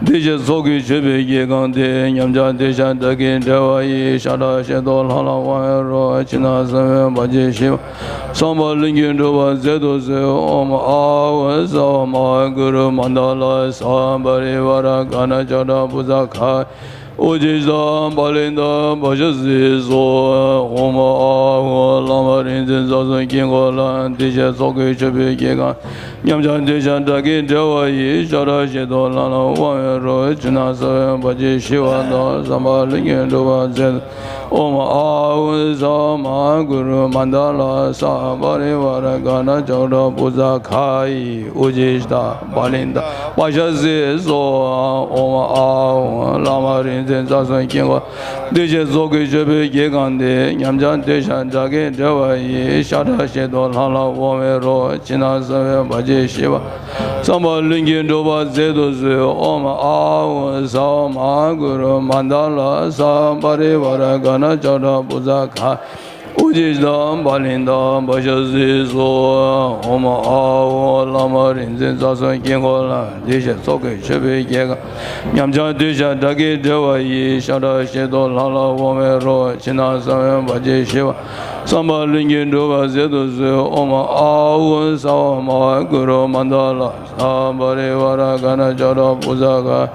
བདེ་གཤེགས་ཚོགས་ཀྱི་མཆོད་པའི་དཀྱིལ་ཁང་སྟེང་། ཉམས་ཆག་འདོད་ཆགས་དགྲ་བགེགས་བསྒྲལ་བ་ཡི། ཤ་ཁྲག་བཞི་དང་ལམ་ལ་དབང་བའི་རོ། ཕྱི་ནང་གསང་བའི་བར་ཆད་ཞི་བ། བསམ་པ་ལྷུན་གྱིས་འགྲུབ་པར་མཛད་དུ་གསོལ། ཨོཾ་ཨཱཿཧཱུྃ་ས་ཨོཾ་ཨཱཿཧཱུྃ་གུ་རུ་མནྡ་ལ། ས་པ་རི་ཝཱ་ར་ག་ཎ་ཛྙཱ་ན་བྷུ་ཛ་ག་ཨུ་ཇི་ཏ་པཱ་ལི་ཏ་པཱ་ཤ་སེ་སྭཱ་ཧཱ། ཨོཾ་ཨཱཿཧཱུྃ་བླ་མ་རིག་འཛིན་རྩ་གསུམ་དཀྱིལ་འཁོར་ལ། བདེ་གཤེགས་ཚོགས་ཀྱི་མཆོད་པའི་དཀྱིལ་ཁང་། ཉམས་ཆག་འདོད་ཆགས་དགྲ་བགེགས་བསྒྲལ་བ་ཡི། ཤ་ཁྲག་བཞི་དང་ལམ་ལ་དབང་བའི་རོ། ཕྱི་ནང་གསང་བའི་བར་ཆད་ཞི་བ་དང་། བསམ་པ་ལྷུན་གྱིས་འགྲུབ་པར་མཛད། ཨོཾ་ཨཱཿཧཱུྃ་ས་ཨོཾ་ཨཱཿཧཱུྃ་གུ་རུ་མནྡ་ལ། ས་པ་རི་ཝཱ་ར་ག་ཎ་ཛྙཱ་ན་བྷུ་ཛ་ག་ཡི་ཨུ་ཇི་ཏ་པཱ་ལི་ཏ་པཱ་ཤ་སེ་སྭཱ་ཧཱ། ཨོཾ་ཨཱཿཧཱུྃ་བླ་མ་རིག་མཚན་རྩ་གསུམ་དཀྱིལ་འཁོར་བདེ་གཤེགས་ཚོགས་ཀྱི་མཆོད་པའི་དགེ་རྒན་ཏེ། ཉམས་ཆག་འདོད་ཆགས་དགྲ་བགེགས་བསྒྲལ་བ་ཡི། ཤ་ཁྲག་གཤེད་དོ་ལྷ་ལ་དབང་བའི་རོ། ཕྱི་ནང་གསང་བའི་བར་ཆད་ཞི་བ། བསམ་པ་ལྷུན་གྱིས་འགྲུབ་པར་མཛད་དུ་གསོལ། ཨོཾ་ཨཱཿཧཱུྃ་ས་ཧོ་མ་ཧཱ་གུ་རུ་མནྡ་ལ་ས་པ་རི་ཝཱ་ར་ག་ཎ་ཙཀྲ་བྷུ་ཛ་གྷ། ཨུ་ཇི་ཏ་བ་ལི་ཏ་བྷ་ཤ་སི་སྭཱ་ཧཱ། ཨོཾ་ཨཱཿཧཱུྃ་བླ་མ་རིག་འཛིན་རྩ་གསུམ་དཀྱིལ་འཁོར་ལ། བདེ་གཤེགས་ཚོགས་ཀྱི་མཆོད་པའི་དགེ་རྒན། ཉམས་ཆག་འདོད་ཆགས་དགྲ་བགེགས་བསྒྲལ་བ་ཡི། ཤ་ཁྲག་གཤེད་དོ་ལྷ་ལ་དབང་བའི་རོ། ཕྱི་ནང་གསང་བའི་བར་ཆད་ཞི་བ། བསམ་པ་ལྷུན་གྱིས་འགྲུབ་པར་མཛད་དུ་གསོལ། ཨོཾ་ཨཱཿཧཱུྃ་ས་ཧོ་མ་ཧཱ་གུ་རུ་མནྡ་ལ་ས་པ་རི་ཝཱ་ར་ག་ཎ་ཙཀྲ་བྷུ་ཛ་གྷ།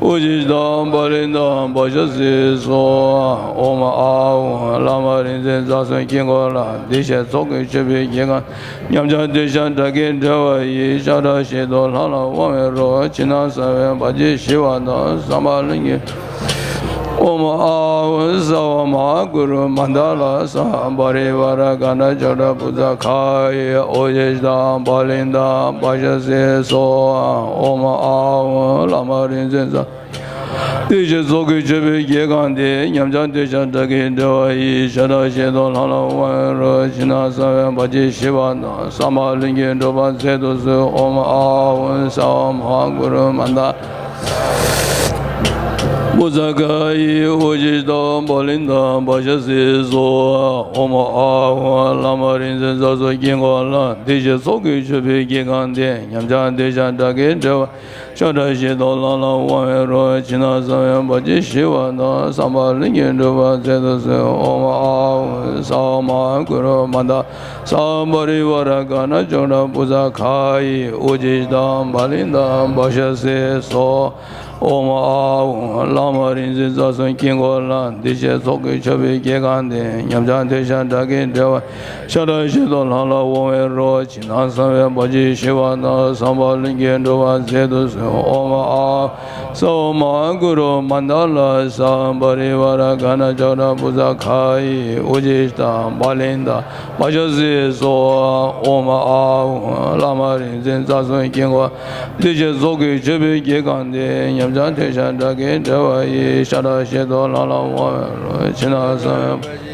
ཨུ་ཇི་ཏ་བ་ལི་ཏ་བྷ་ཤ་སི་སྭཱ་ཧཱ། ཨོཾ་ཨཱཿཧཱུྃ་བླ་མ་རིག་འཛིན་རྩ་གསུམ་དཀྱིལ་འཁོར་ལ། བདེ་གཤེགས་ཚོགས་ཀྱི་མཆོད་པའི་དགེ་རྒན། ཉམས་ཆག་འདོད་ཆགས་དགྲ་བགེགས་བསྒྲལ་བ་ཡི། ཤ་ཁྲག་གཤེད་དོ་ལྷ་ལ་དབང་བའི་རོ། ཕྱི་ནང་གསང་བའི་བར་ཆད་ཞི་བ་དང་། བསམ་པ་ལྷུན་གྱིས། ཨོཾ་ཨཱཿཧཱུྃ་ས་ཧོ་མ་ཧཱ་གུ་རུ་མནྡ་ལ་ས་པ་རི་ཝཱ་ར་ག་ཎ་ཙཀྲ་བྷུ་ཛ་གྷ་ཡི། ཨུ་ཇི་ཏ་བ་ལི་ཏ་བྷ་ཤ་སི་སྭཱ་ཧཱ། ཨོཾ་ཨཱཿཧཱུྃ་བླ་མ་རིག་འཛིན་རྩ། བདེ་གཤེགས་ཚོགས་ཀྱི་མཆོད་པའི་དགེ་རྒན་ཏེ། ཉམས་ཆག་འདོད་ཆགས་དགྲ་བགེགས་བསྒྲལ་བ་ཡི། ཤ་ཁྲག་གཤེད་དོ་ལྷ་ལ་དབང་བའི་རོ། ཕྱི་ནང་གསང་བའི་བར་ཆད་ཞི་བ་དང་། བསམ་པ་ལྷུན་གྱིས་འགྲུབ་པར་མཛད་དུ་གསོལ། ཨོཾ་ཨཱཿཧཱུྃ་ས་ཧོ་མ་ཧཱ་གུ་རུ་མནྡ་བྷུ་ཛ་གྷ་ཡི། ཨུ་ཇི་ཏ་བ་ལི་ཏ་བྷ་ཤ་སི་སྭཱ་ཧཱ། ཨོཾ་ཨཱཿཧཱུྃ་བླ་མ་རིག་འཛིན་རྩ་གསུམ་དཀྱིལ་འཁོར་ལ། བདེ་གཤེགས་ཚོགས་ཀྱི་མཆོད་པའི་དགེ་རྒན་ཏེ། ཉམས་ཆག་འདོད་ཆགས་དགྲ་བགེགས་བསྒྲལ་བ། ཤ་ཁྲག་གཤེད་དོ་ལྷ་ལ་དབང་བའི་རོ། ཕྱི་ནང་གསང་བའི་བར་ཆད་ཞི་བ་དང་། བསམ་པ་ལྷུན་གྱིས་འགྲུབ་པར་མཛད་དུ་གསོལ། ཨོཾ་ཨཱཿཧཱུྃ་ས་ཧོ་མ་ཧཱ་གུ་རུ་མནྡ་ས་པ་རི་ཝཱ་ར་ག་ཎ་ཙཀྲ་བྷུ་ཛ་གྷ་ཡི། ཨུ་ཇི་ཏ་བ་ལི་ཏ་བྷ་ཤ་སི་སྭཱ་ཧཱ། ཨོཾ་ཨཱཿཧཱུྃ་བླ་མ་རིག་འཛིན་རྩ་གསུམ་དཀྱིལ་འཁོར་ལ། བདེ་གཤེགས་ཚོགས་ཀྱི་མཆོད་པའི་དགེ་རྒན་ཏེ། ཉམས་ཆག་འདོད་ཆགས་དགྲ་བགེགས་བསྒྲལ་བ། ཤ་ཁྲག་གཤེད་དོ་ལྷ་ལ་དབང་བའི་རོ། ཕྱི་ནང་གསང་བའི་བར་ཆད་ཞི་བ་དང་། བསམ་པ་ལྷུན་གྱིས་འགྲུབ་པར་མཛད་དུ་གསོལ། ཨོཾ་ཨཱཿཧཱུྃ་ས་ཧོ་མ་ཧཱ་གུ་རུ་མནྡ་ལ་ས་པ་རི་ཝཱ་ར་ག་ཎ་ཙཀྲ་བྷུ་ཛ་གྷ་ཡི། ཨུ་ཇི་ཏ་བ་ལི་ཏ་བྷ་ཤ་སི་སྭཱ་ཧཱ། ཨོཾ་ཨཱཿཧཱུྃ་བླ་མ་རིག་འཛིན་རྩ་གསུམ་དཀྱིལ་འཁོར། བདེ་གཤེགས་ཚོགས་ཀྱི་མཆོད་པའི་དགེ་རྒན་ཏེ། ཉམས་ཆག་འདོད་ཆགས་དགྲ་བགེགས་བསྒྲལ་བ་ཡི། ཤ་ཁྲག་གཤེད་དོ་ལྷ་ལ་དབང་བའི་རོ། ཕྱི་ནང་གསང་བའི་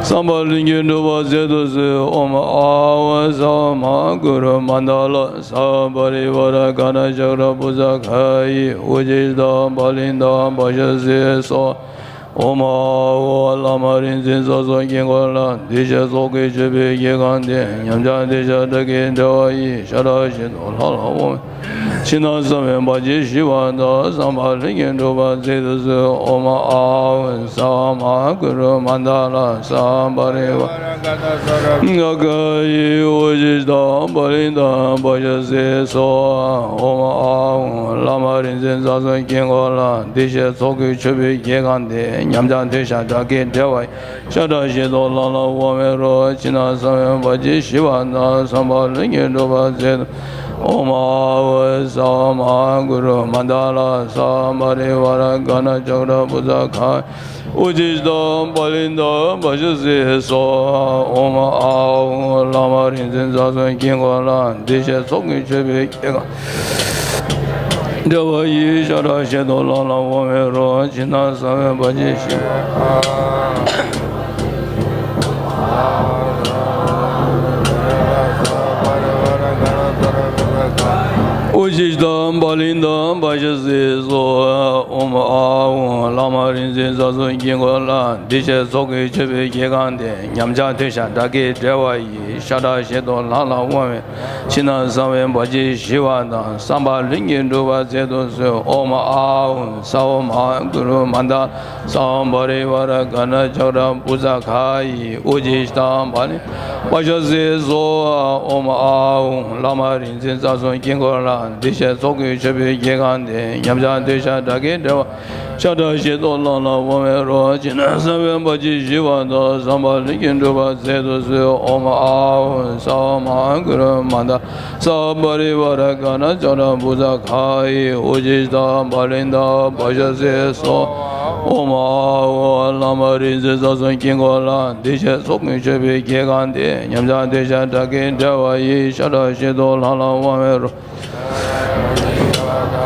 བསམ་པ་ལྷུན་གྱིས་འགྲུབ་པར་མཛད་དུ་གསོལ། ཨོཾ་ཨཱཿཧཱུྃ་ས་ཧོ་མ་ཧཱ་གུ་རུ་མནྡ་ལ་ས་པ་རི་ཝཱ་ར་ག་ཎ་ཙཀྲ་བྷུ་ཛ་གྷ་ཡི། ཨུ་ཇི་ཏ་བ་ལི་ཏ་བྷ་ཤ་སི་སྭཱ་ཧཱ། ཨོཾ་ཨཱཿཧཱུྃ་བླ་མ་རིག་འཛིན་རྩ་གསུམ་དཀྱིལ་འཁོར་ལ། བདེ་གཤེགས་ཚོགས་ཀྱི་མཆོད་པའི་དགེ་རྒན་ཏེ། ཉམས་ཆག་འདོད་ཆགས་དགྲ་བགེགས་བསྒྲལ་བ་ཡི། ཤ་ཁྲག་གཤེད་དོ་ལྷ་ལ་དབང་བའི། ཕྱི་ནང་གསང་བའི་བར་ཆད་ཞི་བ་དང་། བསམ་པ་ལྷུན་གྱིས་འགྲུབ་པར་མཛད་དུ་གསོལ། ཨོཾ་ཨཱཿཧཱུྃ་ས་ཧོ་མ་ཧཱ་གུ་རུ་མནྡ་ལ་ས་པ་རི་ཝཱ་ར་ག་ཎ་ཙཀྲ་བྷུ་ཛ་གྷ་ཡི། ཨུ་ཇི་ཏ་བ་ལི་ཏ་བྷ་ཤ་སི་སྭཱ་ཧཱ། ཨོཾ་ཨཱཿཧཱུྃ་བླ་མ་རིག་འཛིན་རྩ་གསུམ་དཀྱིལ་འཁོར་ལ། བདེ་གཤེགས་ཚོགས་ཀྱི་མཆོད་པའི་དགེ་རྒན་ཏེ། ཉམས་ཆག་འདོད་ཆགས་དགྲ་བགེགས་བསྒྲལ་བ་ཡི། ཤ་ཁྲག་གཤེད་དོ་ལྷ་ལ་དབང་བའི་རོ། ཕྱི་ནང་གསང་བའི་བར་ཆད་ཞི་བ་དང་། བསམ་པ་ལྷུན་གྱིས་འགྲུབ་པར་མཛད། ཨོཾ་ཨཱཿཧཱུྃ་ས་ཧོ་མ་ཧཱ་གུ་རུ་མནྡ་ལ་ས་པ་རི་ཝཱ་ར་ག་ཎ་ཙཀྲ་བྷུ་ཛ་གྷ། ཨུ་ཇི་ཏ་བ་ལི་ཏ་བྷ་ཤ་སི་སྭཱ་ཧཱ། ཨོཾ་ཨཱཿཧཱུྃ་བླ་མ་རིག་འཛིན་རྩ་གསུམ་དཀྱིལ་འཁོར་ལ། བདེ་གཤེགས་ཚོགས་ཀྱི་མཆོད་པའི་དགེ་རྒན། བསྒྲལ་བ་ཡི། ཤ་ཁྲག་གཤེད་དོ་ལྷ་ལ་དབང་བའི་རོ། ཕྱི་ནང་གསང་བའི་བར་ཆད་ཞི་བ། ཨུ་ཇི་ཏ་བ་ལི་ཏ་བྷ་ཤ་སི་སྭཱ་ཧཱ། ཨོཾ་ཨཱཿཧཱུྃ་བླ་མ་རིག་འཛིན་རྩ་གསུམ་དཀྱིལ་འཁོར་ལ། བདེ་གཤེགས་ཚོགས་ཀྱི་མཆོད་པའི་དགེ་རྒན་ཏེ། ཉམས་ཆག་འདོད་ཆགས་དགྲ་བགེགས་བསྒྲལ་བ་ཡི། ཤ་ཁྲག་གཤེད་དོ་ལྷ་ལ་དབང་བའི། ཕྱི་ནང་གསང་བའི་བར་ཆད་ཞི་བ་དང་། བསམ་པ་ལྷུན་གྱིས་འགྲུབ་པར་མཛད་དུ་གསོལ། ཨོཾ་ཨཱཿཧཱུྃ་ས་ཧོ་མ་ཧཱ་གུ་རུ་མནྡ། ས་པ་རི་ཝཱ་ར་ག་ཎ་ཙཀྲ་བྷུ་ཛ་གྷ་ཡི། ཨུ་ཇི་ཏ་བ་ལི་བྷ་ཤ་སི་སྭཱ་ཧཱ། ཨོཾ་ཨཱཿཧཱུྃ་བླ་མ་རིག་འཛིན་རྩ་གསུམ་དཀྱིལ་འཁོར་ལ། བདེ་གཤེགས་ཚོགས་ཀྱི་མཆོད་པའི་དགེ་རྒན་ཏེ། ཉམས་ཆག་འདོད་ཆགས་དགྲ་བགེགས་བསྒྲལ་བ། ཤ་ཁྲག་གཤེད་དོ་ལྷ་ལ་དབང་བའི་རོ། ཕྱི་ནང་གསང་བའི་བར་ཆད་ཞི་བ་དང་། བསམ་པ་ལྷུན་གྱིས་འགྲུབ་པར་མཛད་དུ་གསོལ། ཨོཾ་ཨཱཿཧཱུྃ་ས་ཧོ་མ་ཧཱ་གུ་རུ་མནྡ། ས་པ་རི་ཝཱ་ར་ག་ཎ་ཙཀྲ་བྷུ་ཛ་གྷ་ཡི། ཨུ་ཇི་ཏ་བ་ལི་ཏ་བྷ་ཤ་སི་སྭཱ་ཧཱ། ཨོཾ་ཨཱཿཧཱུྃ་བླ་མ་རིག་འཛིན་རྩ་གསུམ་དཀྱིལ་འཁོར་ལ། བདེ་གཤེགས་ཚོགས་ཀུན་མཆོད་པའི་དགེ་རྒན་ཏེ། ཉམས་ཆག་འདོད་ཆགས་དགྲ་བགེགས་བསྒྲལ་བ་ཡི། ཤ་ཁྲག་གཤེད་དོ་ལྷ་ལ་དབང་བའི་རོ།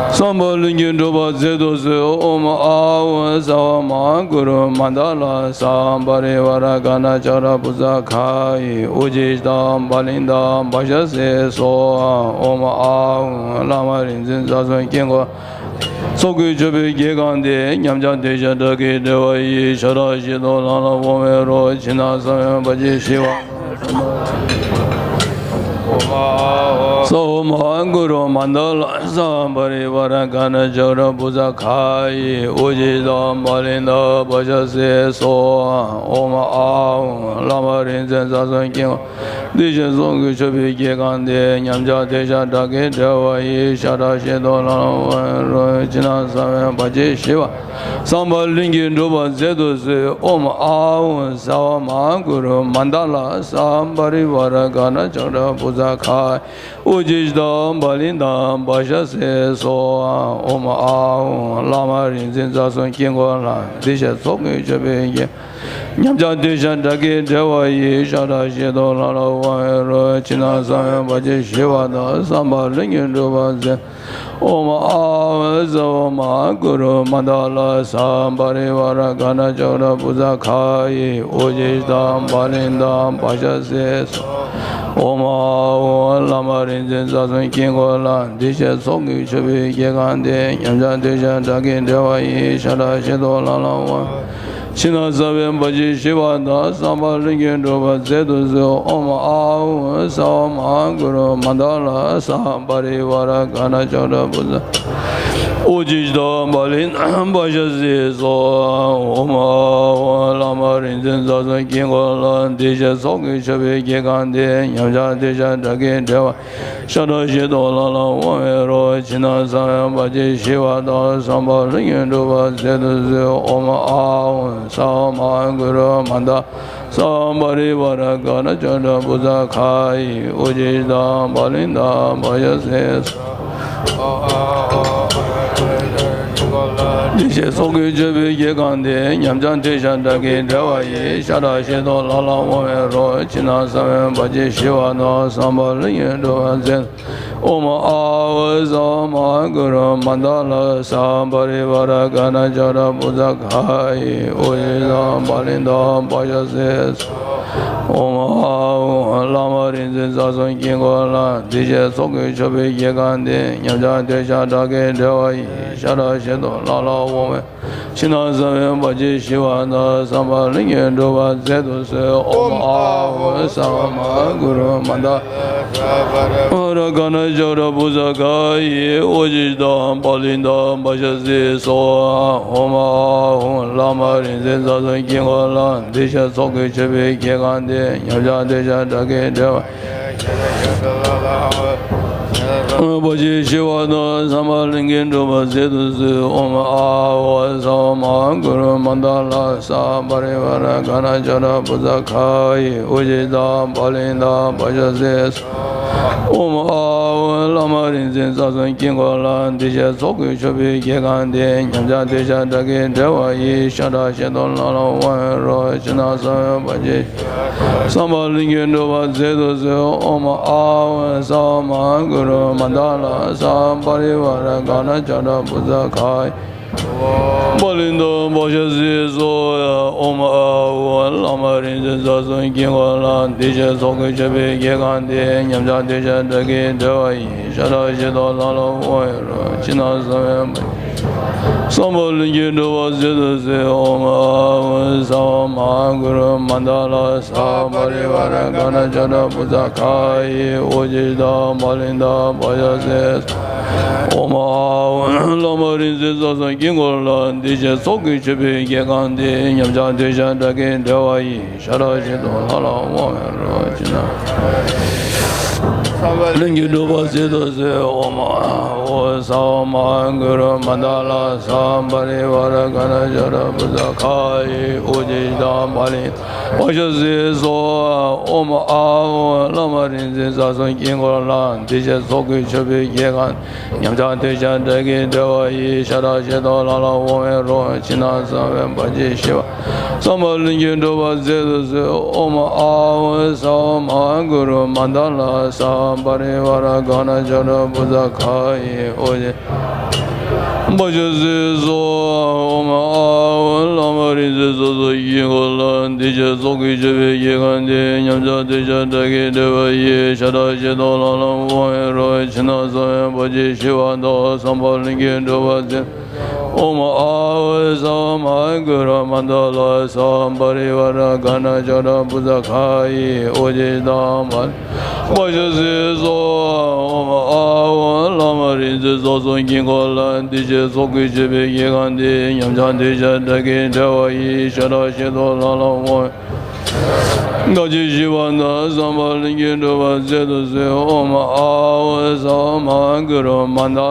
བསམ་པ་ལྷུན་གྱིས་འགྲུབ་པར་མཛད་དུ་གསོལ། ཨོཾ་ཨཱཿཧཱུྃ་སརྦ་མ་ཧཱ་གུ་རུ་མནྡ་ལ་སརྦ་པ་རི་ཝཱ་ར་ག་ཎ་ཙཀྲ་བྷུ་ཛ་ག་ཡི་ཨུ་ཇི་ཏ་པ་ལི་ཏ་བྷ་ཤ་སེ་སྭཱ་ཧཱ། ཨོཾ་ཨཱཿཧཱུྃ་བླ་མ་རིག་འཛིན་རྩ་གསུམ་དཀྱིལ་འཁོར། ཚོགས་ཀྱི་མཆོད་པའི་དགེ་རྒན་ཏེ། ཉམས་ཆག་འདོད་ཆགས་དགྲ་བགེགས་བསྒྲལ་བ་ཡི། ཤ་ཁྲག་བཞིན་དུ་ལང་ལ་དབང་བའི་རོ། ཕྱི་ནང་གསང་བའི་བར་ཆད་ཞི་བ། སྭཱ་ཧཱ་མ་ཧཱ་གུ་རུ་མནྡ་ལ་སརྦ་པ་རི་ཝཱ་ར་ག་ཎ་ཙཀྲ་བྷུ་ཛ་ག་ཡི་ཨུ་ཇི་ཏ་པ་ལི་ཏ་བྷ་ཤ་སེ་སྭཱ་ཧཱ། ཨོཾ་ཨཱཿཧཱུྃ་བླ་མ་རིག་འཛིན་རྩ་གསུམ་དཀྱིལ་འཁོར། འདི་ཕྱིར་ཚོགས་ཀྱི་མཆོད་པའི་དགེ་རྒན་ཏེ། ཉམས་ཆག་འདོད་ཆགས་དགྲ་བགེགས་བསྒྲལ་བ་ཡི། ཤ་ཁྲག་བཞིན་དུ་ལང་ལ་དབང་བའི་རོ། ཕྱི་ནང་གསང་བའི་བར་ཆད་ཞི་བ། བསམ་པ་ལྷུན་གྱིས་འགྲུབ་པར་མཛད་དུ་གསོལ། ཨོཾ་ཨཱཿཧཱུྃ་སརྦ་མ་ཧཱ་གུ་རུ་མནྡ་ལ་སརྦ་པ་རི་ཝཱ་ར་ག་ཎ་ཙཀྲ་བྷུ་ཛ་ག་ཨུ་ཇི་ཏ་པ་ལི་ཏ་བྷ་ཤ་སེ་སྭཱ་ཧཱ། ཨོཾ་ཨཱཿཧཱུྃ་བླ་མ་རིག་འཛིན་རྩ་གསུམ་དཀྱིལ་འཁོར་ལ། འདི་ཕྱིར་ཚོགས་ཀྱི་མཆོད་པའི་དགེ། ཉམས་ཆག་འདོད་ཆགས་དགྲ་བགེགས་བསྒྲལ་བ་ཡི། ཤ་ཁྲག་བཞིན་དུ་ལང་ལ་དབང་བའི་རོ། ཕྱི་ནང་གསང་བའི་བར་ཆད་ཞི་བ་དང་། བསམ་པ་ལྷུན་གྱིས་འགྲུབ་པར་མཛད། ཨོཾ་ཨཱཿཧཱུྃ་སརྦ་མ་ཧཱ་གུ་རུ་མནྡ་ལ་སརྦ་པ་རི་ཝཱ་ར་ག་ཎ་ཙཀྲ་བྷུ་ཛ་ག་ཡི་ཨུ་ཇི་ཏ་པ་ལི་ཏ་བྷ་ཤ་སེ་སྭཱ་ཧཱ། ཨོཾ་ཨཱཿཧཱུྃ་བླ་མ་རིག་འཛིན་རྩ་གསུམ་དཀྱིལ་འཁོར་ལ། འདི་ཕྱིར་ཚོགས་ཀྱི་མཆོད་པའི་དགེ་རྒན་ཏེ། ཉམས་ཆག་འདོད་ཆགས་དགྲ་བགེགས་བསྒྲལ་བ་ཡི། ཤ་ཁྲག་བཞིན་དུ་ལང་ལ་དབང་། ཕྱི་ནང་གསང་བའི་བར་ཆད་ཞི་བ་དང་། བསམ་པ་ལྷུན་གྱིས་འགྲུབ་པར་མཛད་དུ་གསོལ། ཨོཾ་ཨཱཿཧཱུྃ་སརྦ་མ་ཧཱ་གུ་རུ་མནྡ་ལ་སརྦ་པ་རི་ཝཱ་ར་ག་ཎ་ཙཀྲ་བྷུ་ཛ་ཨུ་ཇི་ཏ་པ་ལི་བྷ་ཤ་སེ་སྭཱ་ཧཱ། ཨོཾ་ཨཱཿཧཱུྃ་བླ་མ་རིག་འཛིན་རྩ་གསུམ་དཀྱིལ་འཁོར་ལ། འདི་ཕྱིར་ཚོགས་ཀྱི་མཆོད་པའི་དགེ་རྒན་ཏེ། ཉམས་ཆག་འདོད་ཆགས་དགྲ་བགེགས་བསྒྲལ་བ། ཤ་ཁྲག་བཞིན་དུ་ལང་ལ་དབང་བའི་རོ། ཕྱི་ནང་གསང་བའི་བར་ཆད་ཞི་བ་དང་། བསམ་པ་ལྷུན་གྱིས་འགྲུབ་པར་མཛད་དུ་གསོལ། ཨོཾ་ཨཱཿཧཱུྃ་སརྦ་མ་ཧཱ་གུ་རུ་མནྡ་ལ་སརྦ་པ་རི་ཝཱ་ར་ག་ཎ་ཙཀྲ་བྷུ་ཛ་ག་ཡི་ཨུ་ཇི་ཏ་པ་ལི་ཏ་བྷ་ཤ་སེ་སྭཱ་ཧཱ། འདི་ཕྱིར་ཚོགས་ཀྱི་མཆོད་པའི་དགེ་རྒན་ཏེ། ཉམས་ཆག་འདོད་ཆགས་དགྲ་བགེགས་བསྒྲལ་བ་ཡི། ཤ་ཁྲག་བཞིན་དུ་ལང་ལ་དབང་བའི་རོ། ཕྱི་ནང་གསང་བའི་བར་ཆད་ཞི་བ་དང་། བསམ་པ་ལྷུན་གྱིས་འགྲུབ་པར་མཛད། ཨོཾ་ཨཱཿཧཱུྃ་སརྦ་མ་ཧཱ་གུ་རུ་མནྡ་ལ་སརྦ་པ་རི་ཝཱ་ར་ག་ཎ་ཙཀྲ་བྷུ་ཛ་ག་ཡི་ཨུ་ཇི་ཏ་པ་ལི་ཏ་བྷ་ཤ་སེ་སྭཱ་ཧཱ། ཨོཾ་ཨཱཿཧཱུྃ་བླ་མ་རིག་འཛིན་རྩ་གསུམ་དཀྱིལ་འཁོར་ལ། འདི་ཕྱིར་ཚོགས་ཀྱི་མཆོད་པའི་དགེ་རྒན་ཏེ། ཉམས་ཆག་འདོད་ཆགས་དགྲ་བགེགས་བསྒྲལ་བ་ཡི། ཤ་ཁྲག་བཞིན་དུ་ལང་ལ་དབང་བའི། ཕྱི་ནང་གསང་བའི་བར་ཆད་ཞི་བ་དང་། བསམ་པ་ལྷུན་གྱིས་འགྲུབ་པར་མཛད་དུ་གསོལ། ཨོཾ་ཨཱཿཧཱུྃ་སརྦ་མ་ཧཱ་གུ་རུ་མནྡ་ལ་སརྦ་པ་རི་ཝཱ་ར་ག་ཎ་ཙཀྲ་བྷུ་ཛ་ག་ཡི་ཨུ་ཇི་ཏ་པ་ལི་ཏ་བྷ་ཤ་སེ་སྭཱ་ཧཱ། ཨོཾ་ཨཱཿཧཱུྃ་བླ་མ་རིག་འཛིན་རྩ་གསུམ་དཀྱིལ་འཁོར་ལ། འདི་ཕྱིར་ཚོགས་ཀྱི་མཆོད་པའི་དགེ་རྒན་ཏེ། ཉམས་ཆག་འདོད་ཆགས་དགྲ་བགེགས་བསྒྲལ་བ། བར་ཆད་ཞི་བ་དང་། བསམ་པ་ལྷུན་གྱིས་འགྲུབ་པར་མཛད་དུ་གསོལ། ཨོཾ་ཨཱཿཧཱུྃ་སརྦ་མ་ཧཱ་གུ་རུ་མནྡ་ལ་སརྦ་པ་རི་ཝཱ་ར་ག་ཎ་ཙཀྲ་བྷུ་ཛ་ག་ཡི་ཨུ་ཇི་ཏ་པ་ལི་ཏ་བྷ་ཤ་སེ་སྭཱ་ཧཱ། ཨོཾ་ཨཱཿཧཱུྃ་བླ་མ་རིག་འཛིན་རྩ་གསུམ་དཀྱིལ་འཁོར་ལ། འདི་ཕྱིར་ཚོགས་ཀྱི་མཆོད་པའི་དགེ་རྒན་ཏེ། ཉམས་ཆག་འདོད་ཆགས་དགྲ་བགེགས་བསྒྲལ་བ་ཡི། ཤ་ཁྲག་བཞིན་དུ་ལང་ལ་དབང་བའི་རོ། ཕྱི་ནང་གསང་བའི་བར་ཆད། བསམ་པ་ལྷུན་གྱིས་འགྲུབ་པར་མཛད་དུ་གསོལ། ཨོཾ་ཨཱཿཧཱུྃ་སརྦ་མ་ཧཱ་གུ་རུ་མནྡ་ལ་སརྦ་པ་རི་ཝཱ་ར་ག་ཎ་ཙཀྲ་བྷུ་ཛ་ག་ཡི་པ་ལི་ཏ་བྷ་ཤ་སེ་སྭཱ་ཧཱ། ཨོཾ་ཨཱཿཧཱུྃ་བླ་མ་རིག་འཛིན་རྩ་གསུམ་དཀྱིལ་འཁོར་ལ། འདི་ཕྱིར་ཚོགས་ཀྱི་མཆོད་པའི་དགེ་རྒན་ཏེ། ཉམས་ཆག་འདོད་ཆགས་དགྲ་བགེགས་བསྒྲལ་བ་ཡི། ཤ་ཁྲག་བཞིན་དུ་ལང་ལ་དབང་བའི་རོ། ཕྱི་ནང་གསང་བའི་བསམ་པ་ལྷུན་གྱིས་འགྲུབ་པར་མཛད་དུ་གསོལ། ཨོཾ་ཨཱཿཧཱུྃ་སརྦ་མ་ཧཱ་གུ་རུ་མནྡ་ལ་སརྦ་པ་རི་ཝཱ་ར་ག་ཎ་ཙཀྲ་བྷུ་ཛ་ག་ཡི་ཨུ་ཇི་ཏ་པ་ལི་ཏ་བྷ་ཤ་སེ་སྭཱ་ཧཱ། ཨོཾ་ཨཱཿཧཱུྃ་བླ་མ་རིག་འཛིན་རྩ་གསུམ་དཀྱིལ་འཁོར་ལ། འདི་ཕྱིར་ཚོགས་ཀྱི་མཆོད་པའི་དགེ་རྒན་ཏེ། ཉམས་ཆག་འདོད་ཆགས་དགྲ་བགེགས་བསྒྲལ་བ་ཡི། ཤ་ཁྲག་བཞིན་དུ་ལང་ལ་དབང་བའི་རོ། ཕྱི་ནང་ལྷུན་གྱིས་འགྲུབ་པར་མཛད་དུ་གསོལ། ཨོཾ་ཨཱཿཧཱུྃ་སརྦ་མ་ཧཱ་གུ་རུ་མནྡ་ལ་སརྦ་པ་རི་ཝཱ་ར་ག་ཎ་ཙཀྲ་བྷུ་ཛ་ག་ཡི་ཨུ་ཇི་ཏ་པ་ལི་བྷ་ཤ་སེ་སྭཱ་ཧཱ། ཨོཾ་ཨཱཿཧཱུྃ་བླ་མ་རིག་འཛིན་རྩ་གསུམ་དཀྱིལ་འཁོར་ལ། འདི་ཕྱིར་ཚོགས་ཀྱི་མཆོད་པའི་དགེ་རྒན། ཉམས་ཆག་འདོད་ཆགས་དགྲ་བགེགས་བསྒྲལ་བ་ཡི། ཤ་ཁྲག་བཞིན་དུ་ལང་ལ་དབང་བའི་རོ། ཕྱི་ནང་གསང་བའི་བར་ཆད་ཞི་བ། བསམ་པ་ལྷུན་གྱིས་འགྲུབ་པར་མཛད་དུ་གསོལ། ཨོཾ་ཨཱཿཧཱུྃ་སརྦ་མ་ཧཱ་གུ་རུ་མནྡ་ལ་སརྦ་པ་རི་ཝཱ་ར་ག་ཎ་ཙཀྲ་བྷུ་ཛ་ག་ཡི་ཨུ་ཇི། བ་ཤ་ཟེ་སོ། ཨོཾ་ཨཱཿཧཱུྃ་བླ་མ་རིག་འཛིན་རྩ་གསུམ་དཀྱིལ་འཁོར་ལ། འདི་ཕྱིར་ཚོགས་ཀྱི་མཆོད་པའི་དགེ་རྒན་འདི། ཉམས་ཆག་འདོད་ཆགས་དགྲ་བགེགས་བསྒྲལ་བ་ཡི། ཤ་ཁྲག་བཞེས་སྡོད་ལྷ་ལ་དབང་བསྐུར་རོ། ཕྱི་ནང་གསང་བའི་བར་ཆད་ཞི་བ་དང་། བསམ་པ་ལྷུན་གྱིས་འགྲུབ་པར་མཛད། ཨོཾ་ཨཱཿཧཱུྃ་ས་མ་ཧཱ་གུ་རུ་མནྡ་ལ་ས། པ་རི་ཝཱ་ར་ག་ཎ་ཇོ་ཊ་བུ་ཛ་ཁཱ་ཡི། ཨོ་ཇི་ཏ་མ་བ་ཤ་ཟེ་སོ། ཨོཾ་ཨཱཿཧཱུྃ་བླ་མ་རིག་འཛིན་རྩ་གསུམ་དཀྱིལ་འཁོར་ལ། འདི་ཕྱིར་ཚོགས་ཀྱི་མཆོད་པའི་དགེ་རྒན་འདི། ཉམས་ཆག་འདོད་ཆགས་དགྲ་བགེགས་བསྒྲལ་བ་ཡི། ཤ་ཁྲག་བཞེས་སྡོད་ལྷ་ལ་དབང་བསྐུར། དགྲ་བགེགས་ཞི་བ་དང་། བསམ་པ་ལྷུན་གྱིས་འགྲུབ་པར་མཛད་དུ་གསོལ། ཨོཾ་ཨཱཿཧཱུྃ་ས་མ་ཧཱ་གུ་རུ་མནྡ་ལ་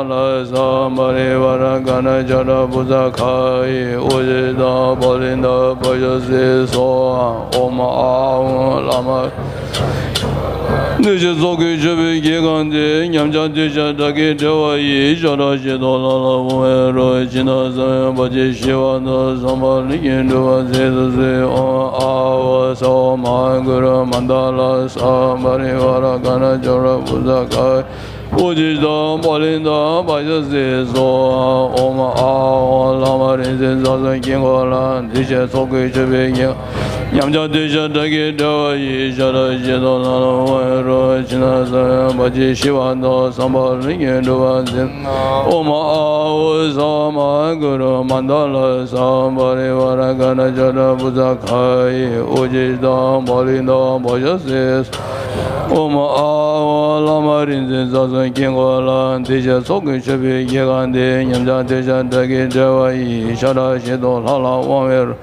ས། པ་རི་ཝཱ་ར་ག་ཎ་ཇོ་ཊ་བུ་ཛ་ཁཱ་ཡི། ཨོ་ཇི་ཏ་པ་ལི་ཏ་བ་ཤ་ཟེ་སོ། ཨོཾ་ཨཱཿཧཱུྃ་བླ་མ། འདི་ཕྱིར་ཚོགས་ཀྱི་མཆོད་པའི་དགེ་རྒན་འདི། ཉམས་ཆག་འདོད་ཆགས་དགྲ་བགེགས་བསྒྲལ་བ་ཡི། ཤ་ཁྲག་བཞེས་སྡོད་ལྷ་ལ་དབང་བསྐུར་རོ། ཕྱི་ནང་གསང་བའི་བར་ཆད་ཞི་བ་དང་། བསམ་པ་ལྷུན་གྱིས་འགྲུབ་པར་མཛད་དུ་གསོལ། ཨོཾ་ཨཱཿཧཱུྃ་ས་མ་ཧཱ་གུ་རུ་མནྡ་ལ་ས། པ་རི་ཝཱ་ར་ག་ཎ་ཇོ་ཊ་བུ་ཛ་ཁཱ། ཨོ་ཇི་ཏ་པ་ལི་ཏ་བ་ཤ་ཟེ་སོ། ཨོཾ་ཨཱཿཧཱུྃ་བླ་མ་རིག་འཛིན་རྩ་གསུམ་དཀྱིལ་འཁོར་ལ། འདི་ཕྱིར་ཚོགས་ཀྱི་མཆོད་པའི་དགེ། ཉམས་ཆག་འདོད་ཆགས་དགྲ་བགེགས་བསྒྲལ་བ་ཡི། ཤ་ཁྲག་བཞེས་སྡོད་ལྷ་ལ་དབང་བསྐུར་རོ། ཕྱི་ནང་གསང་བའི་བར་ཆད་ཞི་བ་དང་། བསམ་པ་ལྷུན་གྱིས་འགྲུབ་པར་མཛད། ཨོཾ་ཨཱཿཧཱུྃ་ས་མ་ཧཱ་གུ་རུ་མནྡ་ལ་ས། པ་རི་ཝཱ་ར་ག་ཎ་ཇོ་ཊ་བུ་ཛ་ཁཱ་ཡི། ཨོ་ཇི་ཏ་པ་ལི་ཏ་བ་ཤ་ཟེ། ཨོཾ་ཨཱཿཧཱུྃ་བླ་མ་རིག་འཛིན་རྩ་གསུམ་དཀྱིལ་འཁོར་ལ། འདི་ཕྱིར་ཚོགས་ཀྱི་མཆོད་པའི་དགེ་རྒན་འདི། ཉམས་ཆག་འདོད་ཆགས་དགྲ་བགེགས་བསྒྲལ་བ་ཡི། ཤ་ཁྲག་བཞེས་སྡོད་ལྷ་ལ་དབང་བསྐུར་རོ།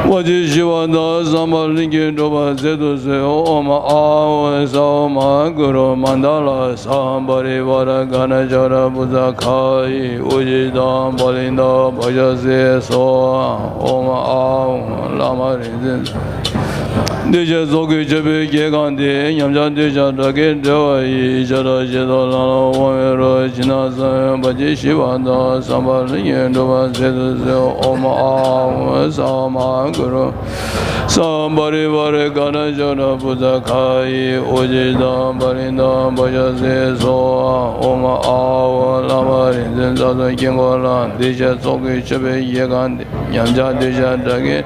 བར་ཆད་ཞི་བ་དང་། བསམ་པ་ལྷུན་གྱིས་འགྲུབ་པར་མཛད་དུ་གསོལ། ཨོཾ་ཨཱཿཧཱུྃ་ས་མ་ཧཱ་གུ་རུ་མནྡ་ལ་ས། པ་རི་ཝཱ་ར་ག་ཎ་ཇོ་ཊ་བུ་ཛ་ཁཱ་ཡི། ཨོ་ཇི་ཏ་པ་ལི་ཏ་བ་ཤ་ཟེ་སོ། ཨོཾ་ཨཱཿཧཱུྃ་བླ་མ་རིག་འཛིན། འདི་ཕྱིར་ཚོགས་ཀྱི་མཆོད་པའི་དགེ་རྒན་འདི། ཉམས་ཆག་འདོད་ཆགས་དགྲ་བགེགས་བསྒྲལ་བ་ཡི། ཤ་ཁྲག་བཞེས་སྡོད་ལྷ་ལ་དབང་བསྐུར་རོ། ཕྱི་ནང་གསང་བའི་བར་ཆད་ཞི་བ་དང་། བསམ་པ་ལྷུན་གྱིས་འགྲུབ་པར་མཛད་དུ་གསོལ། ཨོཾ་ཨཱཿཧཱུྃ་ས་མ་ཧཱ་གུ་རུ་ས། པ་རི་ཝཱ་ར་ག་ཎ་ཇོ་ཊ་བུ་ཛ་ཁཱ་ཡི། ཨོ་ཇི་ཏ་པ་ལི་ཏ་བ་ཤ་ཟེ་སོ། ཨོཾ་ཨཱཿཧཱུྃ་བླ་མ་རིག་འཛིན་རྩ་གསུམ་དཀྱིལ་འཁོར་ལ། འདི་ཕྱིར་ཚོགས་ཀྱི་མཆོད་པའི་དགེ་རྒན་འདི། ཉམས་ཆག་འདོད་ཆགས་དགྲ་བགེགས།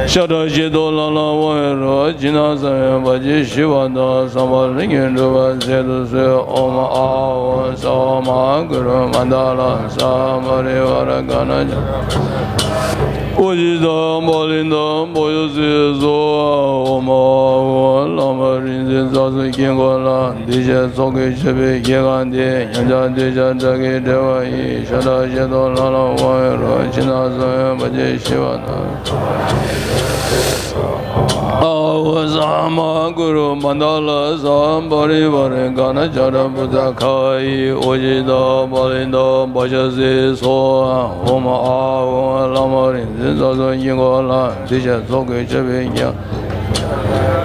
ཤ་ཁྲག་བཞེས་སྡོད་ལྷ་ལ་དབང་བསྐུར་རོ། ཕྱི་ནང་གསང་བའི་བར་ཆད་ཞི་བ་དང་། བསམ་པ་ལྷུན་གྱིས་འགྲུབ་པར་མཛད་དུ་གསོལ། ཨོཾ་ཨཱཿཧཱུྃ་ས་མ་ཧཱ་གུ་རུ་མནྡ་ལ་ས། པ་རི་ཝཱ་ར་ག་ཎ་ཇོ། ཨོ་ཇི་ཏ་པ་ལི་ཏ་བ་ཤ་ཟེ་སོ། ཨོཾ་ཨཱཿཧཱུྃ་བླ་མ་རིག་འཛིན་རྩ་གསུམ་དཀྱིལ་འཁོར་ལ། འདི་ཕྱིར་ཚོགས་ཀྱི་མཆོད་པའི་དགེ་རྒན་འདི། ཉམས་ཆག་འདོད་ཆགས་དགྲ་བགེགས་བསྒྲལ་བ་ཡི། ཤ་ཁྲག་བཞེས་སྡོད་ལྷ་ལ་དབང་བསྐུར་རོ། ཕྱི་ནང་གསང་བའི་བར་ཆད་ཞི་བ་དང་། ཨཱཿཧཱུྃ་ས་མ་ཧཱ་གུ་རུ་མནྡ་ལ་ས། པ་རི་ཝཱ་ར་ག་ཎ་ཇོ་ཊ་བུ་ཛ་ཁཱ་ཡི། ཨོ་ཇི་ཏ་པ་ལི་ཏ་བ་ཤ་ཟེ་སོ། ཨོཾ་ཨཱཿཧཱུྃ་བླ་མ་རིག་འཛིན་རྩ་གསུམ་དཀྱིལ་འཁོར་ལ། འདི་ཕྱིར་ཚོགས་ཀྱི་མཆོད་པའི་དགེ་རྒན།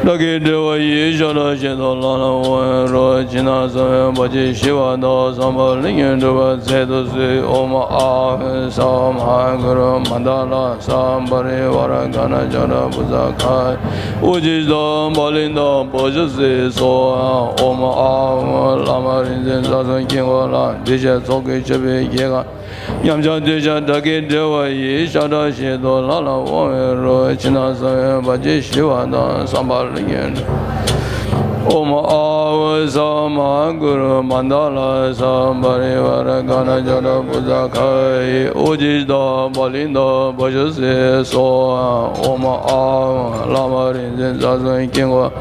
དགྲ་བགེགས་བསྒྲལ་བ་ཡི། ཤ་ཁྲག་བཞེས་སྡོད་ལྷ་ལ་དབང་བསྐུར་རོ། ཕྱི་ནང་གསང་བའི་བར་ཆད་ཞི་བ་དང་། བསམ་པ་ལྷུན་གྱིས་འགྲུབ་པར་མཛད་དུ་གསོལ། ཨོཾ་ཨཱཿཧཱུྃ་ས་མ་ཧཱ་གུ་རུ་མནྡ་ལ་ས། པ་རི་ཝཱ་ར་ག་ཎ་ཇོ་ཊ་བུ་ཛ་ཁཱ་ཡི། ཨོ་ཇི་ཏ་པ་ལི་ཏ་བ་ཤ་ཟེ་སོ། ཨོཾ་ཨཱཿཧཱུྃ་བླ་མ་རིག་འཛིན་རྩ་གསུམ་དཀྱིལ་འཁོར་ལ། འདི་ཕྱིར་ཚོགས་ཀྱི་མཆོད་པའི་དགེ་རྒན། ཉམས་ཆག་འདོད་ཆགས་དགྲ་བགེགས་བསྒྲལ་བ་ཡི། ཤ་ཁྲག་བཞེས་སྡོད་ལྷ་ལ་དབང་བསྐུར་རོ། ཕྱི་ནང་གསང་བའི་བར་ཆད་ཞི་བ་དང་། བསམ་པ་ལྷུན་གྱིས། ཨོཾ་ཨཱཿཧཱུྃ་ས་མ་ཧཱ་གུ་རུ་མནྡ་ལ་ས། པ་རི་ཝཱ་ར་ག་ཎ་ཇོ་ཊ་བུ་ཛ་ཁཱ་ཡི། ཨོ་ཇི་ཏ་པ་ལི་ཏ་བ་ཤ་ཟེ་སོ། ཨོཾ་ཨཱཿཧཱུྃ་བླ་མ་རིག་འཛིན་རྩ་གསུམ་དཀྱིལ་འཁོར།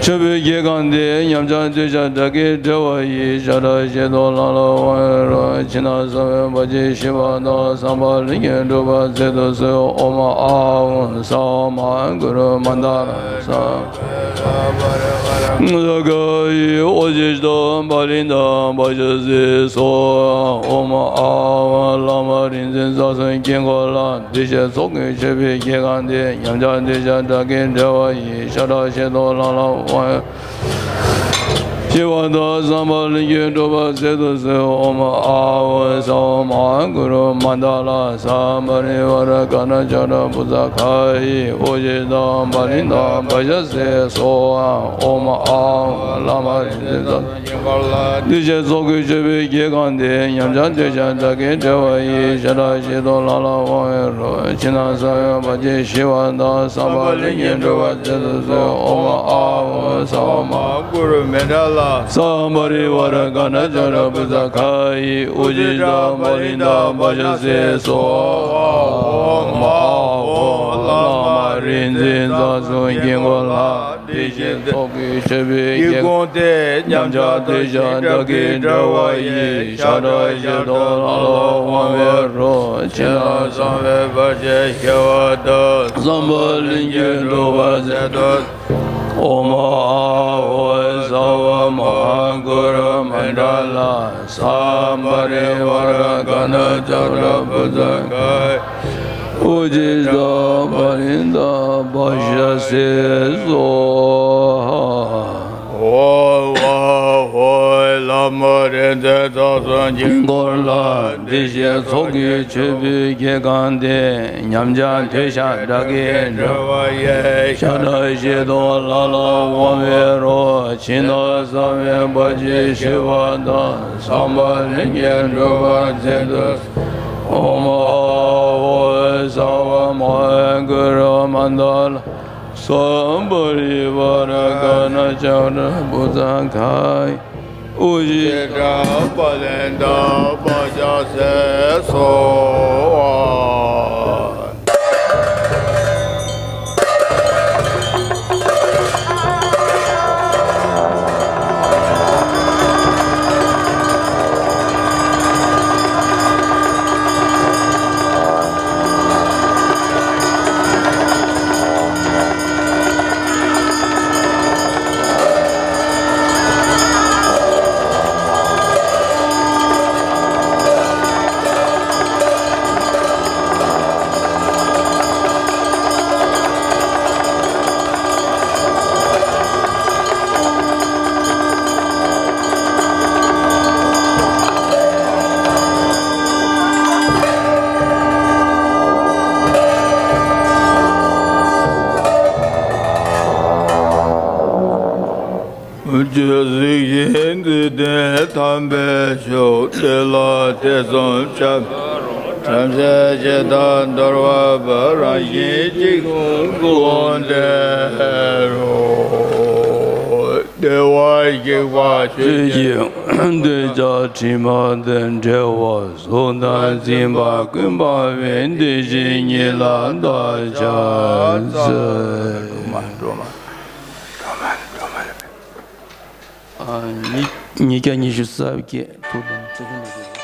མཆོད་པའི་དགེ་རྒན་འདི། ཉམས་ཆག་འདོད་ཆགས་དགྲ་བགེགས་བསྒྲལ་བ་ཡི། ཤ་ཁྲག་བཞེས་སྡོད་ལྷ་ལ་དབང་བསྐུར་རོ། ཕྱི་ནང་གསང་བའི་བར་ཆད་ཞི་བ་དང་། བསམ་པ་ལྷུན་གྱིས་འགྲུབ་པར་མཛད་དུ་གསོལ། ཨོཾ་ཨཱཿཧཱུྃ་ས་མ་ཧཱ་གུ་རུ་མནྡ་ལ་ས། ས་ག་ཡི། ཨོ་ཇི་ཏ་པ་ལི་ཏ་བ་ཤ་ཟེ་སོ། ཨོཾ་ཨཱཿཧཱུྃ་བླ་མ་རིག་འཛིན་རྩ་གསུམ་དཀྱིལ་འཁོར་ལ། འདི་ཕྱིར་ཚོགས་ཀྱི་མཆོད་པའི་དགེ་རྒན་འདི། ཉམས་ཆག་འདོད་ཆགས་དགྲ་བགེགས་བསྒྲལ་བ་ཡི། ཤ་ཁྲག་བཞེས་སྡོད་ལྷ་ལ་དབང་བསྐུར། ཞི་བ་དང་བསམ་པ་ལྷུན་གྱིས་གྲུབ་པ་སྩལ་དུ་གསོལ། ཨོཾ་ཨཱཿཧཱུྃ་ས་ཧོཿཧཱུྃ་མ་ཧཱ་གུ་རུ་མནྡ་ལ་ས་པ་རི་ཝཱ་ར་ག་ཎ་ཙཀྲ་བྷུ་ཛ་ག་ཡི་ཨུ་ཇི་ཏ་པ་ལི་ཏ་བྷ་ཤ་སེ་སྭཱ་ཧཱ། ཨོཾ་ཨཱཿཧཱུྃ་བླ་མ་རིག་འཛིན་རྩ་བདུན་བདེ་གཤེགས་ཚོགས་ཀྱི་མཆོད་པའི་དགེ་གང་དེ། ཉམས་ཆག་འདོད་ཆགས་དགྲ་བགེགས་བསྒྲལ་བ་ཡི། ཤ་ཁྲག་ཞལ་དུ་ལག་ལ་དབང་བའི་རོ། ཕྱི་ནང་གསང་བའི་བར་ཆད་ཞི་བ་དང་། བསམ་པ་ལྷུན་གྱིས་འགྲུབ་པ་སྩལ་དུ་གསོལ། ཨོཾ་ཨཱཿཧཱུྃ་ས་ཧོཿཧཱུྃ་མ་ཧཱ་གུ་རུ་མནྡ་ལ་ས་པ་རི་ཝཱ་ར་ག་ཎ་ཙཀྲ་བྷུ་ཛ་ག་ཡི་ཨུ་ཇི་ཏ་པ་ལི་ཏ་བྷ་ཤ་སེ་སྭཱ་ཧཱ། ཨོཾ་ཨཱཿཧཱུྃ་བླ་མ་རིག་འཛིན་རྩ་གསུམ་དཀྱིལ་འཁོར་ལ། བདེ་གཤེགས་ཚོགས་ཀྱི་མཆོད་པའི་དགེ་གང་དེ། ཉམས་ཆག་འདོད་ཆགས་དགྲ་བགེགས་བསྒྲལ་བ་ཡི། ཤ་ཁྲག་ཞལ་དུ་ལག་ལ་དབང་བའི་རོ། ཕྱི་ནང་གསང་བའི་བར་ཆད་ཞི་བ་དང་། བསམ་པ་ལྷུན་གྱིས་འགྲུབ་པ་སྩལ་དུ། ཨོཾ་ཨཱཿཧཱུྃ་ས་ཧོཿཧཱུྃ་མ་ཧཱ་གུ་རུ་མནྡ་ལ་ས་པ་རི་ཝཱ་ར་ག་ཎ་ཙཀྲ་བྷུ་ཛ་ག་ཡི་ཨུ་ཇི་ཏ་པ་ལི་ཏ་བྷ་ཤ་སེ་སྭཱ་ཧཱ། ཨོཾ་ཨཱཿཧཱུྃ་བླ་མ་རིག་འཛིན་རྩ་གསུམ་དཀྱིལ་འཁོར་ལ། བདེ་གཤེགས་ཚོགས་ཀྱི་མཆོད་པའི་དགེ་གང་དེ། ཉམས་ཆག་འདོད་ཆགས་དགྲ་བགེགས་བསྒྲལ་བ་ཡི། ཤ་ཁྲག་ཞལ་དུ་ལག་ལ་དབང་བའི་རོ། ཕྱི་ནང་གསང་བའི་བར་ཆད་ཞི་བ་དང་། བསམ་པ་ལྷུན་གྱིས་འགྲུབ་པ་སྩལ་དུ། ཨོཾ་ཨཱཿཧཱུྃ་ས་ཧོཿཧཱུྃ་མ་ཧཱ་གུ་རུ་མནྡ་ལ་ས་པ་རི་ཝཱ་ར་ག་ཎ་ཙཀྲ་བྷུ་ཛ་ག་ཡི་ཨུ་ཇི་ཏ་པ་ལི་ཏ་བྷ་ཤ་སེ་སྭཱ་ཧཱ། ཆོས་གཟིགས་ཤིང་འདུལ་བསྟན་དམ་པའི་ཆོས། དེ་ལ་ཐེ་ཚོམ་སྐྱབས་མེད་རུང་། བྲམ་ཟེ་ཆོས་དང་འདོར་བ་པོ། རང་བཞིན་གཅིག་ཏུ་བསྒོམ་བཟླས་རོ། བདེ་བར་གཤེགས་པ་ཆོས་ཀྱི། འདོད་ཆགས་དྲི་མ་དང་བྲལ་བ། གཟུགས་དང་འཛིན་པ་ཀུན་སྤངས་པའི། བདེ་གཤེགས་ཉིད་ལ་བདག་ཕྱག་འཚལ། ཨ། ཉིས་ཉིས་བརྒྱ་ཉི་ཤུ་རྩ་བརྒྱད། ཐུགས་དམ་ཆོས་སྐྱོང་ལ་དགོས།